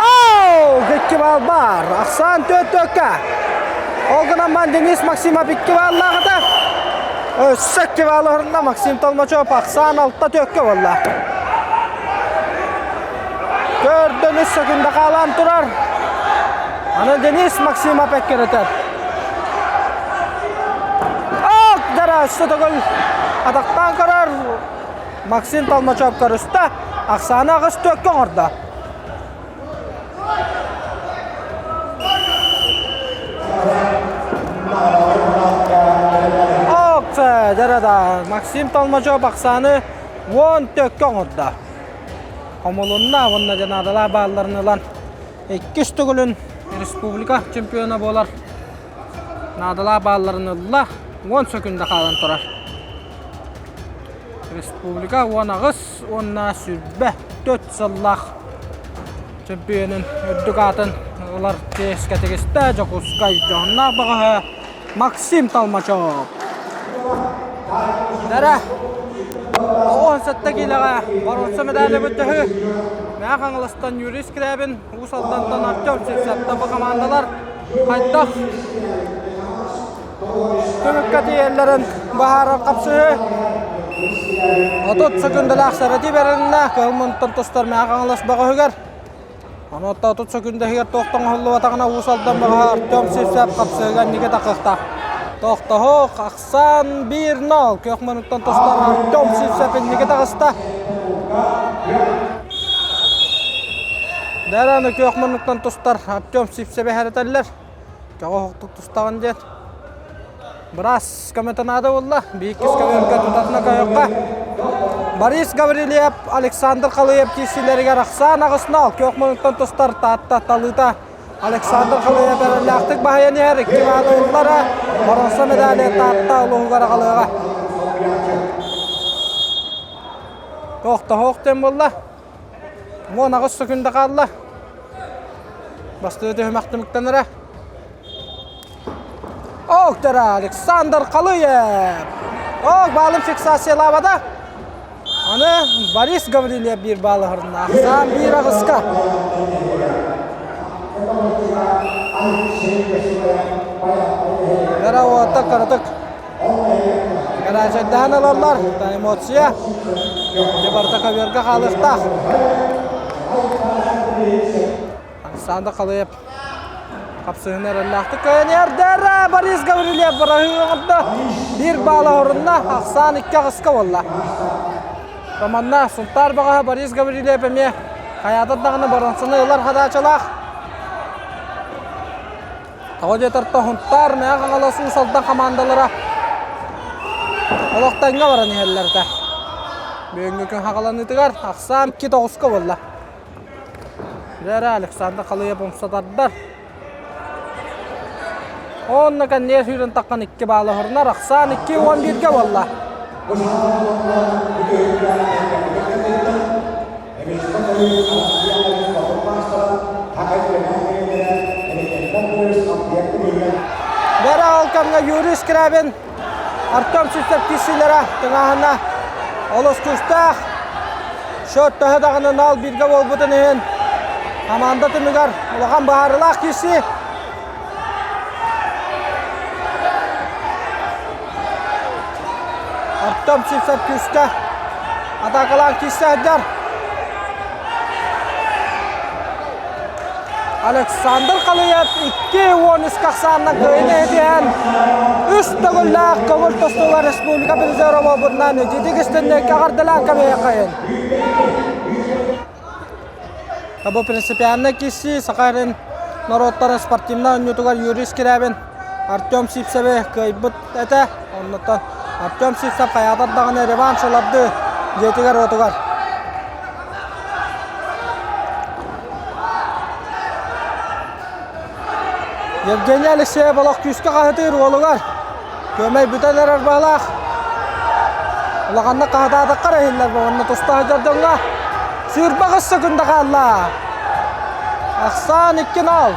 Оу! Икки бал бар. Ахсаан төрт төккө. Ол гынан ман Денис Максимов икки баллааҕыта. Өссө икки балл орунна Максим Толмачев ахсаан алта төккө болла. Төрдөн үс секунда хаалан турар. Аны Денис Максимов эккирэтэр. Ок, дара өссө төгүл атахтаан көрөр. Максим Толмачев көрүстэ. Ахсааны аҕыс төккө оҥордо. Ок, дара Максим Толмачев ахсааны 10 төккө оҥордо. Хомулунна уонна дьанаадалаах баалларын ылан иккис төгүлүн республика чемпиона буолар наадалаах баалларын ылла 10 сөкүндэ хаалан турар. Республика 18 уонна 24 сыллаах чемпионун үрдүк аатын ылар чиэскэ тигистэ Дьокуускай дьоһуннаах бөҕөһө Максим Толмачев. Дара 17 киилэҕэ боруонса медали бүттөһү Мэҥэ Хаҥаластан Юрий Скрябин, Уус Алдантан Артем Сивцевтан бу командалар хайдах түмүккэ тиийэллэрин быһаарар хапсыһыы. 30 секундалаах сэрэтии бэрилиннэ. Кыһыл мунтан тустар Мэҥэ Хаҥалас бөҕөһүгэр. Онуота 30 секунда иһигэр туох да оҥоһуллубатаҕына Уус Алдан бөҕөһө Артем Сивцев хапсыһыыга инники тахсыахтаах. Тохтоһуох, ахсаан 1-0. Күөх мунуктан тустар Артем Сивцев инники таҕыста. Дэраны күөх муннуктан тустар Артем Сивцеви хэрэтэллэр. Көҕө оһохтук тустаҕын диэн. Быраас көмөтө наада буолла. Бииккис көмөлгө тутатына көйөххө. Борис Гаврильев, Александр Халыев киирсиилэригэр ахсаан аҕыс-нал күөх муннуктан тустар Таатта талыыта Александр Халыев эрэллээхтик баһыйан иһэр икки баалы ыллара боруонса медали Таатта улууһугар аҕалыаҕа. Тохтоһуох диэн буолла. 18 секунда хаалла. Бастыы түһүмэх түмүктэнэрэ. Октора Александр Халыев. Ок, баалын фиксациялаабата. Аны Борис Гаврильев биир баалы аһарына. Ахсаан биир аҕыска. Кара уота каратык. Гаражайдаан ылаллар. Эмоция. Дьэ барыта көбүөргэ хаалыахтаах. Александр Халыев хапсыһын эрэллээхтик көөнүөрдэр. Борис Гаврильев быраһыы оҥордо. Биир баала орунна. Ахсаан икки аҕыска буолла. Романна Сунтаар баҕаһа Борис Гаврильев эмиэ хайаатар даҕаны боронсаны ылар хадаачалаах. Тоҕо диэтэр Сунтаар, Мэҥэ Хаҥалас, Уус Алдан хамаандалара олох тэҥҥэ баран иһэллэр этэ. Бүгүҥҥү күн хаҕаланыытыгар ахсаан 2-9-ка буолла. Дьэ Александр Халыев умса тардар. Онно кэнниэ сүүрэн таххан икки баалы хорунар, ахсаан 2-11-гэ буолла. Бэрэ ол кэмҥэ Юрий Скрябин, Артем Сивцев киирсиилэрэ тыҥааһына олус күүстээх. Счет төһө даҕаны нал бииргэ буолбутун иһин хамаанда түмүгэр улахан быһаарыылаах киирсии. Артем Сивцев күүскэ атаакалаан киирсэ сылдьар. Александр Халыев 2-13 ахсаанынан кыайыыны ситиһэн, үс төгүллээх көҥүл тустууга республика призера буолбутунан ититик истинник эҕэрдэлээн кэбиһиэххэйин. Бу принципиальнай киирсии Саха сирин норуоттарын спортивнай оонньуутугар Юрий Скрябин Артем Сивцеви кыайбыт этэ. Оннуттан Артем Сивцев хайаатар даҕаны реванш ылардыы дьиэтигэр-уотугар. Евгений Алексеев олох күүскэ хаһытыыр уолугар. Көмөй бүтэн эрэр баалаах. Улаханнык хаһытаатахха эрэ иһиллэр уонна туста сылдьар дьоҥҥо 28 секунда хаалла. Ахсаан 2-0.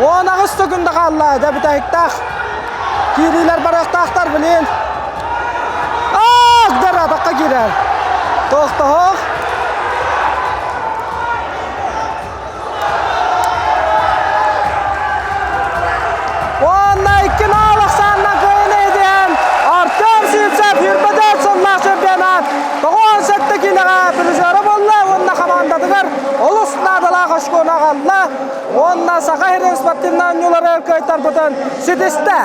18 секунда хаалла. Дьэ бүтэһиктээх киириилэр барыахтаахтар билин. киирэр. Тохтоһох. Уонна 2-0 ахсаанна кыайын иһитиһэн Артем Сивцев 24 сыллаах чемпионат 97 киилэҕэ призера буолла уонна хамаандатыгар олус наадалаах очкону аҕалла уонна Саха сирин спортивнай оонньуулары кыайтарбытын ситистэ.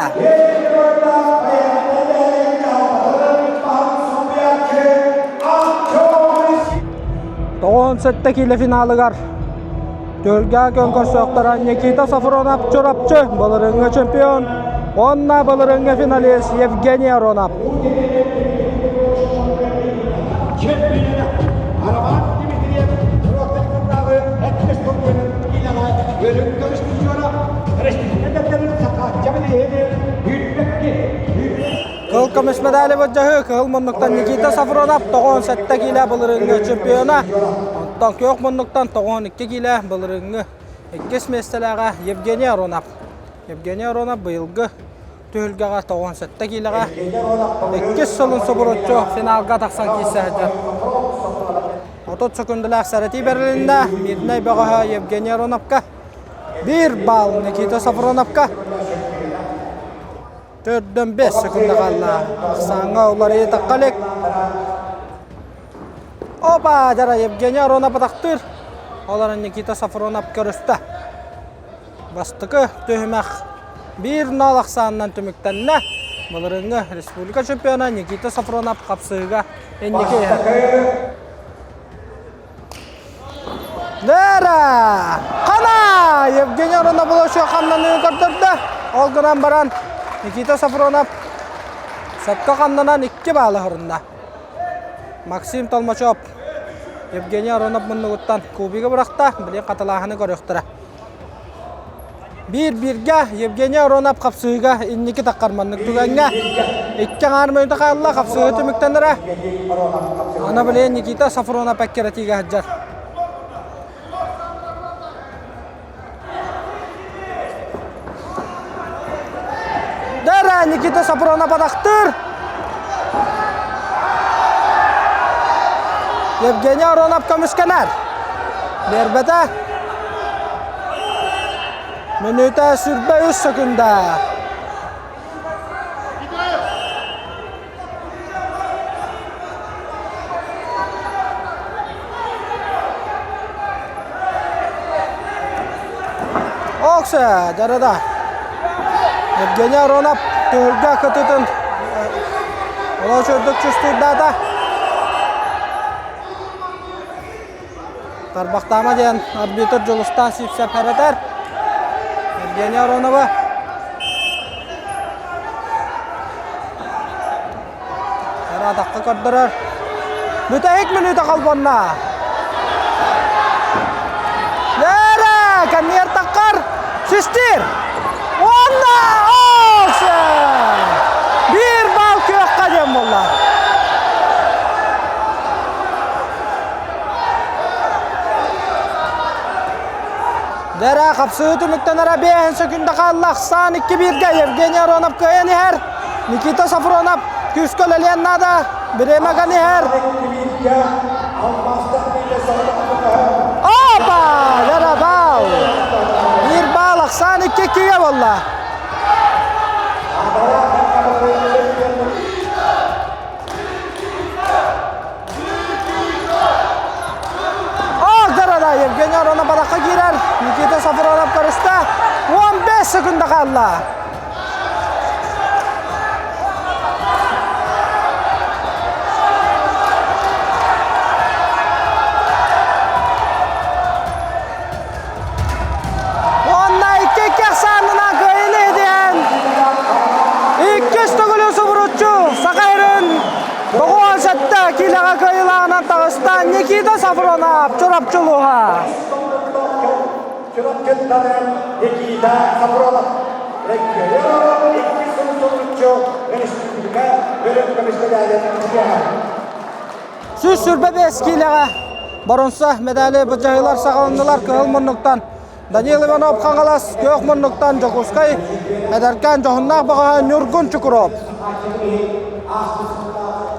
97 киилэ финалыгар Түһүлгэ күөн көрсүөхтэрэ Никита Сафронов Чурапчы былырыыҥҥы чемпион уонна былырыыҥҥы финалист Евгений Аронов. Кыһыл көмүс медали былдьаһыы кыһыл муннуктан Никита Сафронов 97 киилэ былырыыҥҥы чемпиона, онтон күөх муннуктан 92 киилэ былырыыҥҥы иккис миэстэлээҕэ Евгений Аронов. Евгений Аронов быйылгы түһүлгэҕэ 97 киилэҕэ иккис сылын субуруччу финалга тахсан киирсэ сылдьар. 30 секундалаах сэрэтии бэрилиннэ Мирнэй бөҕөһө Евгений Ароновка биир балл Никита Сафроновка. Төрдөн 5 секунда хаалла. Ахсааҥҥа уларыйа тахха илик. Опа, дьара Евгений Аронов атахтыыр. Олорон Никита Сафронов көрүстэ. Бастакы түһүмэх 1-0 ахсаанынан түмүктэннэ. Былырыыҥҥы республика чемпиона Никита Сафронов хапсыһыыга инники иһэр. Лера! Хана! Евгений Аронович хамнаныы көрдөрдө. Ол гынан баран Никита Сафронов сөпкө хамнанан 2 баалы хорунна. Максим Толмачев Евгений Аронов муннугуттан кубига бырахта. Билин хатылааһыны көрүөхтэрэ. Биир-бииргэ Евгений Аронов хапсыһыыга инники таххар маннык түгэҥҥэ икки аҥаар мүнүүтэ хаалла хапсыһыы түмүктэнэрэ. Аны билигин Никита Сафронов эккирэтиигэ сылдьар. Дара Никита Сафронов атахтыыр. Евгений Аронов көмүскэнэр. Биэрбэтэ. Мүнүүтэ 23 секунда. Окса, жарада. Евгений Аронов түһүлгэ кытытын олох үрдүк чувствуйдаата. Тарбахтаама диэн арбитр Дьулустаан Сивцев хэрэтэр. Евгения Аронова. Атахха көрдөрөр. Бүтэһик мүнүүтэ холбонно. Лера! Кэннигэр таххар. Систир! Уонна Окса! Биир балл күөххэ диэн буолла. Дэрэ хапсыы түмүктэнэрэ 5 секунда хаалла. Ахсаан 2-1-гэ Евгений Аронов кыайан иһэр. Никита Сафронов күүскэ үлэлиэн наада. Бириэмэ ган иһэр. Опа! Дэрэ баал! Биир баал ахсаан 2-2-гэ буолла. Агдарада Евгений Аронов барахха киирэр. Никита Сафронов көрүстэ. 15 секунда хаалла. Уонна икки ахсаанынан кыайыны иһитиһэн иккис төгүлү субуруччу Саха сирин 97 киилэҕэ кыайыылааҕынан таҕыста Никита Сафронов Чурапчы улууһа. Чурапчыттан Никита Сафронов иккис субуруччу республика бөлөм көмүскэлээдин 125 киилэҕэ боронса медали былдьаһыылар саҕаланнылар кыһыл муннуктан. Данил Иванов Хаҥалас, Күөх Муннуктан Дьокуускай, эдэркээн дьоһуннаах бөҕөһө Ньургун Чукуров.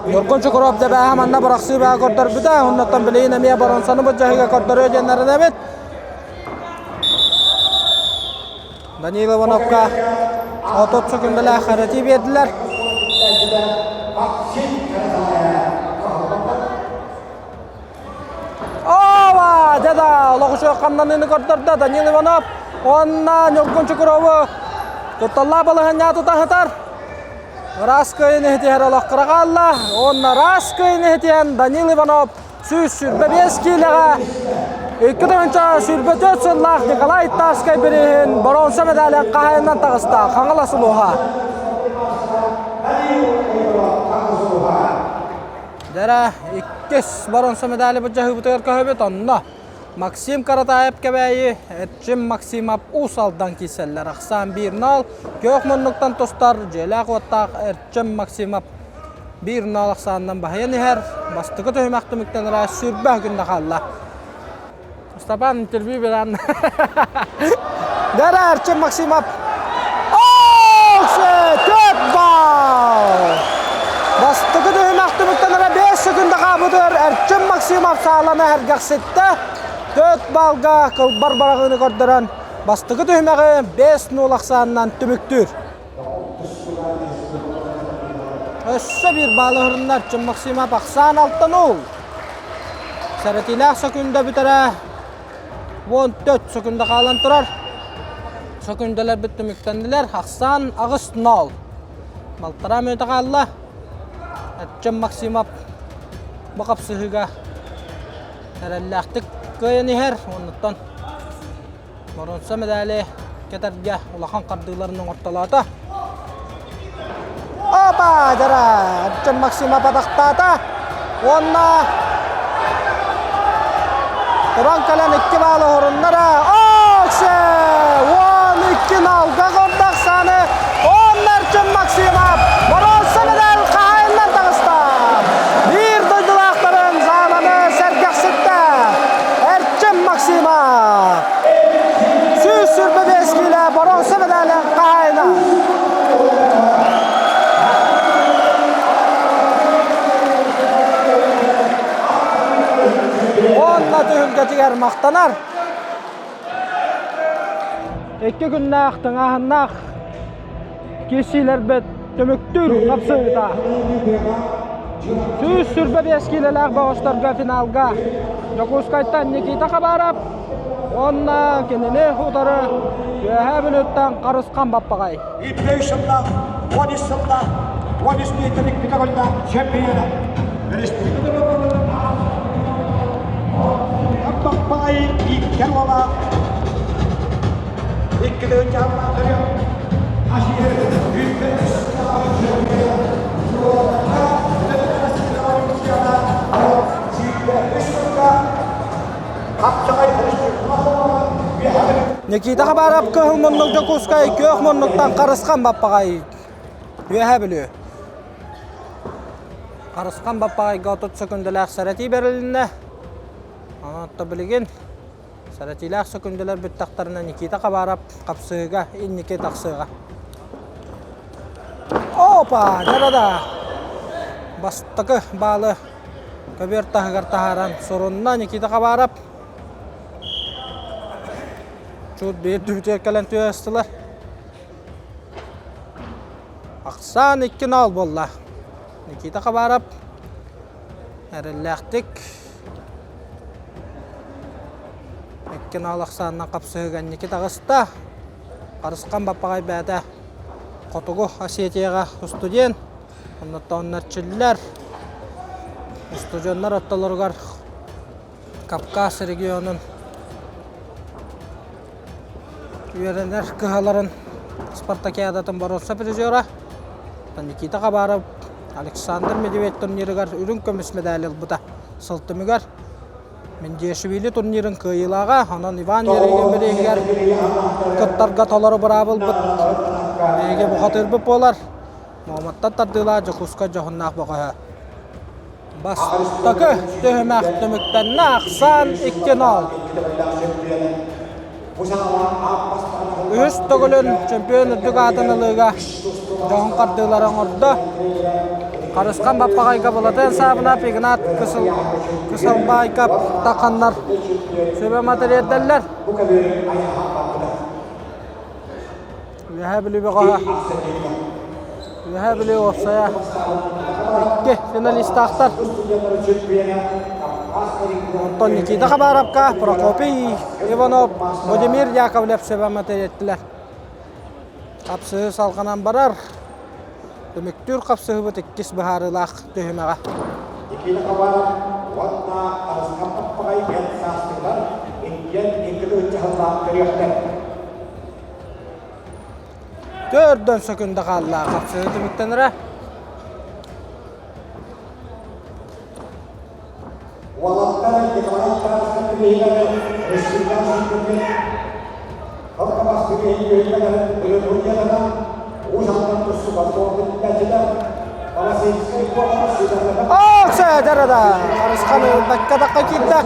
Ньургун Чукуров дэбээһэ манна бырахсыы баа көрдөрбүтэ, оннуттан билигин эмиэ боронсаны былдьаһыыга көрдөрүө диэннэрин эбит. Данил Ивановка 30 секундалаах эрэтии биэрдилэр. Ова! Дьэ-да, олох үчүгэй хамнаныыны көрдөрдө Данил Иванов. Уонна Ньургун Чукурову тутталлаах балаһыанньаҕа тута сытар. Ыраас кыайыыны иһитиһэр олох кыра хаалла. Уонна ыраас кыайыыны иһитиһэн Данил Иванов 125 киилэҕэ 2024 сыллаах Николай Тарскай бирииһин боруонса медалын хаһайынан таҕыста Хаҥалас улууһа. Дьэрэ, иккис боруонса медали былдьаһыыбытыгар көһөбүт онно Максим Каратаев Кэбээйи, Эрчим Максимов Уус Алдан киирсэллэр. Ахсаан 1-0, күөх муннуктан тустар дьиэлээх-уоттаах Эрчим Максимов 1-0 ахсаанынан баһыйан иһэр. Бастакы түһүмэх түмүктэнэрэ 20 күннэ хаалла. Степан интервью беран. Дара Эрчим Максимов. Төрт балл! Бастакы түһүмэх түмүктэнэрэ 5 секунда хаалбытыгар Эрчим Максимов сааланы эргэхситтэ. 4 баллга кылбар бараҕыыны көрдөрөн бастакы түһүмэҕи 5-0 ахсаанынан түмүктүүр. Өссө биир баалы ыһырынна Эрчим Максимов ахсаан 6-0. Сэрэтиилээх сөкүндэ бүтэрэ 14 сөкүндэ хаалан турар. Сөкүндэлэрбит түмүктэннилэр. Ахсаан 8-0. Балтараа мүнүүтэ хаалла. Эрчим Максимов бу хапсыһыыга эрэллээхтик кыайан иһэр. Оннуттан Боруонса медали кэтэргэ улахан хардыыларын оҥортолоото. Опа! Дара! Артем Максимов атахтаата. Уонна туран кэлэн икки баалы оһоруннара. Оксе! 12 налга көрдөх сааны. Уонна Артем Максимов боруонса медаль хаһайыннан таҕыста. Биир дойдулаахтарын сааланы сэргэхситтэ. Эрчим Максимов! 125 киилэ боруонса медалын хаһаайына. Уонна түһүлгэтигэр махтанар. Икки күннээх тыҥааһыннаах киирсиилэрбит түмүктүүр хапсыһыыта. 125 киилэлээх бөҕөстөргө финалга Дьокуускайтан Никита Хабаров уонна кинини утары Үөһээ Бүлүүттэн Харысхан Баппаҕай. Иппей сыллаах, 13 сыллаах, 13 миэтэрик көтөҕүллээх чемпиона. Республика Баппаҕай иккер уола Никита Хабаров кыһыл муннук Дьокуускай күөх муннуктан Харысхан Баппаҕай Үөһээ Бүлүү. Харысхан Баппаҕайга 30 сөкүндэлээх сэрэтии бэрилиннэ. Онон билигин Сэрэтиилээх сөкүндэлэр бүттэхтэринэ Никита Хабаров хапсыһыыга инники тахсыаҕа. Опа! Дьарада! Бастакы баалы көбүөр таһыгар таһааран сурунна Никита Хабаров. Чуут биир түбүтүгэр кэлэн түһэстилэр. Ахсаан 2-0 буолла. Никита Хабаров эрэллээхтик Икки наал ахсаанынан хапсыһыыга инники таҕыста. Харысхан Баппаҕай бэйэтэ Хотугу Осетияҕа устудьуон. Оннуттан эрчиллэр. Устудьуоннар ортолоругар Кавказ регионун үөрэнэр кыһаларын спартакиадатын боруонса призера Никита Хабаров Александр Медведь турнирыгар үрүҥ көмүс медаль ылбыта. Сыл түмүгэр Мендиашвили турнирын кыайыылааҕа, онон Иван Ерегин бирииһигэр кыттарга толору быраабы ылбыт биһиги бухатыырбыт буолар. Муоматтан тардыылаах Дьокуускай дьоһуннаах бөҕөһө. Бастакы түһүмэх түмүктэннэ, ахсаан 2-0. Үһүс төгүлүн чемпион үрдүк аатын ылыыга дьоһун хардыылары оҥордо. Харысхан Баппаҕайга Былатыан Саабынап, Игнат Кысалбаайкап тахханнар сүбэ матырыйдаллар. Үөһээ Бүлүү бөҕөһө Үөһээ Бүлүү уопсайа икки финалистаахтар. Онтон Никита Хабаровка, Прокопий Иванов, Владимир Яковлев сүбэ матырыйдылар. Хапсыһыы салҕанан барар. Түмүктүүр хапсыһыыбыт иккис быһаарыылаах түһүмэҕэ. Никита Хабаров уонна Арысхан Баппаҕай диэн саастыылар иккиэн икки тыһыынча көрүөхтэр. Төрдөн сөкүндэ хаалла хапсыһыы түмүктэнэрэ. Уолаттар Николай Тарасов түбэһиилэрэ республика чемпионун Алкабас түбэһиилэрин ырытыылларынан Уус Алдан тустубат суолтатыттааччылар Новосибирскай куорат сыдамнара Ооксэ дара Харысхан бакка дакка киирдэ.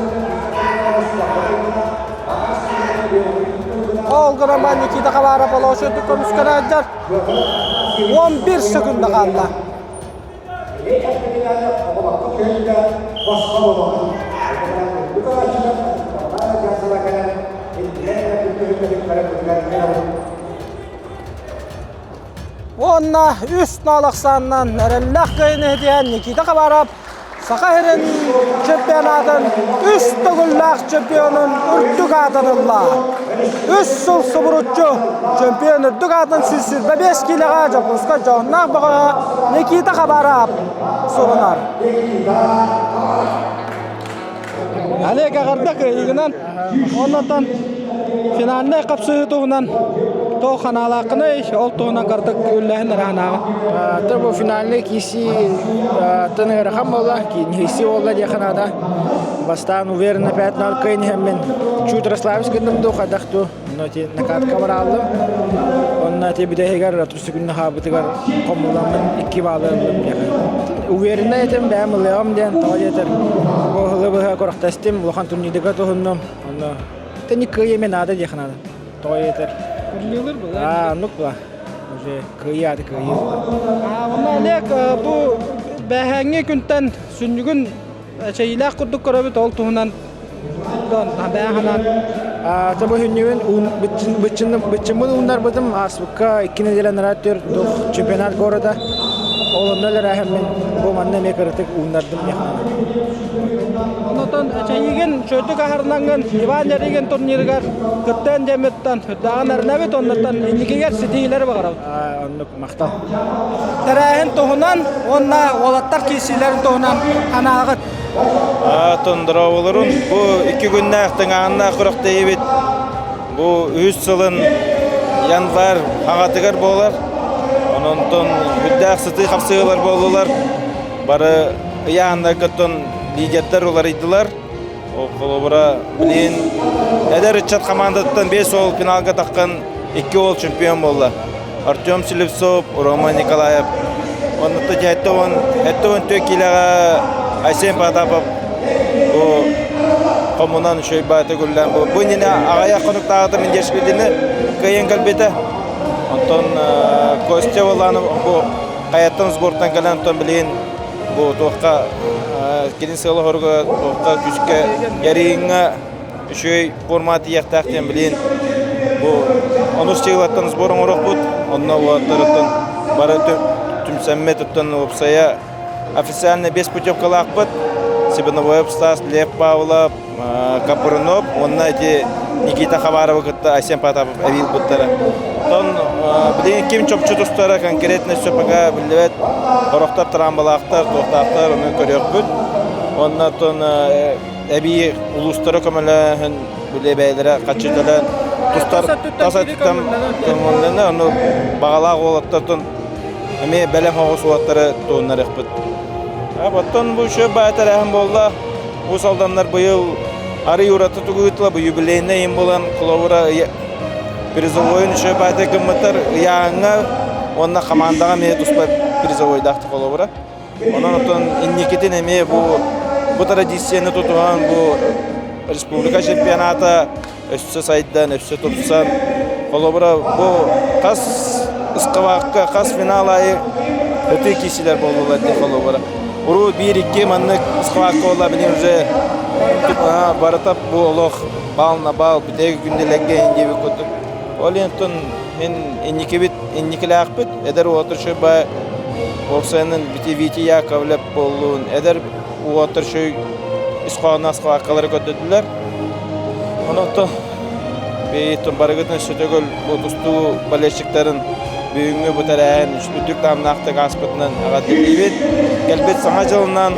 Ол гынан Никита Хабаров олоочу көмүскэнээддэр 11 секунда хаалла. Уонна үс ноолохсаанынан эрэллээх кыайыны иһитиһэн Никита Хабаров Саха сирин чемпионатын үс төгүллээх чемпионун үрдүк аатын ылла. Үс сыл субуруччу чемпион үрдүк аатын 125 киилэҕэ Дьокуускай дьоһуннаах бөҕөһө Никита Хабаров сурунар. Олег эҕэрдэ кыайыыгынан оннотон финальнай хапсыһыы туһунан туох ханаалааххыный ол туһунан кырдык үллэһин ыраанааҕы То бу финальный киси тын ыарахан буолла, киси буолла диэхэ наада. Бастаан уверенно 5-0 кыайан иһэммин чуть расслабился гынным дуу, хайдах дуу. Но ити накатка барааллым. Онно ити бүтэһигэр түс күннэ хаабытыгар хомулламмын икки баалы ыллым диэхэ. Уверенно этим бэйэм ылыаҕым диэн тоҕо диэтэр бу ыһылы быһа күрэхтэстим, улахан турнирга туһуннум. Онно тэни кыайыы эмиэ наада диэхэ наада. Тоҕо диэтэр Аа, оннук була. Уже кыайыы ааты кыайыы була. Онно Олег бу бэһээҥҥи күнтэн сүнньүгүн эчэйиилээх курдук көрөбүт ол туһунан бэйэханан Та бу хүннүбүн быччыммын ууннарбытым ааспыкка икки неделя нараа түр дух чемпионат города ол онно элэрээһэммин бу манна эмиэ кыратык ууннардым Онотон эчэйиигин чөтүк аһарнаҥҥын Иван Ярыгин турнирыгар кыттыан диэмиттэн үрдээҕин эрэнэбит оннуттан инникигэр ситиһиилэри баҕарабыт. Оннук махтал. Тэрээһин туһунан уонна уолаттар киирсиилэрин туһунан санааҕыт. Тондорооболорун бу икки күннээх тыҥааһыннаах күрэхтэһиибит бу үһүс сылын январь хаҥатыгар буолар. Онон үрдээх сытыы хапсыһыылар буоллулар. Бары ыйааһыннарга лидердэр уларыйдылар. Холобура, билигин эдэр ыччат хамаандаттан биэс уол финалга таххан икки уол чемпион буолла. Артем Слепцов, Рома Николаев. Оннуттан 74 киилэҕэ Айсен Потапов бу хомунан үчүгэй баайта күллээн бу бу иннинэ аҕыйах хонуктааҕыта Миндешвилини кыайан кэлбитэ. Онтон Костя Валанов бу хайаттан сбортан кэлэн онтон билигин бу туохха кини сыала-соруга туохха күүскэ Яриҥҥа үчүгэй форма тиийиэхтээх диэн билигин бу онус чыылаттан сбор оҥоруохпут онно уолаттарыттан бары түмсэммит оттон уопсайа официально без путевкалаахпыт Себеновоев Стас, Лев Павлов, Капрынов уонна ити Никита Хабаровы кытта Айсен Потапов эбии ылбыттара. Оттон билигин ким чопчу тустара конкретно все пока биллибэт. Сорохтор трамбалаахтар, туохтаахтар ону көрүөхпүт. Уонна оттон эбии улуустара көмөлөһөн били бэйэлэрэ хаччыталаан тустар тас өттүттэн көҥүллэнэ ону баҕалаах уолаттартан эмиэ бэлэм оҕус уолаттары туһуннарыахпыт. Оттон бу үчүгэй баай тэрээһин буолла. Уус Алданнар быйыл арый ураты тугу ыытыла бу юбилейнай им буолан холобура призовойун үчүгэй баайда гыммыттар ыйааһыҥҥа уонна хамаандаҕа эмиэ туспа призовойдаах холобура. Онон оттон инникитин эмиэ бу бу традицияны тутуһан бу республика чемпионата. өссө сайдан, өссө тупсан. Холобура, бу хас ыскабаакка, хас финал аайы ытыы киирсилэр буоллулар дии холобура. Урут биир-икки маннык ыскабаакка буолла, билигин уже барыта бу олох бал на бал, бүтэһик күннэлэргэ иһин диэбит курдук. Ол иһин мин инникибит, инникилээхпит, эдэр уолаттар үчүгэй уопсайынан Витя Яковлев буоллун, эдэр уолаттар үчүгэй ис хоһоонноох схваткалары көрдөрдүлэр. Онон бэйэтин барыгытын өссө төгүл бу тустуу болельщиктарын бүгүҥҥү бу тэрээһин үрдүк таһымнаахтык ааспытынан эҕэрдэлиибит. Кэлбит Саҥа дьылынан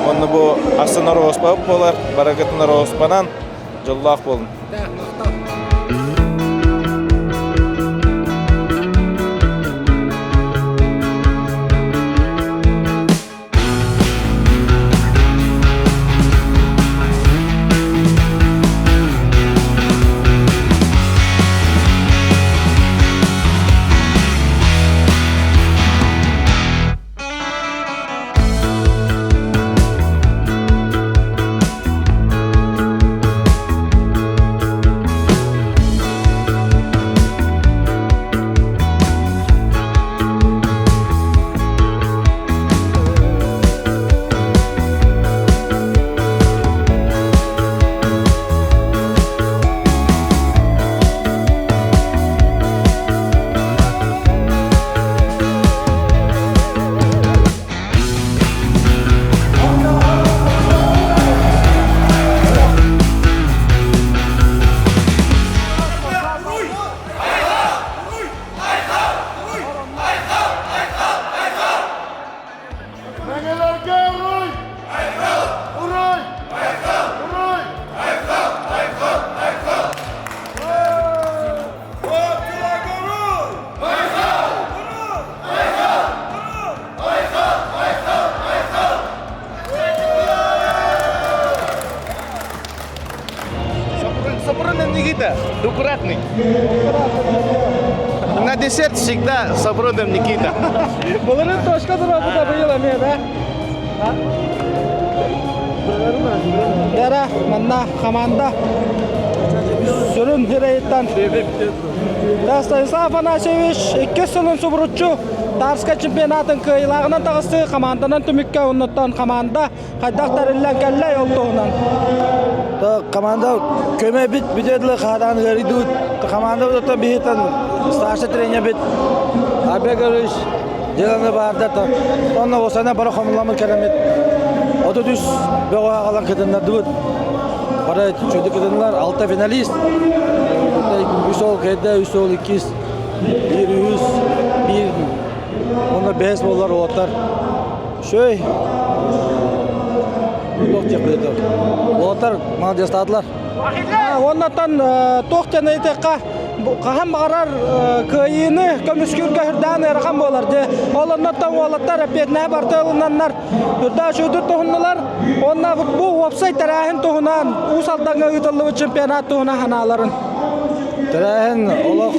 уонна бу астынар оҕуспабыт буолар, барыгытын оҕуспанан дьоллоох буолун. Мэҥэлэргэ уруй! Уруй! Уруй! Сопрун Никита, аккуратный. На десерт всегда Сопруном Никита. Былырын точка дурабыта быйыл эмиэ да. Дара манна команда сүрүн хирейттан Станислав Афанасьевич иккис сылын субуруччу Тарска чемпионатын кыайыылааҕынан таҕысты команданан түмүккэ оннуттан команда хайдах тэриллэн кэллэй ол туһунан Команда көмө бит бүтөдлө хараан ыарыйдыбыт. Команда отон биһитен старший тренер бит Абегович деланы баарда онно осана бара хомуламын кэлэмит. 33 бөҕө аҕалан кытыннардыбыт. Бары чөдү кытыннар, алта финалист. Үс ол кэйдэ, үс ол иккис, биир үһүс, биир уонна бэс боллар уоттар. Шөй, туох диэхпит Уолаттар молодецтаатылар. Оннотон туох диэн ыйытыахха хаһан баҕарар кыайыыны көмүскүүргэ үрдээн ыарахан буолар дии. Ол оннуттан уолаттар эппиэтинэһи барыта ылынаннар үрдээх үчүгэйдик туһуннулар. Уонна бу уопсай тэрээһин туһунан Уус Алдаҥҥа ыытыллыбыт чемпионат туһунан санааларын. Тэрээһин олох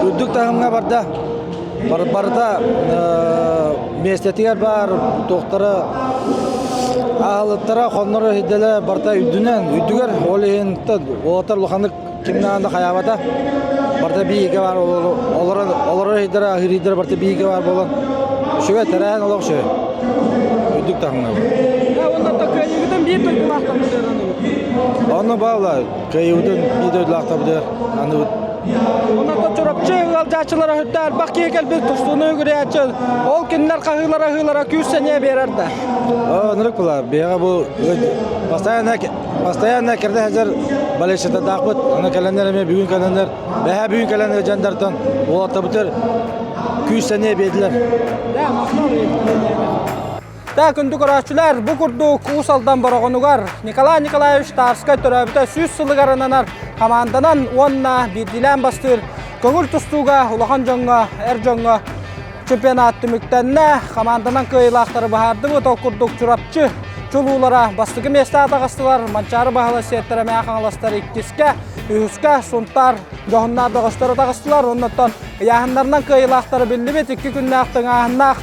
үрдүк таһымҥа барда. Барыта миэстэтигэр баар туохтара аһылыктара, хонноро иһидэлэ барыта үрдүнэн, үрдүгэр ол иһин уолаттар улаханнык кимнээн да хайаабата. Барыта бииргэ баар олорор олорор иһидэрэ, аһыыр иһидэрэ барыта бииргэ баар буолан үчүгэй тэрээһин олох үчүгэй. Үрдүк таһымҥа. Онно кыайыыгытын биир дойдулаахтарбытыгар аныыбыт. Онно баалла кыайыыбытын биир дойдулаахтарбытыгар аныыбыт. Онон Чурапчы ыалдьааччылара үрдэ элбэх киһи кэлбит тустууну үгүрүйээччи. Ол кинилэр хаһыылара аһыылара күүс-сэниэ биэрэр да. Оннук буолар. Биһиэхэ бу постоянно постоянно кэрдэ сылдьар болельщиктардаахпыт. Аны кэлэннэр эмиэ бүгүн кэлэннэр, бэһээ бүгүн кэлэн дьандартан уолаттарбытыгар күүс-сэниэ биэрдилэр. Да, күндү көрөөччүлэр, бу курдук Уус Алдан Бороҕонугар Николай Николаевич Тарскай төрөөбүтэ 100 сылыгар ананар хамаанданан уонна биирдиилээн бастыыр көҥүл тустууга улахан дьоҥҥо, эр дьоҥҥо чемпионат түмүктэннэ. Хамаанданан кыайыылаахтары быһаардыбыт. Ол курдук Чурапчы чулуулара бастакы миэстэҕэ таҕыстылар. Манчаары баһыла сиэттэрэ Мэҥэ Хаҥаластар иккискэ, үһүскэ Сунтаар дьоһуннаах бөҕөстөрө таҕыстылар. Оннуттан ыйааһыннарынан кыайыылаахтары биллибит. Икки күннээх тыҥааһыннаах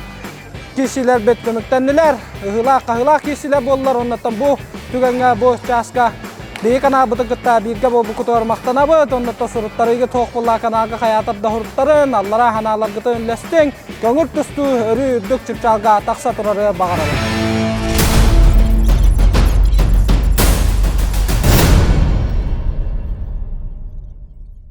киирсиилэрбит түмүктэннилэр. Ыһыылаах-хаһыылаах киирсиилэр буоллар, оннуттан бу түгэҥҥэ, бу чааска Биһи каналбытын кытта бииргэ буолбуккутугар махтанабыт. Онно суруттарыыга туох буолла каналга хайаатар да суруттарын, аллара ханааларгытын үллэстиҥ. Көҥүл тустуу өрүү үрдүк чыпчаалга тахса турары баҕарабын.